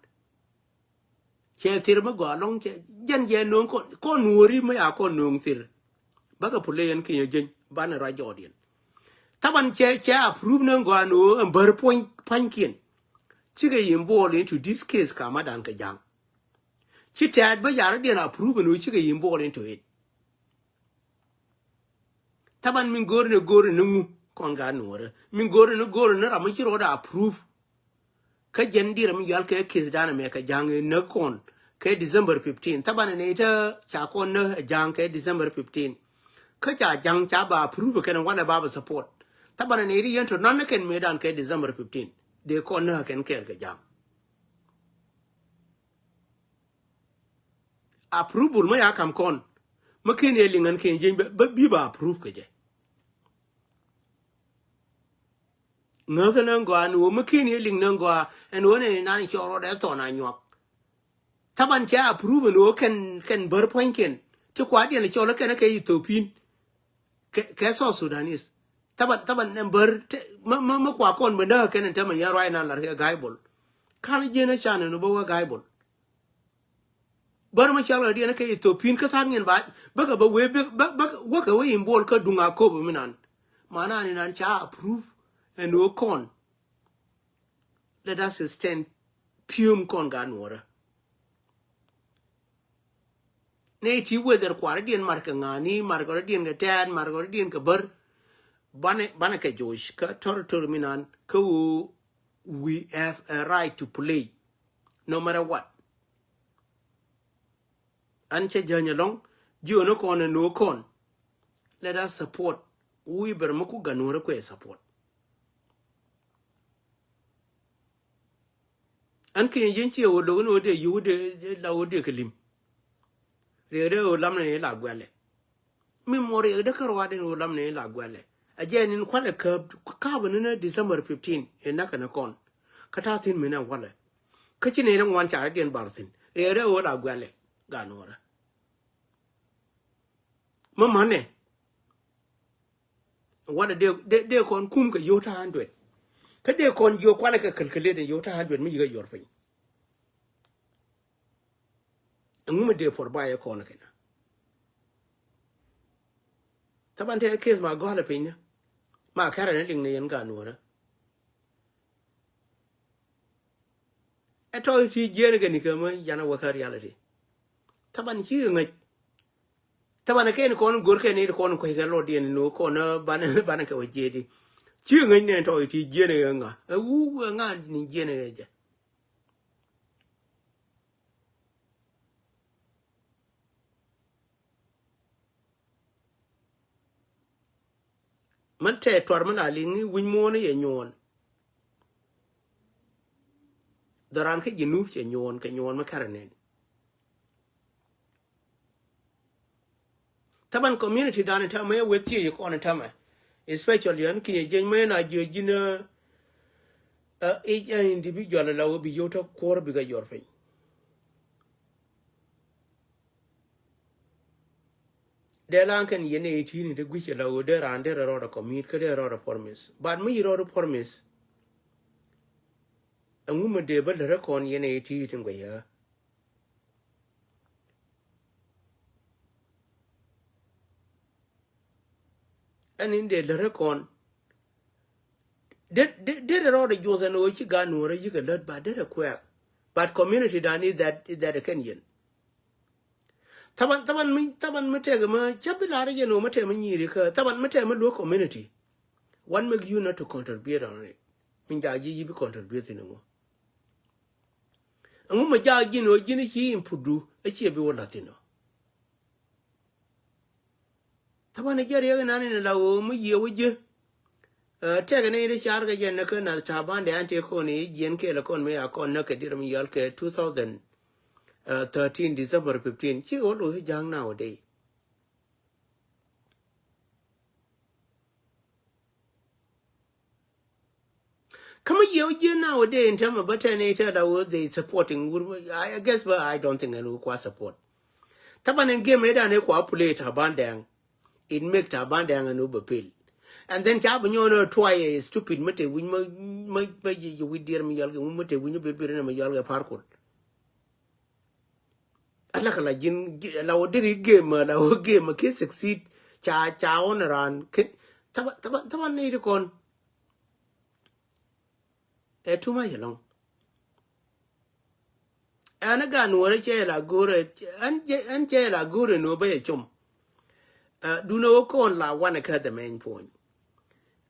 Cɛ thir mi gɔaa lɔŋ cɛ jɛn jɛ no̱o̱ŋ kɔn, kɔn nuɔ̱ɔ̱ri mi ya kɔn no̱o̱ŋ thir. Bäkɛ puley ɛn kinyɛ jeny banɛ ruac jɔɔdiɛn. Thaban cɛ, cɛ approve ni gɔaa no̱o̱ŋ ɛn bär puɔ̱ny pa̱nykiɛn. Cikɛ involve into this case kamadan kɛ ja̱ŋ. Ci tɛ̈t bä yarädiɛn approve no̱o̱ŋ cikɛ involve into it. Thaban min go̱o̱ri ni go̱o̱ri ni ŋu kɔn gaat nuɔ̱ɔ̱rä. Min go̱o̱ri ni go̱o̱ri ni ram mi ci rɔɔdɛ approve. Kä jɛn diɛɛr mi yual kɛ case dan mɛ kɛ ja̱ŋ in näk kɔn kɛ December fifteen. Thaban ni tä ca kɔn näk ɛ ja̱ŋ kɛ December fifteen. Kä ca ja̱ŋ ca ba approve kɛn walɛ ba bɛ support. Thaban ni ri yɛn tɔ nan ni kɛn mëë dan kɛ December fifteen. Dee kɔn näk kɛn kɛɛl kɛ ja̱ŋ. Approval mä ya kam kɔn. Mä ken yɛ liŋ ɛn ken jieny bä, bä bi ba approve kɛ jɛ. Ŋäth ɛn ɛn gɔaa ɛn ɣöö mä ken yɛ liŋ ɛn gɔaa ɛn ɣöö nɛn inan cɔɔr rɔɔdɛ thɔn a nyuak. Thaban cɛ approve ɛn ɣöö kɛn, kɛn bär puɔ̱nykiɛn. Ti kua̱diɛn cɔl kɛn kɛ Ethiopin. Kɛ, kɛ South Sudanese. Thaban, thaban ɛn bär, mä, mä, mä kua kɔn bä näk kɛn ɛn tämɛ yɛn ruac nan lar kɛ gaibol. Ka̱n jiɛn ɛ can ɛn ɣöö bä wä gaibol. Bär mi cɔl kɛ diɛn kɛ Ethiopin kä tha̱a̱ŋ in ba bäkɛ bä wee bä, bä, bä wäkɛ wee in buɔl kä duŋ a köp mi nan. Mana ni nan ca approve ɛn ɣöö kɔn. Let us stand firm kɔn gaat nuɔ̱ɔ̱rä. Nɛ ti whether kuarä diɛn markɛ ŋa̱a̱ni, markɛ rɔ diɛn kɛ tɛɛt, markɛ rɔ diɛn kɛ bär. Banɛ, banɛ kɛ joc kä territory mi nan kä ɣöö we have a right to play no matter what. An cä jäny alɔŋ jiö ni kɔn ni no̱o̱ kɔn. Let us support. Wi̱i̱ bɛr mi ku gat nuɔ̱ɔ̱rä kuɛ support. An kinyɛ ji̱n ciɛ wä lo̱k ni wä dee yio̱w wä dee la wä dee kɛ lim. Riɛk dee wä lam ni la guɛlɛ. Mi mɔ riɛk dee kä ruaadɛ ni wä lam ni la guɛlɛ. A jɛ nin kualɛ käp, käp ni ni December fifteen in nakɛ ni kɔn. Kä ta̱a̱ thi̱n mi ni walɛ. Kä ci ni ri ŋuan carɛ diɛn bar thi̱n. Riɛk dee wä la guɛlɛ. Gat nuɔrɛ. Mä manɛ. Walɛ dee, dee, dee kɔn kum kɛ yio̱w ta̱a̱ hundred. Kä dee kɔn jiök kualɛ kɛ kälkälet in yio̱w ta̱a̱ hundred mi yikɛ yuɔr piny. Ɛŋu mi dee puɔr ba yɛ kɔn kɛn. Thaban tɛ case ma gɔ̱lɛ piny ni. Ma kɛrɛ ni liŋ ni yɛn gat nuɔrɛ. Ɛ tɔ̱ ti jiɛn kɛ ni kɛ mä yan a wä kä reality. Thaban ci kɛ ŋäc. Thaban kɛn kɔn go̱r kɛn ni kɔn kuec kɛ lɔt diɛn ni kɔn banɛ, banɛ kɛ wä jiɛdi. Ci kɛ ŋäc nɛ tɔ̱ ti jiɛn kɛ ŋa. Ɛ wu ɛ ŋa ni jiɛn kɛ jɛ. Män tɛ tuar män a liŋ ni wi̱ny muɔ̱ɔ̱n yɛ nyuɔ̱ɔ̱n. Dhɔran kä Jinub cɛ nyuɔ̱ɔ̱n kɛ nyuɔ̱ɔ̱n mɛ kärɛ nɛn. Thaban community dan i̱ tämɛ wee thiec i̱ kɔn i̱ tämɛ. Especially ɣän kinyɛ jieny mɛ na jiö ji̱n ɛ i̱ ɛ individual la wee bi yio̱w tä kuɔr bikɛ jɔr piny. Dee lan kɛn yɛn ɛ iti̱ni dee gui̱c ɛ la wee dee raan dee rɛ rɔɔdɛ commit kä dee rɔɔdɛ promise. But mi yi rɔɔdɛ promise. Ɛŋu mi dee bä lärä kɔn yɛn ɛ iti̱ni guɛc ɛ. Ɛn in dee lät rɛ kɔn. Dee, dee, dee rɛ rɔɔdɛ juɔth ɛn ɣöö ci gaat nuɔrä yikɛ lät, but dee rɛ kuɛɛk. But community dan is that, is that ɛ kɛn yɛn. Thaban, thaban mi, thaban mi tɛk mɛ cä bi lar yɛn ɣöö mi tɛk mi nyiri kä, thaban mi tɛk mi luäk community. What make you not to contribute on it? Min jaak ji̱ yi bi contribute thin ɛŋu? Ɛŋu mi jaak ji̱n ɣöö ji̱n ci input du ɛ ciɛ bi wä la̱th thin ɔ? Thaban ɛ jɛ riɛk inan in la ɣöö mi yiëë wä ji̱. Ɛ, tɛkɛ ni in ri car kɛ jɛ näk kä nath Taban dɛ an tëë kɔn i̱ jiɛn kɛɛl kɔn mi a kɔn näk kɛ dier mi yɔal kɛ two thousand thirteen December fifteen. Ci ɣöö lo̱c i̱ ja̱a̱ŋ nowadays. Kä mi yiëë ji̱ nowadays in term of bä tɛn i̱ tɛn la wä they supporting wur, I, I guess, but I don't think ɛn wä kua support. Thaban in game idan i̱ kua play Taban Dɛŋ. It make Taban Dɛŋ ɛn wä bɛ pel. And then ca bi nyɔn ɛ try ɛ stupid mi te wi̱ny ma, ma, ma yi, yi wi̱c dier mi yɔl kɛ wi̱ny ma te wi̱ny ma bir bir ni mi yɔl kɛ par kul. Ala kɛ la ji̱n, ji̱, la wä diri game, la wä game ki succeed. Ca, ca wä ni ran. Kin, thaban, thaban, thaban ni ri kɔn. Ɛ too much ɛlɔ̱ŋ. Ɛn ɛ gan wä rɛ cɛ la go̱rɛ, ɛn cɛ, ɛn cɛ la go̱rɛ ni wä bä yɛ com. Ɛ, dun ɛ wä kɔn la wanɛ kä the main point.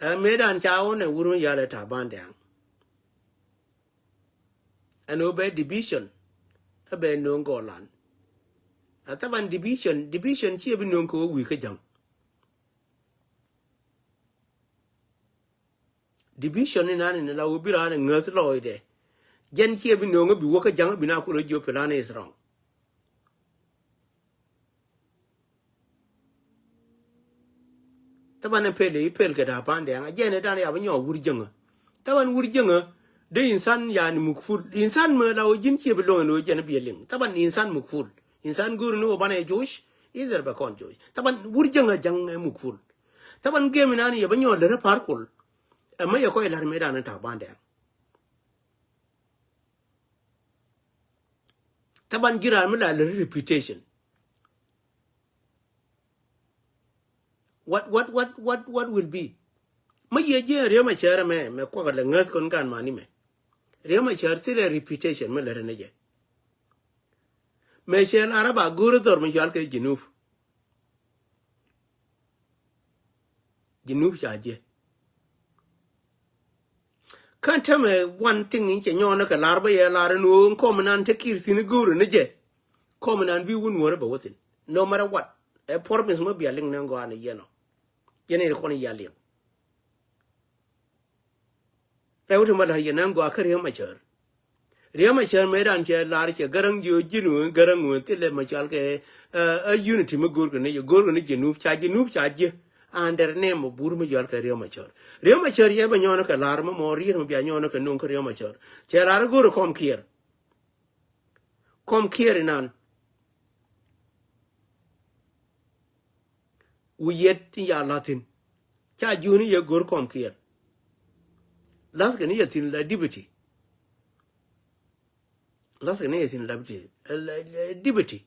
Ɛ, mëë dan ca wä nɛ wur mi yal ɛ Taban Dɛŋ. Ɛn ɣöö bɛ division ɛ bɛ nööŋ gɔlan. A thaban division, division ciɛ bi nööŋ kɛ ɣöö wi̱i̱ kä ja̱ŋ. Division inan in la ɣöö bi raan in ŋäth lɔɔcdɛ. Jɛn ciɛ bi nööŋ ɛ bi wä kä ja̱ŋ ɛ bi na kulɛ jiök plan is wrong. Thaban ɛ pel i̱ pel kɛ Taban Dɛŋ a jɛn ɛ dan ya bi nyɔɔk wur jäŋä. Thaban wur jäŋä dee insan yani muk ful. Insan mɛ la wä ji̱n ciɛ bi loŋ ɛn wä jɛn bi liŋ. Thaban insan muk ful. Insan go̱o̱ri ni wä banɛ joc. Idhɛr bɛ kɔn joc. Thaban wur jäŋä ja̱ŋ ɛ muk ful. Thaban gem inan yɛ bi nyɔɔk lät ɛ par kul. Ɛ mɛ yɛ kɔc la̱r mëë dan ɛ Taban Dɛŋ. Thaban ji̱ raan mi la lät reputation. What, what, what, what, what will be? Mä yiëë ji̱ Riek Machar mɛ, mɛ kuak lɛ ŋäth kɔn kan mani mɛ. Riek Machar thilɛ reputation mɛ lät ni jɛ. Mɛ cɛ lar ba go̱o̱r dhɔr mi cɔal kɛ Junub. Junub ca jiɛ. Kän tämɛ one thing in cɛ nyɔɔnä kɛ lar bä yɛ lar in ɣöö in kɔm inan te Kiir thi̱n i̱ go̱o̱rä ni jɛ. Kɔm inan bi wun wärä bɛ wä thi̱n. No matter what. Ɛ promise mä bia liŋ ni ɛn gɔaa ni yɛn ɔ. Yɛn in kɔn in ya liŋ. Rɛw ti ma la̱r yɛn ɛn gɔaa kä Riek Machar. Riek Machar mëë dan cɛ lar cɛ Gäräŋ jiö ji̱n wen Gäräŋ wen thilɛ ma cɔal kɛ, ɛ, ɛ unity mi go̱o̱r kɛ ni jɛ, go̱o̱r kɛ ni Junub, ca Junub ca jiɛ. Under name of bur mi cɔal kɛ Riek Machar. Riek Machar yɛ bɛ nyɔɔn kɛ lar mi mɔ riet mi bia nyɔɔn kɛ nuŋ kä Riek Machar. Cɛ lar go̱o̱r kɔm Kiir. Kɔm Kiir inan. Wi̱i̱ yet in ya la̱thi̱n. Ca jiöni yɛ go̱r kɔm Kiir. La̱th kɛ ni yɛ thi̱n la deputy. La̱th kɛ ni yɛ thi̱n la deputy. La, la deputy.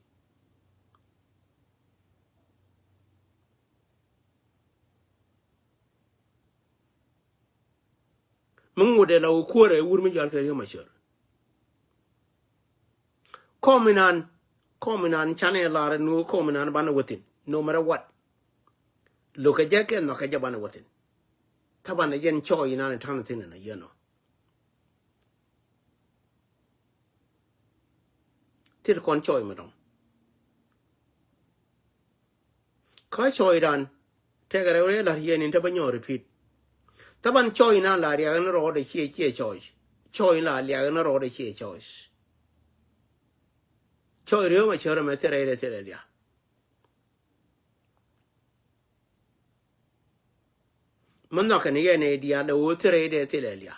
Mi ŋut ɛ la wä kuäärɛ wur mi jɔal kɛ Riek Machar. Kɔm inan, kɔm inan canɛ lar ni wä kɔm inan banɛ wä thi̱n. No matter what. Lo̱kɛ jɛ kɛ nhɔkɛ jɛ banɛ wä thi̱n. Thaban ɛ jɛn cɔɔy inan i̱ ta̱n thi̱n inɔ yɛn ɔ. Thil kɔn cɔɔy mi dɔ̱ŋ. Kä cɔɔy dan tɛkɛ rɛw rɛy la̱r yɛn in te bä nyɔɔr repeat. Thaban cɔɔy nan la riɛk ni rɔɔdɛ ciɛ ciɛ cɔɔy. Cɔɔy la riɛk ni rɔɔdɛ ciɛ cɔɔy. Cɔɔy Riek Machar mɛ thil rɛydɛ thilɛ lia. Mi nhɔkɛ ni yɛ nɛy diaal ɛ ɣöö thil rɛydɛ thilɛ lia.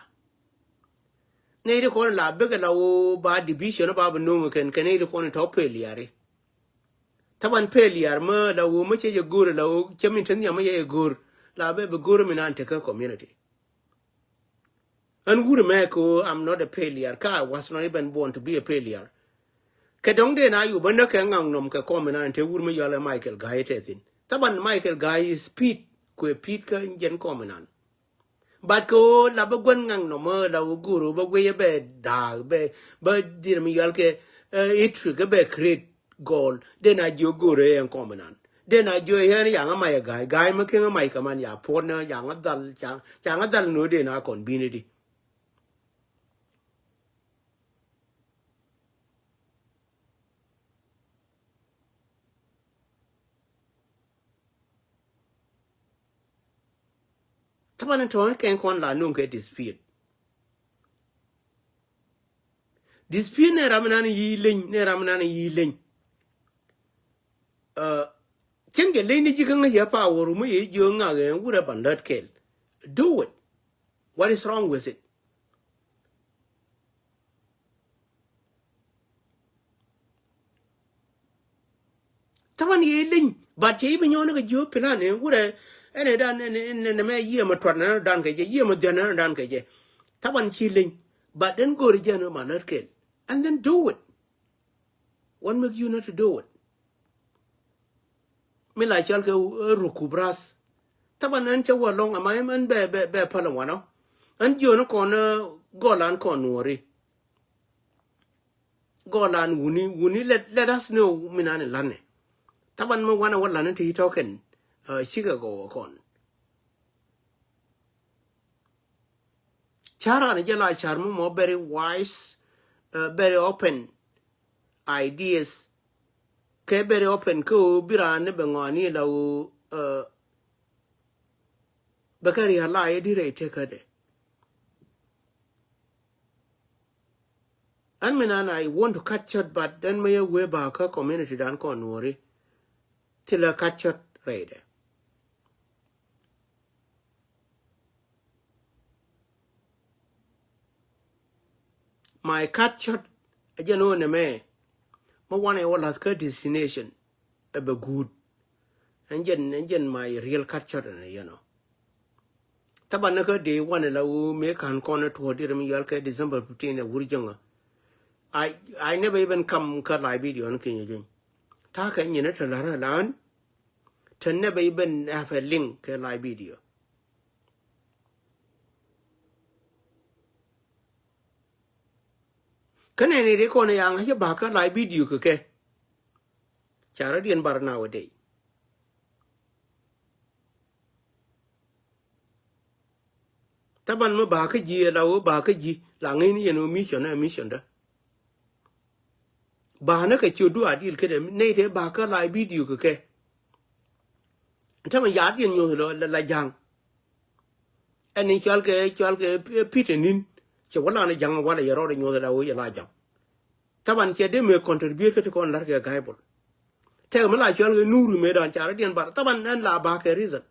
Nɛy ti kɔn la bikɛ la ɣöö ba division ba bi no̱o̱ŋ kɛn kɛ nɛy ti kɔn tɔ̱ pee liari. Thaban pee liar mä la ɣöö mä cɛ jɛ go̱o̱r la ɣöö cɛ min te nhiam mä cɛ jɛ go̱o̱r la bɛ bi go̱o̱r mi nan tekä community. Ɣän wur mɛ kɛ ɣöö I'm not a failure, kä I was not even born to be a failure. Kɛ dɔ̱ŋ dee na yop bä näk kɛ ŋaŋ nɔm kɛ kɔm inan te wur mi yɔal ɛ Michael Gai tɛ thi̱n. Thaban Michael Gai speed Kuɛ pi̱t kä jɛn kɔm inan. But kɛ ɣöö la bä gua̱n ŋa̱ŋ nɔmɔ la wä go̱o̱r ɣöö bä guiyɛ bɛ da̱a̱k bɛ, bä dier mi yɔal kɛ, eh, history kɛ bɛ create gɔɔl. Den a jiö go̱o̱r ɛ ɛn kɔm inan. Den a jiö ɛ ɛn yaŋ a mac ɛ ga̱a̱c, ga̱a̱c mi keŋ a mac kɛ man ya puɔ̱t ni yaŋ a dhal, ca, ca ŋa dhal ni ɣöö den a kɔn bi̱n i̱di. Taban in tɔ̱ɔ̱n kɛn kɔn la nuŋ kɛ dispute. Dispute ni ram inan yi leny, ni ram inan yi leny. Uh, cieŋ jɛ leny ni ji̱ kä ŋäc yɛ power mi yɛ jiö ŋak ɛ wurɛ ban lät kɛl. Do it. What is wrong with it? Taban yɛ leny, but cɛ i̱ bi nyɔɔni kɛ jiö plan ɛ wurɛ, ɛn ɛ dan, ɛn, ɛn, ɛn, ɛn mɛ yiëë mɛ tuat nɛ dan kɛ jɛ, yiëë mɛ dhian nɛ dan kɛ jɛ. Taban ci leny, but then go̱o̱ri jɛ nɛ ma lät kɛl. And then do it. What make you not to do it? Mi la cɔal kɛ, eh, rukub ras. Taban ɛn cɛ wä lɔŋ ama ɛn bɛ, bɛ, bɛ päl wanɔ. Ɛn jiön kɔn, eh, gɔlan kɔn nuɔri. Gɔlan wuni, wuni let, let us know mi nan in lanɛ. Taban mi wanɛ wä lanɛ ti tɔkɛn, eh, cikɛ gɔwä kɔn. Ca̱r an jɛ la ca̱r mi mɔ very wise, uh, very open ideas. Kɛ very open kä ɣöö bi raan ni bɛ ŋɔani la ɣöö, uh, bɛ kɛ realize di rɛy tekädɛ. An mi nan I want to cut short, but then mi yɛ wee ba kä community dan kɔn nuɔri. Thilɛ cut short rɛydɛ. My cut short, ɛ jɛn ɣöö nɛmɛ mi wanɛ wä la̱th kä destination ɛ bɛ guut. Ɛn jɛn, ɛn jɛn my real cut short ɛn ɛ yɛn ɔ. Taban ni kä dee wanɛ la ɣöö mëë ka̱n kɔn ɛ tuɔɔk dier mi yɔal kɛ December fifteen ɛ wur jäŋä. I, I never even come kä live video ni keny ɛ jɛn. Ta̱a̱ kɛ nyin ɛ te la̱r ɛ lan. Te never even have a link kɛ live video. Kä nɛni ri kɔn yaŋ a ci bakä live video kɛ kɛ. Ca rɔ diɛn bar nowadays. Taban mi bakä ji̱ la wä bakä ji̱ la ŋi̱n yɛn wä mission ɛ mission dä. Ba nä kɛ ciötdu a dil kedɛ nɛy te ba kä live video kɛ kɛ. Tämɛ yaat yɛn nyuɔth lɔ la ja̱ŋ. Ɛn ni cɔal kɛ, cɔal kɛ P-, Peter Nin. Cɛ wä lan ja̱ŋ walɛ yɛ rɔɔdɛ nyuɔth la wä yɛ la ja̱ŋ. Taban cɛ dee mëë contribute kä ti kɔn la̱r kɛ ga̱a̱c bol. Tɛk mi la cɔal kɛ Nuri mëë dan ca rɔ diɛn bar. Taban ɛn la ba kɛ reason.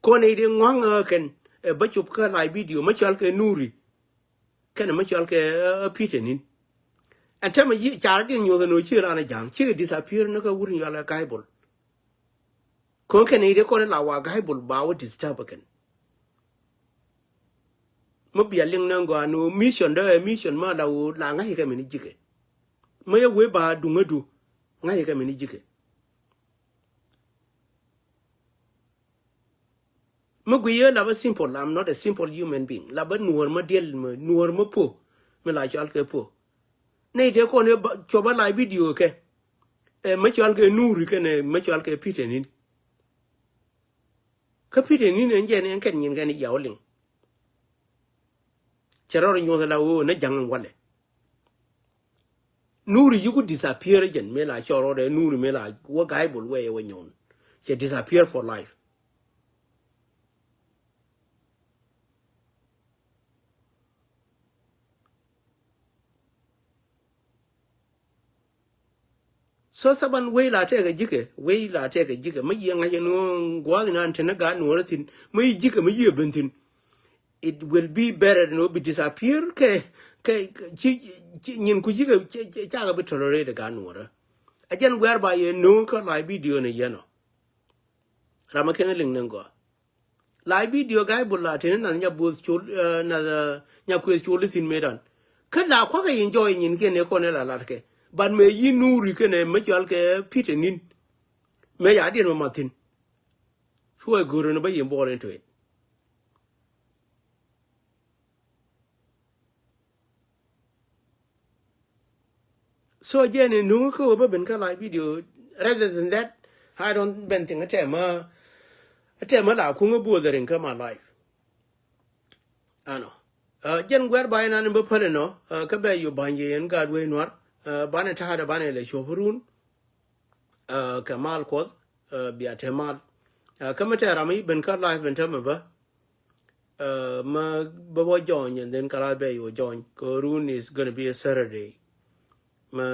Kɔn nɛy dee ŋua̱ŋ ɛ kɛn ɛ bä cop kä live video mi cɔal kɛ Nuri. Kɛnɛ mi cɔal kɛ, eh, Peter Nin. Ɛn tämɛ yi, ca rɔ diɛn nyuɔth ɛn ɣöö ci raan ɛ ja̱a̱ŋ, cikɛ disappear ni kä wur in cɔal kɛ ga̱a̱c bol. Kɔn kɛnɛ i̱ dee kɔn in la wa ga̱a̱c bol ba wä disturb ɛ kɛn. Mi bia liŋ ni gɔaa ni ɣöö mission dee ɛ mission ma la ɣöö la ŋa̱c kɛ mɛn i̱ ji̱kɛ. Mi yɛ wee ba duŋä du ŋa̱c kɛ mɛn i̱ ji̱kɛ. Mi gui yee la bä simple, I'm not a simple human being. La bä nuɔr mä diɛl mä, nuɔr mä puɔ. Mi la cɔal kɛ puɔ. Nɛy tëë kɔn yee ba, cua bä la video kɛ. Ɛ, mä cɔal kɛ Nuri kɛnɛ, mä cɔal kɛ Peter Nin. Kä Peter Nin ɛn jɛn ɛn kɛn nyin kɛn i̱ jiaw liŋ. Cɛ rɔɔd nyuɔth la wee wä ni ja̱ŋ ɛn walɛ. Nuri yiku disappear jɛn mëë la cɔɔr rɔɔdɛ Nuri mëë la wä ga̱a̱c bol wee wä nyɔn. Cɛ disappear for life. So thaban wei la tɛkɛ ji̱kɛ, wei la tɛkɛ ji̱kɛ. Mä yiëë ŋa̱c ɛn ɣöö gua̱a̱th inan te ni gaat nuɔɔrä thi̱n. Mä yiëë ji̱kɛ, mä yiëë ben thi̱n. It will be better ni wä bi disappear kɛ, kɛ, kɛ, ci, ci, nyin ku ji̱kɛ, ci, ci, cakɛ bi tolerate gaat nuɔɔrä. A jɛn whereby yɛ no̱o̱ŋ kä live video ni yɛn ɔ. Ram a kɛn liŋ ni gɔaa. Live video ga̱a̱c bol la teni nath nya both col, eh, nath, eh, nya kueth col ithin medan. Kä la kua̱kä enjoy nyin kiɛn ɛ kɔn ɛ la lat kɛ. But mëë yi Nuri kɛnɛ mä cɔal kɛ Peter Nin. Mëë ya diɛn mä mathin. Cu ɛ go̱o̱r ni bä yɛn ball into it. So jɛn in nuŋ kä wä bä ben kä live video. Rather than that, I don't ben thing a tɛm a, a tɛm a la kuŋ a bothering kä my life. Ano. Jɛn guɛr ba inan in bä päl inɔ kä bɛ yu ba̱ny yɛ yɛn gaat wee nuar. Banɛ ta̱a̱dɛ banɛ lɛ cuɔp run. Kɛ mal kuɔth bia te mal. Kä mi tɛ ram i̱ ben kä live in tämɛ bä. Mä bä wä join and then kala bɛ yu join. Kɛ run is gonna be a Saturday. Mä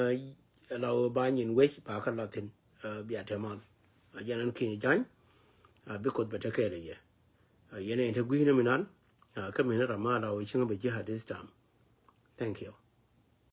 la wä ba nyin wec ba kä la thin bia te mal. Jɛn an ki̱ni jany. Bi kuoth bɛ te kɛɛl yɛ. Yɛn in te gui̱n mi nan. Kä mi ni ram ma la wä cieŋ bɛ ji̱ at this time. Thank you.